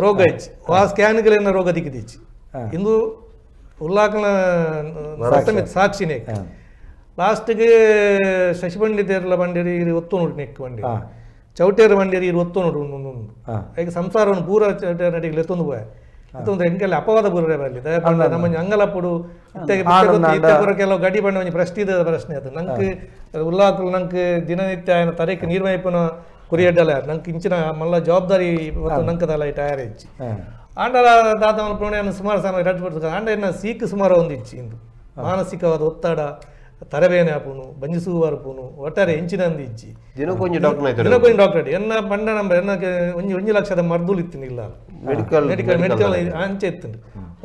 ರೋಗ ಇಚ್ಚಿ ಆ ಸ್ಕ್ಯಾನ್ಗಳೆನ್ನ ರೋಗ ದಿಕ್ಕಿದಿಚ್ಚಿ ಇಂದು ಉಲ್ಲಾಕನ ಸಾಕ್ಷಿನೇ ಲಾಸ್ಟ್ಗೆ ಶಶಿಬಂಡಿ ತೇರ್ಲ ಬಂಡೇರಿ ಇರು ಒತ್ತು ನೋಡು ನೆಕ್ ಬಂಡಿ ಚೌಟೇರು ಬಂಡೇರಿ ಇರು ಒತ್ತು ನೋಡು ಉಂಡು ಈಗ ಸಂಸಾರವನ್ನು ಪೂರ ಚೌಟೇರು ನಡಿಗೆ ಎತ್ತೊಂದು ಪೋಯ ಎತ್ತೊಂದು ಎಂಕಲ್ಲಿ ಅಪವಾದ ಪೂರ ಬರಲಿ ದಯಪಂಡ ನಮ್ಮ ಅಂಗಲಪ್ಪುಡು ಇತ್ತೆ ಕೆಲವು ಗಡಿ ಬಂಡ ಒಂಜಿ ಪ್ರಶ್ನೆ ಪ್ರಶ್ನೆ ಅದು ನಂಗೆ ಉಲ್ಲಾಕಲು ನಂಗೆ ದಿನನಿತ್ಯ ఆయన ತರೇಕ್ ನೀರ್ಮೈಪುನ ಕುರಿಯಡ್ಡಲ ನಂಗೆ ಇಂಚಿನ ಮಲ್ಲ ಜವಾಬ್ದಾರಿ ನಂಕದಲ್ಲ ಈ ಟಯರ್ ಹೆಚ್ಚಿ ಆಂಡಲ ದಾದ ಮಲ್ಪುಣ ಸುಮಾರು ಸಮಯ ರದ್ದು ಪಡ್ತು ಆಂಡ ಎನ್ನ ಸೀಕ್ ಸುಮಾರು ಒಂದು ಇಚ್ಚಿ ಇಂದು ಮಾನಸಿಕವಾದ ಒತ್ತಡ ತರಬೇನೆ ಆಪುನು ಬಂಜಿಸುವಾರು ಪೂನು ಒಟ್ಟಾರೆ ಎಂಚಿನಂದು ಇಜ್ಜಿ ದಿನಕ್ಕೊಂಜಿ ಡಾಕ್ಟರ್ ಆಯ್ತು ದಿನಕ್ಕೊಂಜಿ ಡಾಕ್ಟರ್ ಎನ್ನ ಪಂಡ ನಂಬರ್ ಎನ್ನ ಒಂಜಿ 1 ಲಕ್ಷದ ಮರ್ದುಲು ಇತ್ತಿನ ಇಲ್ಲ medical medical medical ಅಂಚೆ ಇತ್ತು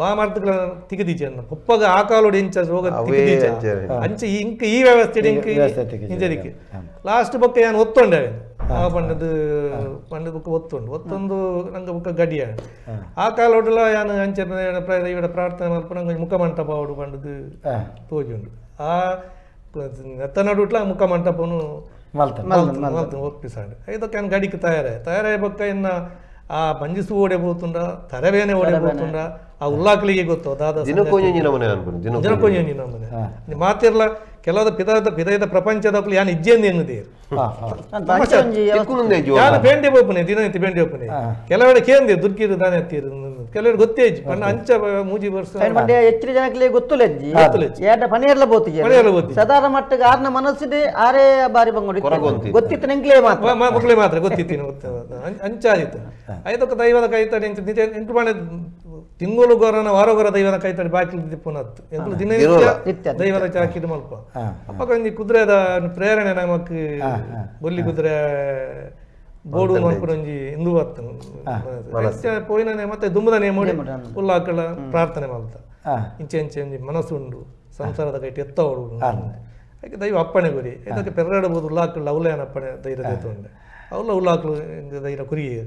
ಆ ಮರ್ದುಗಳ ತಿಗದಿಜಿ ಅನ್ನ ಪಪ್ಪಗ ಆ ಕಾಲೋಡು ಎಂಚ ರೋಗ ತಿಗದಿಜ ಅಂಚೆ ಇಂಕ್ ಈ ವ್ಯವಸ್ಥೆ ಇಂಕ್ ಇಂಚದಿಕ್ಕೆ ಲಾಸ್ಟ್ ಬೊಕ್ಕ ಯಾನ್ ಒತ್ತೊಂಡೆ ಆ ಪಂಡದ ಪಂಡದ ಬೊಕ್ಕ ಒತ್ತೊಂಡು ಒತ್ತೊಂದು ನಂಗೆ ಬೊಕ್ಕ ಗಡಿಯ ಆ ಕಾಲೋಡುಲ ಯಾನ್ ಅಂಚೆ ಇವಡ ಪ್ರಾರ್ಥನೆ ಮಲ್ಪು ನಂಗೆ ಮುಖಮಂಟಪ ಅವಡು ಪಂಡದು ತೋಜುಂಡು ಆ ನೆತ್ತ ನಡುಟ್ಲ ಮುಖಮಂಟಪನು ಮಲ್ತ ಒಪ್ಪಿಸಾಂಡು ಇದಕ್ಕೆ ನಾನು ಗಡಿಗೆ ತಯಾರಾಯ ತಯಾರಾಯ ಬೊಕ್ಕ ಇನ್ನ ಆ ಬಂಜಿಸು ಓಡೆ ಪೋತುಂಡ ತರಬೇನೆ ಓಡೆ ಪೋತುಂಡ ಆ ಉಲ್ಲಾಕ್ಲಿಗೆ ಗೊತ್ತು ದಾದ ದಿನಕ್ಕೊಂಜಿ ನಮನೆ ಅನ್ಕೊಂಡು ದಿನಕ್ಕೊಂಜಿ ನಮನೆ ಮಾತಿರ್ಲ ಕೆಲವದ ಪಿದಾದ ಪಿದಾದ ಪ್ರಪಂಚದಕ್ಕೂ ಯಾನ್ ಇಜ್ಜೆಂದು ಎನ್ನುದೇರು ಯಾನು ಪೇಂಡೆ ಪೋಪುನೆ ದಿನನಿತ್ಯ ಪೇಂಡೆ ಪೋಪುನೆ ಕೆಲವೆಡೆ ಕೇಂದ್ರ ದುರ್ಗಿರು ದಾನೆ ಹತ್ತೀರು ಕೆಲವರು ಗೊತ್ತೇ ಇಜ್ಜಿ ಪಂಡ ಅಂಚ ಮೂಜಿ ವರ್ಷ ಹೆಚ್ಚಿನ ಜನಕ್ಕೆ ಗೊತ್ತುಲೆಜ್ಜಿ ಏಟ ಪನೇರ್ಲ ಬೋತಿಗೆ ಸಾಧಾರಣ ಮಟ್ಟಕ್ಕೆ ಆರ್ನ ಮನಸ್ಸಿದೆ ಆರೇ ಬಾರಿ ಬಂಗೋಡಿ ಗೊತ್ತಿತ್ತು ನಿಂಕ್ಲೇ ಮಾತ್ರ ಮಕ್ಕಳೇ ಮಾತ್ರ ಗೊತ್ತಿತ್ತೀನಿ ಅಂಚಾದಿತ್ತು ಐದಕ್ಕ ದೈವದ ಕೈತಾಡಿ ನಿಜ ಎಂಟು ಮನೆ ತಿಂಗಳು ಗೊರನ ವಾರೋಗರ ದೈವದ ಕೈತಾಡಿ ಬಾಕಿ ದಿಪ್ಪುನತ್ತು ಎಂಟು ದಿನ ದೈವದ ಚಾಕಿದು ಮಲ್ಪ ಅಪ್ಪ ಒಂಜಿ ಕುದುರೆದ ಪ್ರೇರಣೆ ನಮಕ್ ಬೊಲ್ಲಿ ಕುದುರೆ ಬೋಡು ಮಲ್ಪುನೊಂಜಿ ಹಿಂದೂ ಬರ್ತನು ಪೋಯಿನೇ ಮತ್ತೆ ದುಂಬುದನೇ ಮೋಡಿ ಉಲ್ಲಾಕಳ ಪ್ರಾರ್ಥನೆ ಮಲ್ತ ಇಂಚೆ ಇಂಚೆ ಒಂಜಿ ಮನಸ್ಸುಂಡು ಸಂಸಾರದ ಕೈಟ್ ಎತ್ತ ಓಡು ಅದಕ್ಕೆ ದೈವ ಅಪ್ಪಣೆ ಗುರಿ ಇದಕ್ಕೆ ಪೆರಡಬಹುದು ಉಲ್ಲಾಕಳ ಅವಲೇನ ಅಪ್ಪಣೆ ಧೈರ್ಯ ದೇತುಂಡೆ ಅವಲ ಉಲ್ಲಾಕಳು ಧೈರ್ಯ ಕುರಿಯೇ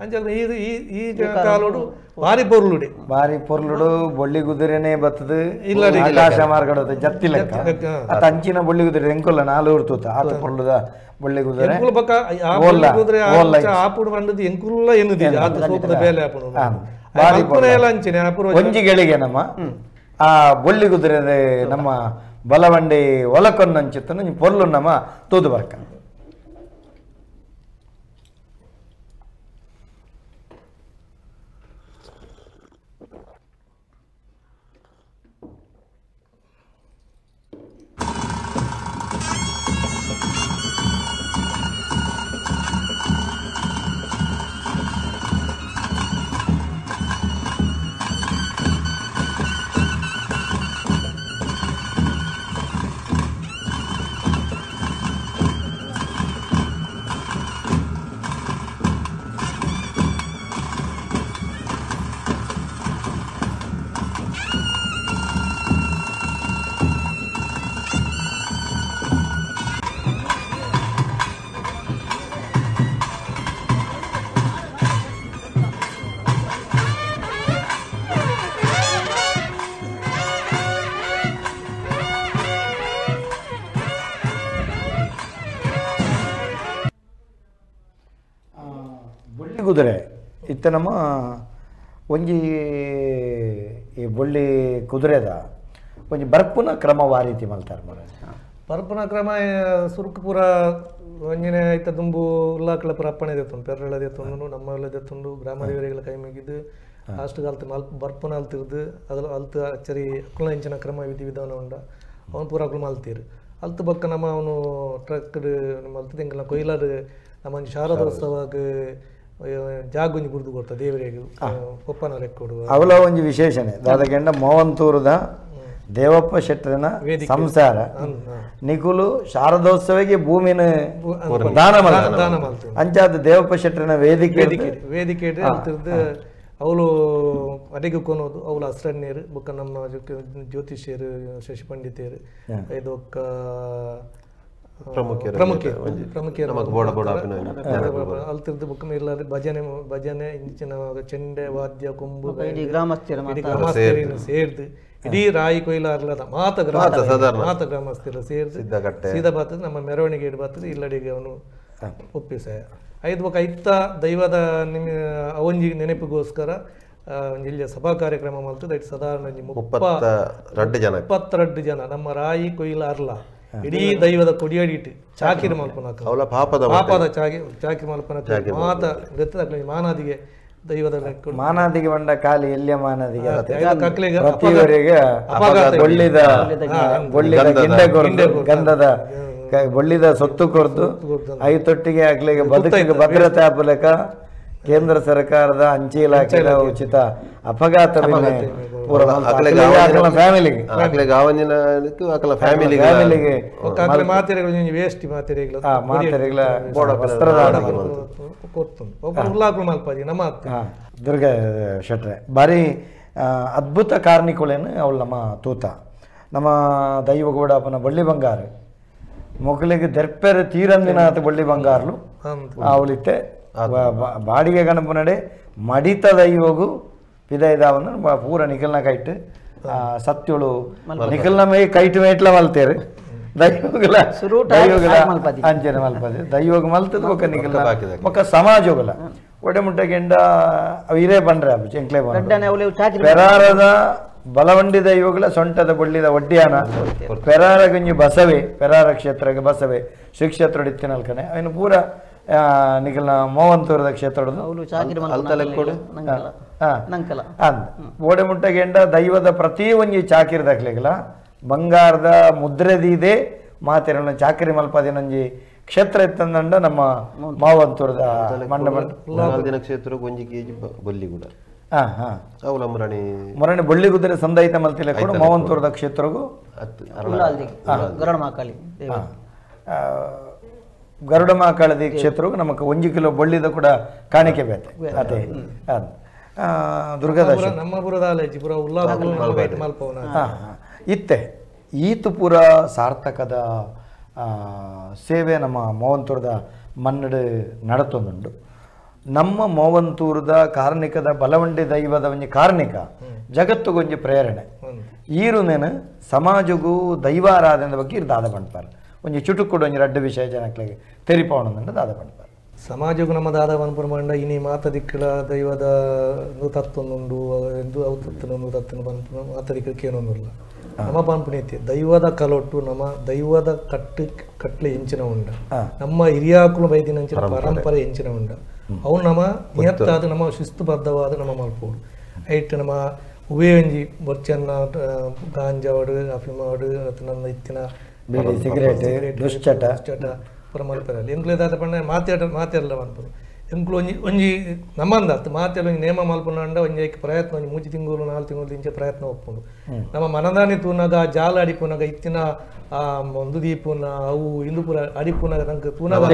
ಅಂಚೆ ಈ ಈ ಕಾಲೋಡು ಬಾರಿ ಪೊರ್ಲುಡಿ ಬಾರಿ ಪೊರ್ಲುಡು ಬೊಳ್ಳಿ ಕುದುರೆನೇ ಬತ್ತದು ಇಲ್ಲ ಆಕಾಶ ಮಾರ್ಗಡದ ಜತ್ತಿ ಲೆಕ್ಕ ಅತ್ತ ಅಂಚಿನ ಬೊಳ್ಳಿ ಕುದುರೆ ಎಂಕೊಲ್ಲ ನಾಲ್ವರು ತೂತ ಆತ ಪೊರ್ಲುದ ಬೊಳ್ಳಿ ಕುದುರೆ ಕುದುರೆ ಆಪುಡು ಬಂದದ್ದು ಎಂಕುಲ್ಲ ಎನ್ನುದಿಲ್ಲ ಆತ ಸೋಪದ ಬೇಲೆ ಆಪುಡು ಬಾರಿ ಒಂಜಿ ಗಳಿಗೆ ನಮ್ಮ ಆ ಬೊಳ್ಳಿ ಕುದುರೆ ನಮ್ಮ ಬಲವಂಡಿ ಒಲಕೊನ್ನಂಚಿತ್ತನು ಪೊರ್ಲು ನಮ್ಮ ತೂದು ಬರ್ಕ ಕುದುರೆ ಇತ್ತ ನಮ್ಮ ಒಂಜಿ ಈ ಬೊಳ್ಳಿ ಕುದುರೆದ ಒಂಜಿ ಬರ್ಪುನ ಕ್ರಮ ವಾರೀತಿ ಮಲ್ತಾರ ಮರ ಬರ್ಪುನ ಕ್ರಮ ಸುರುಕು ಪೂರ ಒಂಜಿನೇ ಐತ ದುಂಬು ಉಲ್ಲಾಕಳ ಪೂರ ಅಪ್ಪಣೆ ದೇತುಂಡು ಪೆರ್ರಳ ದೇತುಂಡು ನಮ್ಮ ಎಲ್ಲ ದೇತುಂಡು ಗ್ರಾಮ ದೇವರಿಗಳ ಕೈ ಮುಗಿದು ಅಷ್ಟು ಅಲ್ತು ಮಲ್ಪ ಬರ್ಪುನ ಅಲ್ತಿರ್ದು ಅದ್ರ ಅಲ್ತು ಅಚ್ಚರಿ ಅಕ್ಕುಲ ಇಂಚಿನ ಕ್ರಮ ವಿಧಿ ವಿಧಾನ ಉಂಡ ಅವನು ಪೂರ ಅಕ್ಕಳು ಮಲ್ತೀರು ಅಲ್ತು ಬಕ್ಕ ನಮ್ಮ ಅವನು ಟ್ರಕ್ ನಮ್ಮ ಅಲ್ತು ತಿಂಗಳ ಕೊಯ್ಲಾರು ನಮ್ಮ ಶಾರದೋತ್ಸವಕ್ಕೆ ಜಾಗೊಂಜಿ ಗುರ್ದು ಕೊಡ್ತ ದೇವರಿಗೆ ಪೊಪ್ಪನ ಲೆಕ್ಕ ಅವಲ ಒಂಜಿ ವಿಶೇಷಣೆ ದಾದಗೆಂಡ ಮೋವಂತೂರದ ದೇವಪ್ಪ ಶೆಟ್ಟರನ ಸಂಸಾರ ನಿಕುಲು ಶಾರದೋತ್ಸವಕ್ಕೆ ಭೂಮಿನ ದಾನ ಮಾಡ್ತಾರೆ ಅಂಚಾದ ದೇವಪ್ಪ ಶೆಟ್ಟರನ ವೇದಿಕೆ ವೇದಿಕೆ ಅಲ್ತಿರ್ದು ಅವಳು ಅಡಿಗೆ ಕೊನೋದು ಅವಳು ಅಸ್ರಣ್ಯರು ಬೊಕ್ಕ ನಮ್ಮ ಜ್ಯೋತಿಷ್ಯರು ಶಶಿ ಪಂಡಿತರು ಇದೊಕ್ಕ ಅಲ್ತಿರ್ದು ಬೊಕ್ಕ ಇಲ್ಲ ಭಜನೆ ಭಜನೆ ಇಂಚಿನ ಚೆಂಡೆ ವಾದ್ಯ ಕೊಂಬು ಗ್ರಾಮಸ್ಥರು ಸೇರ್ದು ಇಡೀ ರಾಯಿ ಕೊಯ್ಲ ಅರ್ಲದ ಮಾತ ಮಾತ ಗ್ರಾಮಸ್ಥರ ಸೇರ್ದು ಸೀದಾ ಬಾತದ ನಮ್ಮ ಮೆರವಣಿಗೆ ಇಡ್ ಬಾತದ ಇಲ್ಲಡಿಗೆ ಅವನು ಒಪ್ಪಿಸ ಐದು ಬೊಕ್ಕ ಐತ್ತ ದೈವದ ನಿಮ್ಮ ಅವಂಜಿ ನೆನಪಿಗೋಸ್ಕರ ಇಲ್ಲಿ ಸಭಾ ಕಾರ್ಯಕ್ರಮ ಮಾಡ್ತದೆ ಐಟ್ ಸಾಧಾರಣ 32 ಜನ ನಮ್ಮ ರಾಯಿ ಕೊಯ್ಲ ಅರ್ಲ ಇಡೀ ದೈವದ ಕೊಡಿಯಡಿಟ್ಟು ಚಾಕಿರಿ ಮಲ್ಪನ ಪಾಪದ ಚಾಕಿ ಮಲ್ಪನ ಮಾತ ಗೊತ್ತಾಗ್ಲಿ ಮಾನಾದಿಗೆ ದೈವದ ಮಾನಾದಿಗೆ ಬಂಡ ಕಾಲಿ ಎಲ್ಲಿಯ ಮಾನಾದಿಗೆ ಪ್ರತಿಯವರಿಗೆ ಒಳ್ಳಿದ ಒಳ್ಳಿದ ಗಿಂಡೆ ಕೊರ್ದು ಗಂಧದ ಒಳ್ಳಿದ ಸೊತ್ತು ಕೊರ್ದು ಐತೊಟ್ಟಿಗೆ ಆಗ್ಲಿಗೆ ಬದುಕಿಗೆ ಭದ್ರತೆ ಹಾಪಲಕ ಕೇಂದ್ರ ಸರ್ಕಾರದ ಅಂಚೆ ಇಲಾಖೆಯ ಉಚಿತ ಅಪಘಾತ ವಿಮೆ ಫ್ಯಾಮಿಲಿಗೆ ಫ್ಯಾಮಿಲಿಗೆ ಮಾತೆರೆಗಳ ವಸ್ತ್ರದಾನ ದುರ್ಗಾ ಶೆಟ್ರೆ ಭಾರಿ ಅದ್ಭುತ ಕಾರ್ಣಿಕುಳೇನು ಅವಳು ನಮ್ಮ ತೂತ ನಮ್ಮ ದೈವಗೌಡಪ್ಪನ ಬಳ್ಳಿ ಬಂಗಾರು ಮೊಗಲಿಗೆ ದರ್ಪೆರೆ ತೀರಂದಿನ ಆತ ಬಳ್ಳಿ ಬಂಗಾರಲು ಅವಳಿತ್ತೆ ಬಾಡಿಗೆ ಗಣಪನಡೆ ಮಡಿತ ದೈವಗು ಪಿದೈದಾವನ್ನು ಪೂರ ನಿಖಲ್ನ ಕೈಟ್ ಸತ್ಯಳು ನಿಖಲ್ನ ಮೇ ಕೈಟ್ ಮೇಟ್ಲ ಮಲ್ತೇರು ದೈವಗಳ ದೈವಗಳ ಅಂಚನೆ ಮಲ್ಪದೆ ದೈವಗ ಮಲ್ತದ ಬೊಕ್ಕ ನಿಖಲ್ನ ಬೊಕ್ಕ ಸಮಾಜಗಳ ಒಡೆ ಮುಟ್ಟ ಗೆಂಡ ಅವು ಇರೇ ಬಂಡ್ರೆ ಅವು ಎಂಕ್ಲೆ ಬಂಡ್ರೆ ಪೆರಾರದ ಬಲವಂಡಿ ದೈವಗಳ ಸೊಂಟದ ಬೊಳ್ಳಿದ ಒಡ್ಡಿಯಾನ ಪೆರಾರ ಗುಂಜಿ ಬಸವೆ ಪೆರಾರ ಕ್ಷೇತ್ರಕ್ಕೆ ಬಸವೆ ಶ್ರೀ ಕ್ಷೇತ್ರ ಇತ್ತಿನಲ್ಕನೆ ಅವನು ಪೂರ ನಿಕಲ್ನ ಮೋವಂತೂರದ ಕ್ಷೇತ್ರದ ಓಡೆ ಮುಟ್ಟಗೆಂಡ ದೈವದ ಪ್ರತಿ ಒಂಜಿ ಚಾಕಿರಿದಕ್ಲೆಗಲ ಬಂಗಾರದ ಮುದ್ರೆದಿದೆ ಮಾತೆರನ ಚಾಕರಿ ಮಲ್ಪದಿನಂಜಿ ಕ್ಷೇತ್ರ ಇತ್ತಂದಂಡ ನಮ್ಮ ಮಾವಂತೂರದ ಮಂಡ ಕ್ಷೇತ್ರ ಒಂಜಿ ಕೆಜಿ ಬೊಲ್ಲಿ ಕೂಡ ಮೊರಣಿ ಬೊಳ್ಳಿ ಕುದುರೆ ಸಂದಾಯಿತ ಮಲ್ತಿಲ್ಲ ಕೂಡ ಮಾವಂತೂರದ ಕ್ಷೇತ್ರಗೂ ಗರುಡ ಮಹಾಕಾಳದಿ ಕ್ಷೇತ್ರಗೂ ನಮಕ್ 1 ಕಿಲೋ ಬೊಳ್ಳಿದ ಕೂಡ ಕಾಣಿಕೆ ಬೇತೆ ಅದೇ ದುರ್ಗಾದಾಸ ಇತ್ತೆ ಈತು ಪೂರ ಸಾರ್ಥಕದ ಸೇವೆ ನಮ್ಮ ಮೋವಂತೂರದ ಮನ್ನಡು ನಡತೊಂದುಂಡು. ನಮ್ಮ ಮೋವಂತೂರದ ಕಾರ್ಣಿಕದ ಬಲವಂಡಿ ದೈವದ ಒಂಜಿ ಕಾರ್ಣಿಕ ಜಗತ್ತುಗೊಂಜಿ ಪ್ರೇರಣೆ ಈರುನೇನು ಸಮಾಜಗೂ ದೈವಾರಾಧನೆ ಬಗ್ಗೆ ಇರು ದಾದ ಪಣ್ಪಾರು ಒಂಜಿ ಚುಟುಕುಡು ಒಂಜಿ ರಡ್ಡು ವಿಷಯ ಜನಕ್ಲೆಗ್ ತೆರಿಪಾವಣಂದು ದಾದ ಪಣ್ಪಾರು. ಸಮಾಜಕ್ಕೂ ನಮ್ಮ ದಾದ ಪನ್ಪುನ ಪಂಡ ಇನಿ ಮಾತ ದಿಕ್ಕಲ ದೈವದ ತತ್ತೊಂದುಂಡು ಎಂದು ಅವು ತತ್ತನೊಂದು ತತ್ತನ ಪನ್ಪುನ ಮಾತ ದಿಕ್ಕಲ ಕೇನೊಂದುಲ್ಲ. ನಮ್ಮ ಪನ್ಪುನೈತಿ ದೈವದ ಕಲೊಟ್ಟು ನಮ್ಮ ದೈವದ ಕಟ್ಟು ಕಟ್ಲೆ ಎಂಚಿನ ಉಂಡ ನಮ್ಮ ಹಿರಿಯಾಕುಲು ಬೈದಿನಂಚಿನ ಪರಂಪರೆ ಎಂಚಿನ ಉಂಡ ಅವು ನಮ್ಮ ನಿಯತ್ತಾದ ನಮ್ಮ ಶಿಸ್ತುಬದ್ಧವಾದ ನಮ್ಮ ಮಲ್ಪೋಡು ಐಟ್ ನಮ್ಮ ಉವೇ ಒಂಜಿ ಬೊರ್ಚನ್ನ ಗಾಂಜಾವಡು ಅಫಿಮಾಡು ನನ್ನ ಇತ್ತಿನ ಸಿಗರೇಟ್ ದುಶ್ಚಟ ಪೂರ ಮಲ್ಪೆರಲ್ಲ ಎಂಕ್ಲು ದಾದ ಪಂಡ ಮಾತಾಡಲ್ಲ ಮನ್ಪುನು ಎಂಕ್ಲು ಒಂಜಿ ಒಂಜಿ ನಮ್ಮಂದಾತು ಮಾತೆಲ್ಲ ಒಂಜಿ ನೇಮ ಮಲ್ಪುನಂಡ ಒಂಜಿ ಐಕ್ ಪ್ರಯತ್ನ ಒಂಜಿ 3 ತಿಂಗಳು 4 ತಿಂಗಳು ಇಂಚೆ ಪ್ರಯತ್ನ ಒಪ್ಪುಂಡು. ನಮ್ಮ ಮನದಾನಿ ತೂನಾಗ ಜಾಲ ಅಡಿಪುನಾಗ ಇತ್ತಿನ ಒಂದು ದೀಪುನ ಅವು ಇಂದು ಪೂರ ಅಡಿಪುನಾಗ ನಂಗೆ ತೂನಾಗ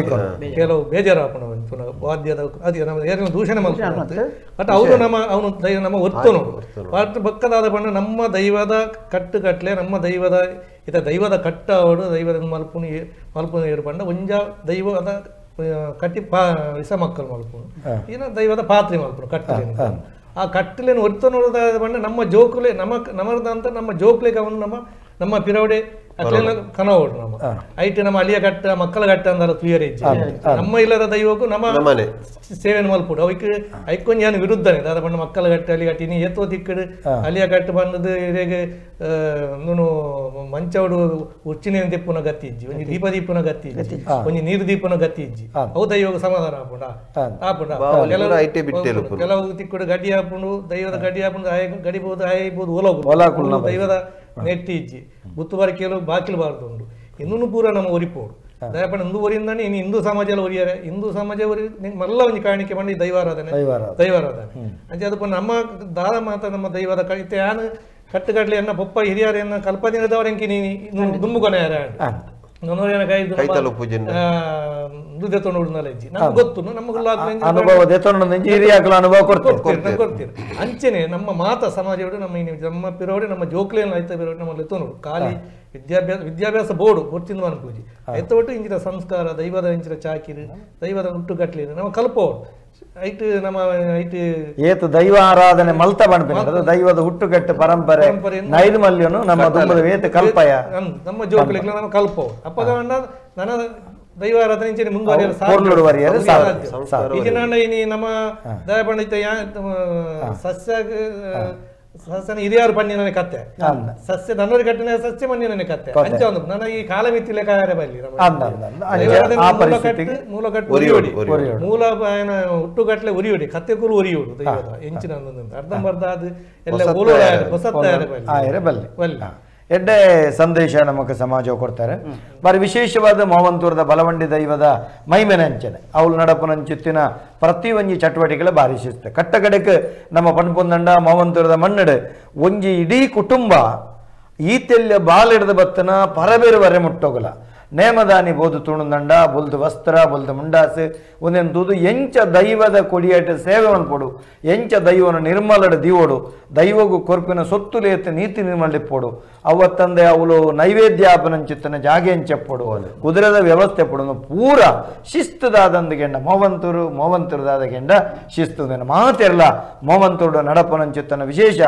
ಕೆಲವು ಬೇಜಾರಾಪುನ ಒಂಜಿ ತೂನಾಗ ವಾದ್ಯದ ಅದೇ ನಮ್ಮ ಏರಿನ ದೂಷಣೆ ಮಲ್ಪುನ ಬಟ್ ಅವರು ನಮ್ಮ ಅವನು ದೈವ ನಮ್ಮ ಒತ್ತು ನೋಡು ಬಟ್ ಬಕ್ಕದಾದ ಪಂಡ ನಮ್ಮ ದೈವದ ಕಟ್ಟು ಕಟ್ಲೆ ನಮ್ಮ ದೈವದ ಇತ ದೈವದ ಕಟ್ಟವಡು ದೈವದ ಮಲ್ಪುನ ಮಲ್ಪುನ ಏರು ಪಂಡ ಒಂಜ ದೈವದ ಕಟ್ಟಿ ಪಾ ಇಸ ಮಕ್ಕಳು ಮಲ್ಪುನು ಏನ ದೈವದ ಪಾತ್ರೆ ಮಲ್ಪುನು ಕಟ್ಟಲೇನು ಆ ಕಟ್ಟಲೇನು ಒತ್ತು ನೋಡೋದ ಪಂಡ ನಮ್ಮ ಜೋಕುಲೆ ನಮ್ಮ ನಮರ್ದಂತ ನಮ್ಮ ಜೋಕ್ಲೆಗೆ ಅವನು ನಮ್ಮ ನಮ್ಮ ಪಿರವಡೆ ಅಟ್ಲೆಲ್ಲ ಕನವೋಡು ನಮ್ಮ ಐಟ್ ನಮ್ಮ ಅಳಿಯ ಕಟ್ಟ ಮಕ್ಕಳ ಕಟ್ಟ ಅಂದಾರ ತುಯರೆ ನಮ್ಮ ಇಲ್ಲದ ದೈವಕ್ಕೂ ನಮ್ಮ ಸೇವೆಯನ್ನು ಮಲ್ಪುಡು ಅವಕ್ಕೆ ಐಕೊಂಜಿ ಏನು ವಿರುದ್ಧನೇ ದಾದ ಪಂಡ ಮಕ್ಕಳ ಕಟ್ಟ ಅಲಿ ಕಟ್ಟಿ ನೀ ಏತೋ ತಿಕ್ಕಡು ಅಲಿಯ ಕಟ್ಟು ಬಂದದ್ದು ಹೇಗೆ ನುನು ಮಂಚವಡು ಉಚ್ಚಿನ ದೀಪನ ಗತಿ ಇಜ್ಜಿ ಒಂಜಿ ದೀಪ ದೀಪನ ಗತಿ ಇಜ್ಜಿ ಒಂಜಿ ನೀರು ದೀಪನ ಗತಿ ಇಜ್ಜಿ ಅವು ದೈವಕ್ಕೆ ಸಮಾಧಾನ ಆಪುಂಡ ಆಪುಂಡ ಕೆಲವು ತಿಕ್ಕಡು ಗಡಿ ಹಾಪುಂಡು ದೈವದ ಗಡಿ ಹಾಪುಂಡು ಆಯ ಗಡಿಬೋದು ಆಯ್ಬೋದು ಓಲೋ ದೈವದ ನೆಟ್ಟಿ ಇಜ್ಜಿ ಗುತ್ತುಬಾರಿ ಕೆಲವು ಬಾಕಿಲು ಬಾರ್ದುಂಡು ಇನ್ನೂ ಪೂರ ನಮ್ಮ ಒರಿಪೋಡು ದಯಪಂಡ ಹಿಂದೂ ಒರಿಂದಾನೆ ಇನ್ನು ಹಿಂದೂ ಸಮಾಜ ಒರಿಯಾರೆ ಹಿಂದೂ ಸಮಾಜ ಒರಿ ಮಲ್ಲ ಒಂಜಿ ಕಾಣಿಕೆ ಪಂಡ ದೈವಾರಾಧನೆ ದೈವಾರಾಧನೆ ಅಂಚೆ ಅದು ನಮ್ಮ ದಾದ ಮಾತ ನಮ್ಮ ದೈವದ ಕಡಿತೆ ಯಾನು ಕಟ್ಟುಕಟ್ಲೆ ಎನ್ನ ಪೊಪ್ಪ ಹಿರಿಯರ ಎನ್ನ ಕಲ್ಪದಿನದವರ ಎಂಕಿ ನೀನು ದುಮ್ಮುಕೊನೆ ಯಾರ ಗೊತ್ತು. ಅಂಚೆನೆ ನಮ್ಮ ಮಾತ ಸಮಾಜ ನಮ್ಮ ನಮ್ಮ ಪಿರೋಡೆ ನಮ್ಮ ಜೋಕ್ಲೇನ ಐತ ಪಿರೋಡೆ ನಮ್ಮಲ್ಲಿ ತೊನೋಡು ಖಾಲಿ ವಿದ್ಯಾಭ್ಯಾಸ ವಿದ್ಯಾಭ್ಯಾಸ ಬೋರ್ಡು ಗೊತ್ತಿಂದ ಪೂಜೆ ಐತ ಒಟ್ಟು ಇಂಚಿನ ಸಂಸ್ಕಾರ ದೈವದ ಇಂಚಿನ ಚಾಕಿರಿ ದೈವದ ಹುಟ್ಟುಕಟ್ಲಿ ನಮ್ಮ ಕಲ್ಪೋಡು ಐಟ್ ನಮ್ಮ ಐಟ್ ಏತು ದೈವ ಆರಾಧನೆ ಮಲ್ತ ಪನ್ಪಿನ ದೈವದ ಹುಟ್ಟುಕಟ್ಟು ಪರಂಪರೆ ನೈರ್ಮಲ್ಯನು ನಮ್ಮ ದುಂಬದ ಏತು ಕಲ್ಪಯ ನಮ್ಮ ಜೋಕುಲೆಗ್ಲ ನಮ್ಮ ಕಲ್ಪೋ ಅಪ್ಪಗ ನನ್ನ ದೈವ ಆರಾಧನೆ ಇಂಚಿನ ಮುಂದುವರಿಯಲು ಸಾಧ್ಯ. ಈಜಿನ ಇನಿ ನಮ್ಮ ದಯಪಂಡಿತ ಸಸ್ಯ ಸಸ್ಯನ ಹಿರಿಯಾರು ಪಣ್ಣಿನ ಕತ್ತೆ ಸಸ್ಯ ನನ್ನೋರಿ ಕಟ್ಟಿನ ಸಸ್ಯ ಮಣ್ಣಿನ ಕತ್ತೆ ಅಂಚ ಒಂದು ನನ್ನ ಈ ಕಾಲಮಿತಿ ಲೆಕ್ಕ ಬರಲಿ ಮೂಲ ಕಟ್ಟು ಉರಿಯೋಡಿ ಮೂಲ ಹುಟ್ಟುಗಟ್ಟಲೆ ಉರಿಯೋಡಿ ಕತ್ತೆ ಕೂಲು ಉರಿಯೋಡು ದೈವದ ಎಂಚಿನ ಅರ್ಧಂಬರ್ಧ ಅದು ಎಲ್ಲ ಬಲ್ಲೆ ಬಲ್ಲೆ. ಎಡ್ಡೆ ಸಂದೇಶ ನಮಕ್ ಸಮಾಜ ಕೊಡ್ತಾರೆ. ಬಾರಿ ವಿಶೇಷವಾದ ಮೋವಂತೂರದ ಬಲವಂಡಿ ದೈವದ ಮೈಮೆನಂಚನೆ ಅವಳು ನಡಪುನಂಚಿತ್ತಿನ ಪ್ರತಿ ಒಂಜಿ ಚಟುವಟಿಕೆಗಳ ಬಾರಿ ಶಿಸ್ತು ಕಟ್ಟಕಡೆಕ್ ನಮ್ಮ ಪನ್ಪುಂದಂಡ ಮೋವಂತೂರದ ಮಣ್ಣಡು ಒಂಜಿ ಇಡೀ ಕುಟುಂಬ ಈತೆಲ್ಲ ಬಾಲಿಡ್ದ ಬತ್ತನ ಪರಬೇರು ವರೆ ಮುಟ್ಟೋಗಲ ನೇಮದಾನಿ ಬೋದು ತುಣುದಂಡ ಬೊಲ್ದು ವಸ್ತ್ರ ಬೊಲ್ದು ಮುಂಡಾಸು ಒಂದೇನು ತೂದು ಎಂಚ ದೈವದ ಕೊಡಿಯಾಟ ಸೇವೆ ಮನ್ಪೊಡು ಎಂಚ ದೈವನ ನಿರ್ಮಲಡು ದೀವೋಡು ದೈವಗು ಕೊರ್ಪಿನ ಸೊತ್ತುಲೇತ ನೀತಿ ನಿರ್ಮಲಿಪ್ಪೋಡು ಅವತ್ತಂದೆ ಅವಳು ನೈವೇದ್ಯಾಪನಂಚಿತ್ತನ ಜಾಗೆ ಎಂಚಪ್ಪೊಡು ಕುದುರೆದ ವ್ಯವಸ್ಥೆ ಪೊಡು ಪೂರ ಶಿಸ್ತುದಾದಂದು ಗೆಂಡ ಮೋವಂತೂರು ಮೋವಂತೂರುದಾದ ಗೆಂಡ ಶಿಸ್ತು ಮಾತೆರ್ಲ ಮೋವಂತೂರು ನಡಪನಂಚಿತ್ತನ ವಿಶೇಷ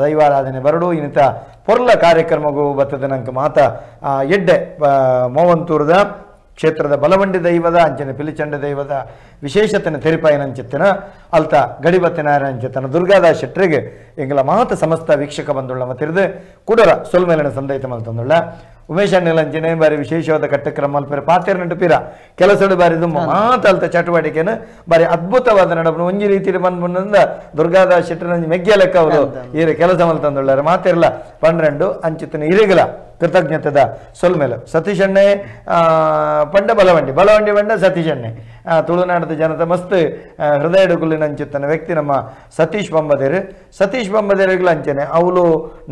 ದೈವಾರಾಧನೆ ಬರಡು ಇನ್ನಿತ ಪೊರ್ಲ ಕಾರ್ಯಕ್ರಮಗೂ ಬತ್ತದ ನಂಗೆ ಮಾತ ಎಡ್ಡೆ ಮೋವಂತೂರದ ಕ್ಷೇತ್ರದ ಬಲವಂಡಿ ದೈವದ ಅಂಚನೆ ಪಿಲಿಚಂಡ ದೈವದ ವಿಶೇಷತನ ತೆರಿಪಾಯಿನಂಚಿತ್ತನ ಅಲ್ತ ಗಡಿಬತ್ತಿನಾರಂಚಿತ್ತನ ದುರ್ಗಾದಾಸ್ ಶೆಟ್ಟರಿಗೆ ಎಂಗಲ ಮಾತ ಸಮಸ್ತ ವೀಕ್ಷಕ ಬಂದುಳ್ಳ ಮತ್ತಿರದು ಕುಡರ ಸೊಲ್ಮೇಲಿನ ಸಂದೈತ ಮಲ್ತಂದುಳ್ಳ. Umesh ಅಣ್ಣಲಂಚನೆ ಬಾರಿ ವಿಶೇಷವಾದ ಕಟ್ಟಕ್ರಮ ಮಲ್ಪೆರೆ ಪಾತೆರ್ನಂಟು ಪಿರ ಕೆಲಸಡು ಬಾರಿ ದುಂಬ ಮಾತಲ್ತ ಚಟುವಟಿಕೆನ ಬಾರಿ ಅದ್ಭುತವಾದ ನಡಪು ಒಂಜಿ ರೀತಿಯಲ್ಲಿ ಬಂದ್ಬಂದ ದುರ್ಗಾದಾಸ್ ಶೆಟ್ಟರಂಜಿ ಮೆಗ್ಯ ಲೆಕ್ಕ ಅವರು ಈರೆ ಕೆಲಸ ಮಲ್ತಂದುಳ್ಳಾರೆ ಮಾತಿರಲ್ಲ 12 ಅಂಚಿತನ ಇರಿಗಲ ಕೃತಜ್ಞತೆದ ಸೊಲ್ಮೇಲೆ ಸತೀಶ್ ಅಣ್ಣೆ ಪಂಡ ಬಲವಂಡಿ ಬಲವಂಡಿ ಪಂಡ ಸತೀಶ್ ಅಣ್ಣೆ ತುಳುನಾಡದ ಜನತೆ ಮಸ್ತ್ ಹೃದಯ ಅಂಚಿತ್ತನ ವ್ಯಕ್ತಿ ನಮ್ಮ ಸತೀಶ್ ಬಂಬದೇರು ಸತೀಶ್ ಬಂಬದೇರುಗಳ ಅಂಚನೆ ಅವಳು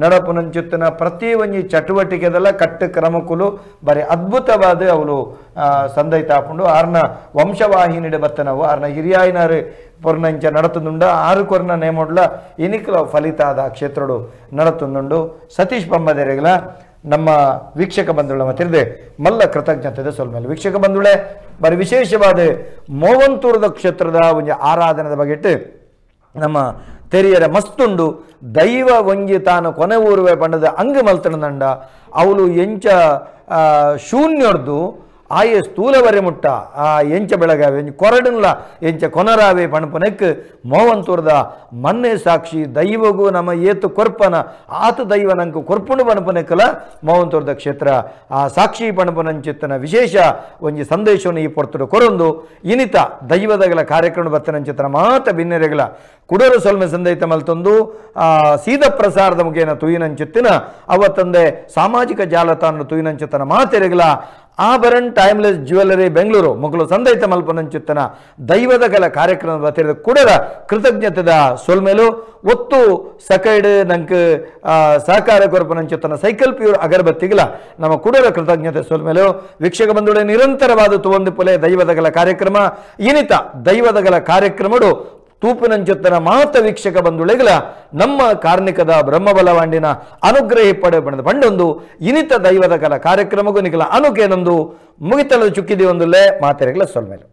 ನಡಪುನಂಚಿತ್ತನ ಪ್ರತಿ ಒಂಜಿ ಚಟುವಟಿಕೆದೆಲ್ಲ ಕಟ್ಟು ಕ್ರಮಕ್ಕುಲು ಬಾರಿ ಅದ್ಭುತವಾದ ಅವಳು ಸಂದೈತ ಹಾಕೊಂಡು ಆರ್ನ ವಂಶವಾಹಿನಿಡೆ ಬತ್ತನವು ಆರ್ನ ಹಿರಿಯಾಯಿನಾರು ಪೊರ್ನಂಚ ನಡತುಂಡ ಆರು ಕೊರ್ನ ನೇಮೊಡ್ಲ ಇನಿಕ್ಲ ಫಲಿತ ಆದ ಕ್ಷೇತ್ರಡು ನಡತುಂಡು ಸತೀಶ್ ಬಂಬದೇರುಗಳ ನಮ್ಮ ವೀಕ್ಷಕ ಬಂಧುಗಳ ಮತ್ತಿರದೆ ಮಲ್ಲ ಕೃತಜ್ಞತೆ ಸೊಲ್ಮೇಲೆ ವೀಕ್ಷಕ ಬಂಧುಗಳೇ ಬಾರಿ ವಿಶೇಷವಾದ ಮೋವಂತೂರದ ಕ್ಷೇತ್ರದ ಒಂದು ಆರಾಧನೆದ ಬಗೆಟ್ ನಮ್ಮ ತೆರಿಯರ ಮಸ್ತುಂಡು ದೈವ ಒಂಜಿ ತಾನು ಕೊನೆ ಊರುವೆ ಪಂಡದ ಅಂಗ ಮಲ್ತನದಂಡ ಅವಳು ಎಂಚ ಶೂನ್ಯೊಡ್ದು ಆಯೆ ಸ್ಥೂಲವರೆ ಮುಟ್ಟ ಆ ಎಂಚ ಬೆಳಗಾವೆ ಕೊರಡನ್ಲ ಎಂಚ ಕೊನರಾವೆ ಪಣಪನೆಕ್ ಮೋವಂತೂರದ ಮನ್ನೆ ಸಾಕ್ಷಿ ದೈವಗೂ ನಮ್ಮ ಏತು ಕೊರ್ಪನ ಆತ ದೈವ ನಂಕು ಕೊರ್ಪುಣು ಪಣಪನೆಕ್ಕಲ ಮೋವಂತೂರದ ಕ್ಷೇತ್ರ ಆ ಸಾಕ್ಷಿ ಪಣಪನಂಚಿತ್ತನ ವಿಶೇಷ ಒಂಜಿ ಸಂದೇಶವನ್ನು ಈ ಪೊರ್ತುಡು ಕೊರೊಂದು ಇನಿತ ದೈವದಗಳ ಕಾರ್ಯಕ್ರಮ ಬತ್ತನಂಚಿತ್ತನ ಮಾತ ಬಿನ್ನೆರೆಗಳ ಕುಡರು ಸೊಲ್ಮೆ ಸಂದೈತ ಮಲ್ತೊಂದು ಸೀದ ಪ್ರಸಾರದ ಮುಖೇನ ತುಯಿನಂಚಿತ್ತಿನ ಅವತ್ತಂದೆ ಸಾಮಾಜಿಕ ಜಾಲತಾಣ ತುಯಿನಂಚಿತ್ತನ ಮಾತೆರೆಗಳ ಆಭರಣ್ ಟೈಮ್ಲೆಸ್ ಜ್ಯುವೆಲರಿ ಬೆಂಗಳೂರು ಮೊಗಲು ಸಂದೈತ ಮಲ್ಪನಂಚಿತ್ತನ ದೈವದ ಕಲ ಕಾರ್ಯಕ್ರಮ ಬತ್ತಿರದ ಕುಡರ ಕೃತಜ್ಞತೆದ ಸೊಲ್ಮೇಲು ಒತ್ತು ಸಕೈಡ್ ನಂಕ್ ಸಹಕಾರ ಕೊರಪನಂಚಿತ್ತನ ಸೈಕಲ್ ಪ್ಯೂರ್ ಅಗರಬತ್ತಿಗಳ ನಮ್ಮ ಕುಡರ ಕೃತಜ್ಞತೆ ಸೊಲ್ಮೇಲು ವೀಕ್ಷಕ ಬಂಧುಗಳೇ ನಿರಂತರವಾದ ತುವಂದು ಪೊಲೆ ದೈವದ ಕಲ ಕಾರ್ಯಕ್ರಮ ಇನಿತ ದೈವದ ಕಲ ಕಾರ್ಯಕ್ರಮಡು ತೂಪಿನಂಚಿತ್ತನ ಮಾತ ವೀಕ್ಷಕ ಬಂಧುಳೆಗಳ ನಮ್ಮ ಕಾರ್ಣಿಕದ ಬ್ರಹ್ಮಬಲವಾಂಡಿನ ಅನುಗ್ರಹಿ ಪಡೆ ಬಣದ ಪಂಡೊಂದು ಇನಿತ ದೈವದ ಕಲ ಕಾರ್ಯಕ್ರಮಗೂ ನಿಕಲ ಅನುಕೇನೊಂದು ಮುಗಿತಲದ ಚುಕ್ಕಿದಿ ಒಂದುಲ್ಲೇ ಮಾತೆರೆಗಳ ಸೊಲ್ಮೇಲು.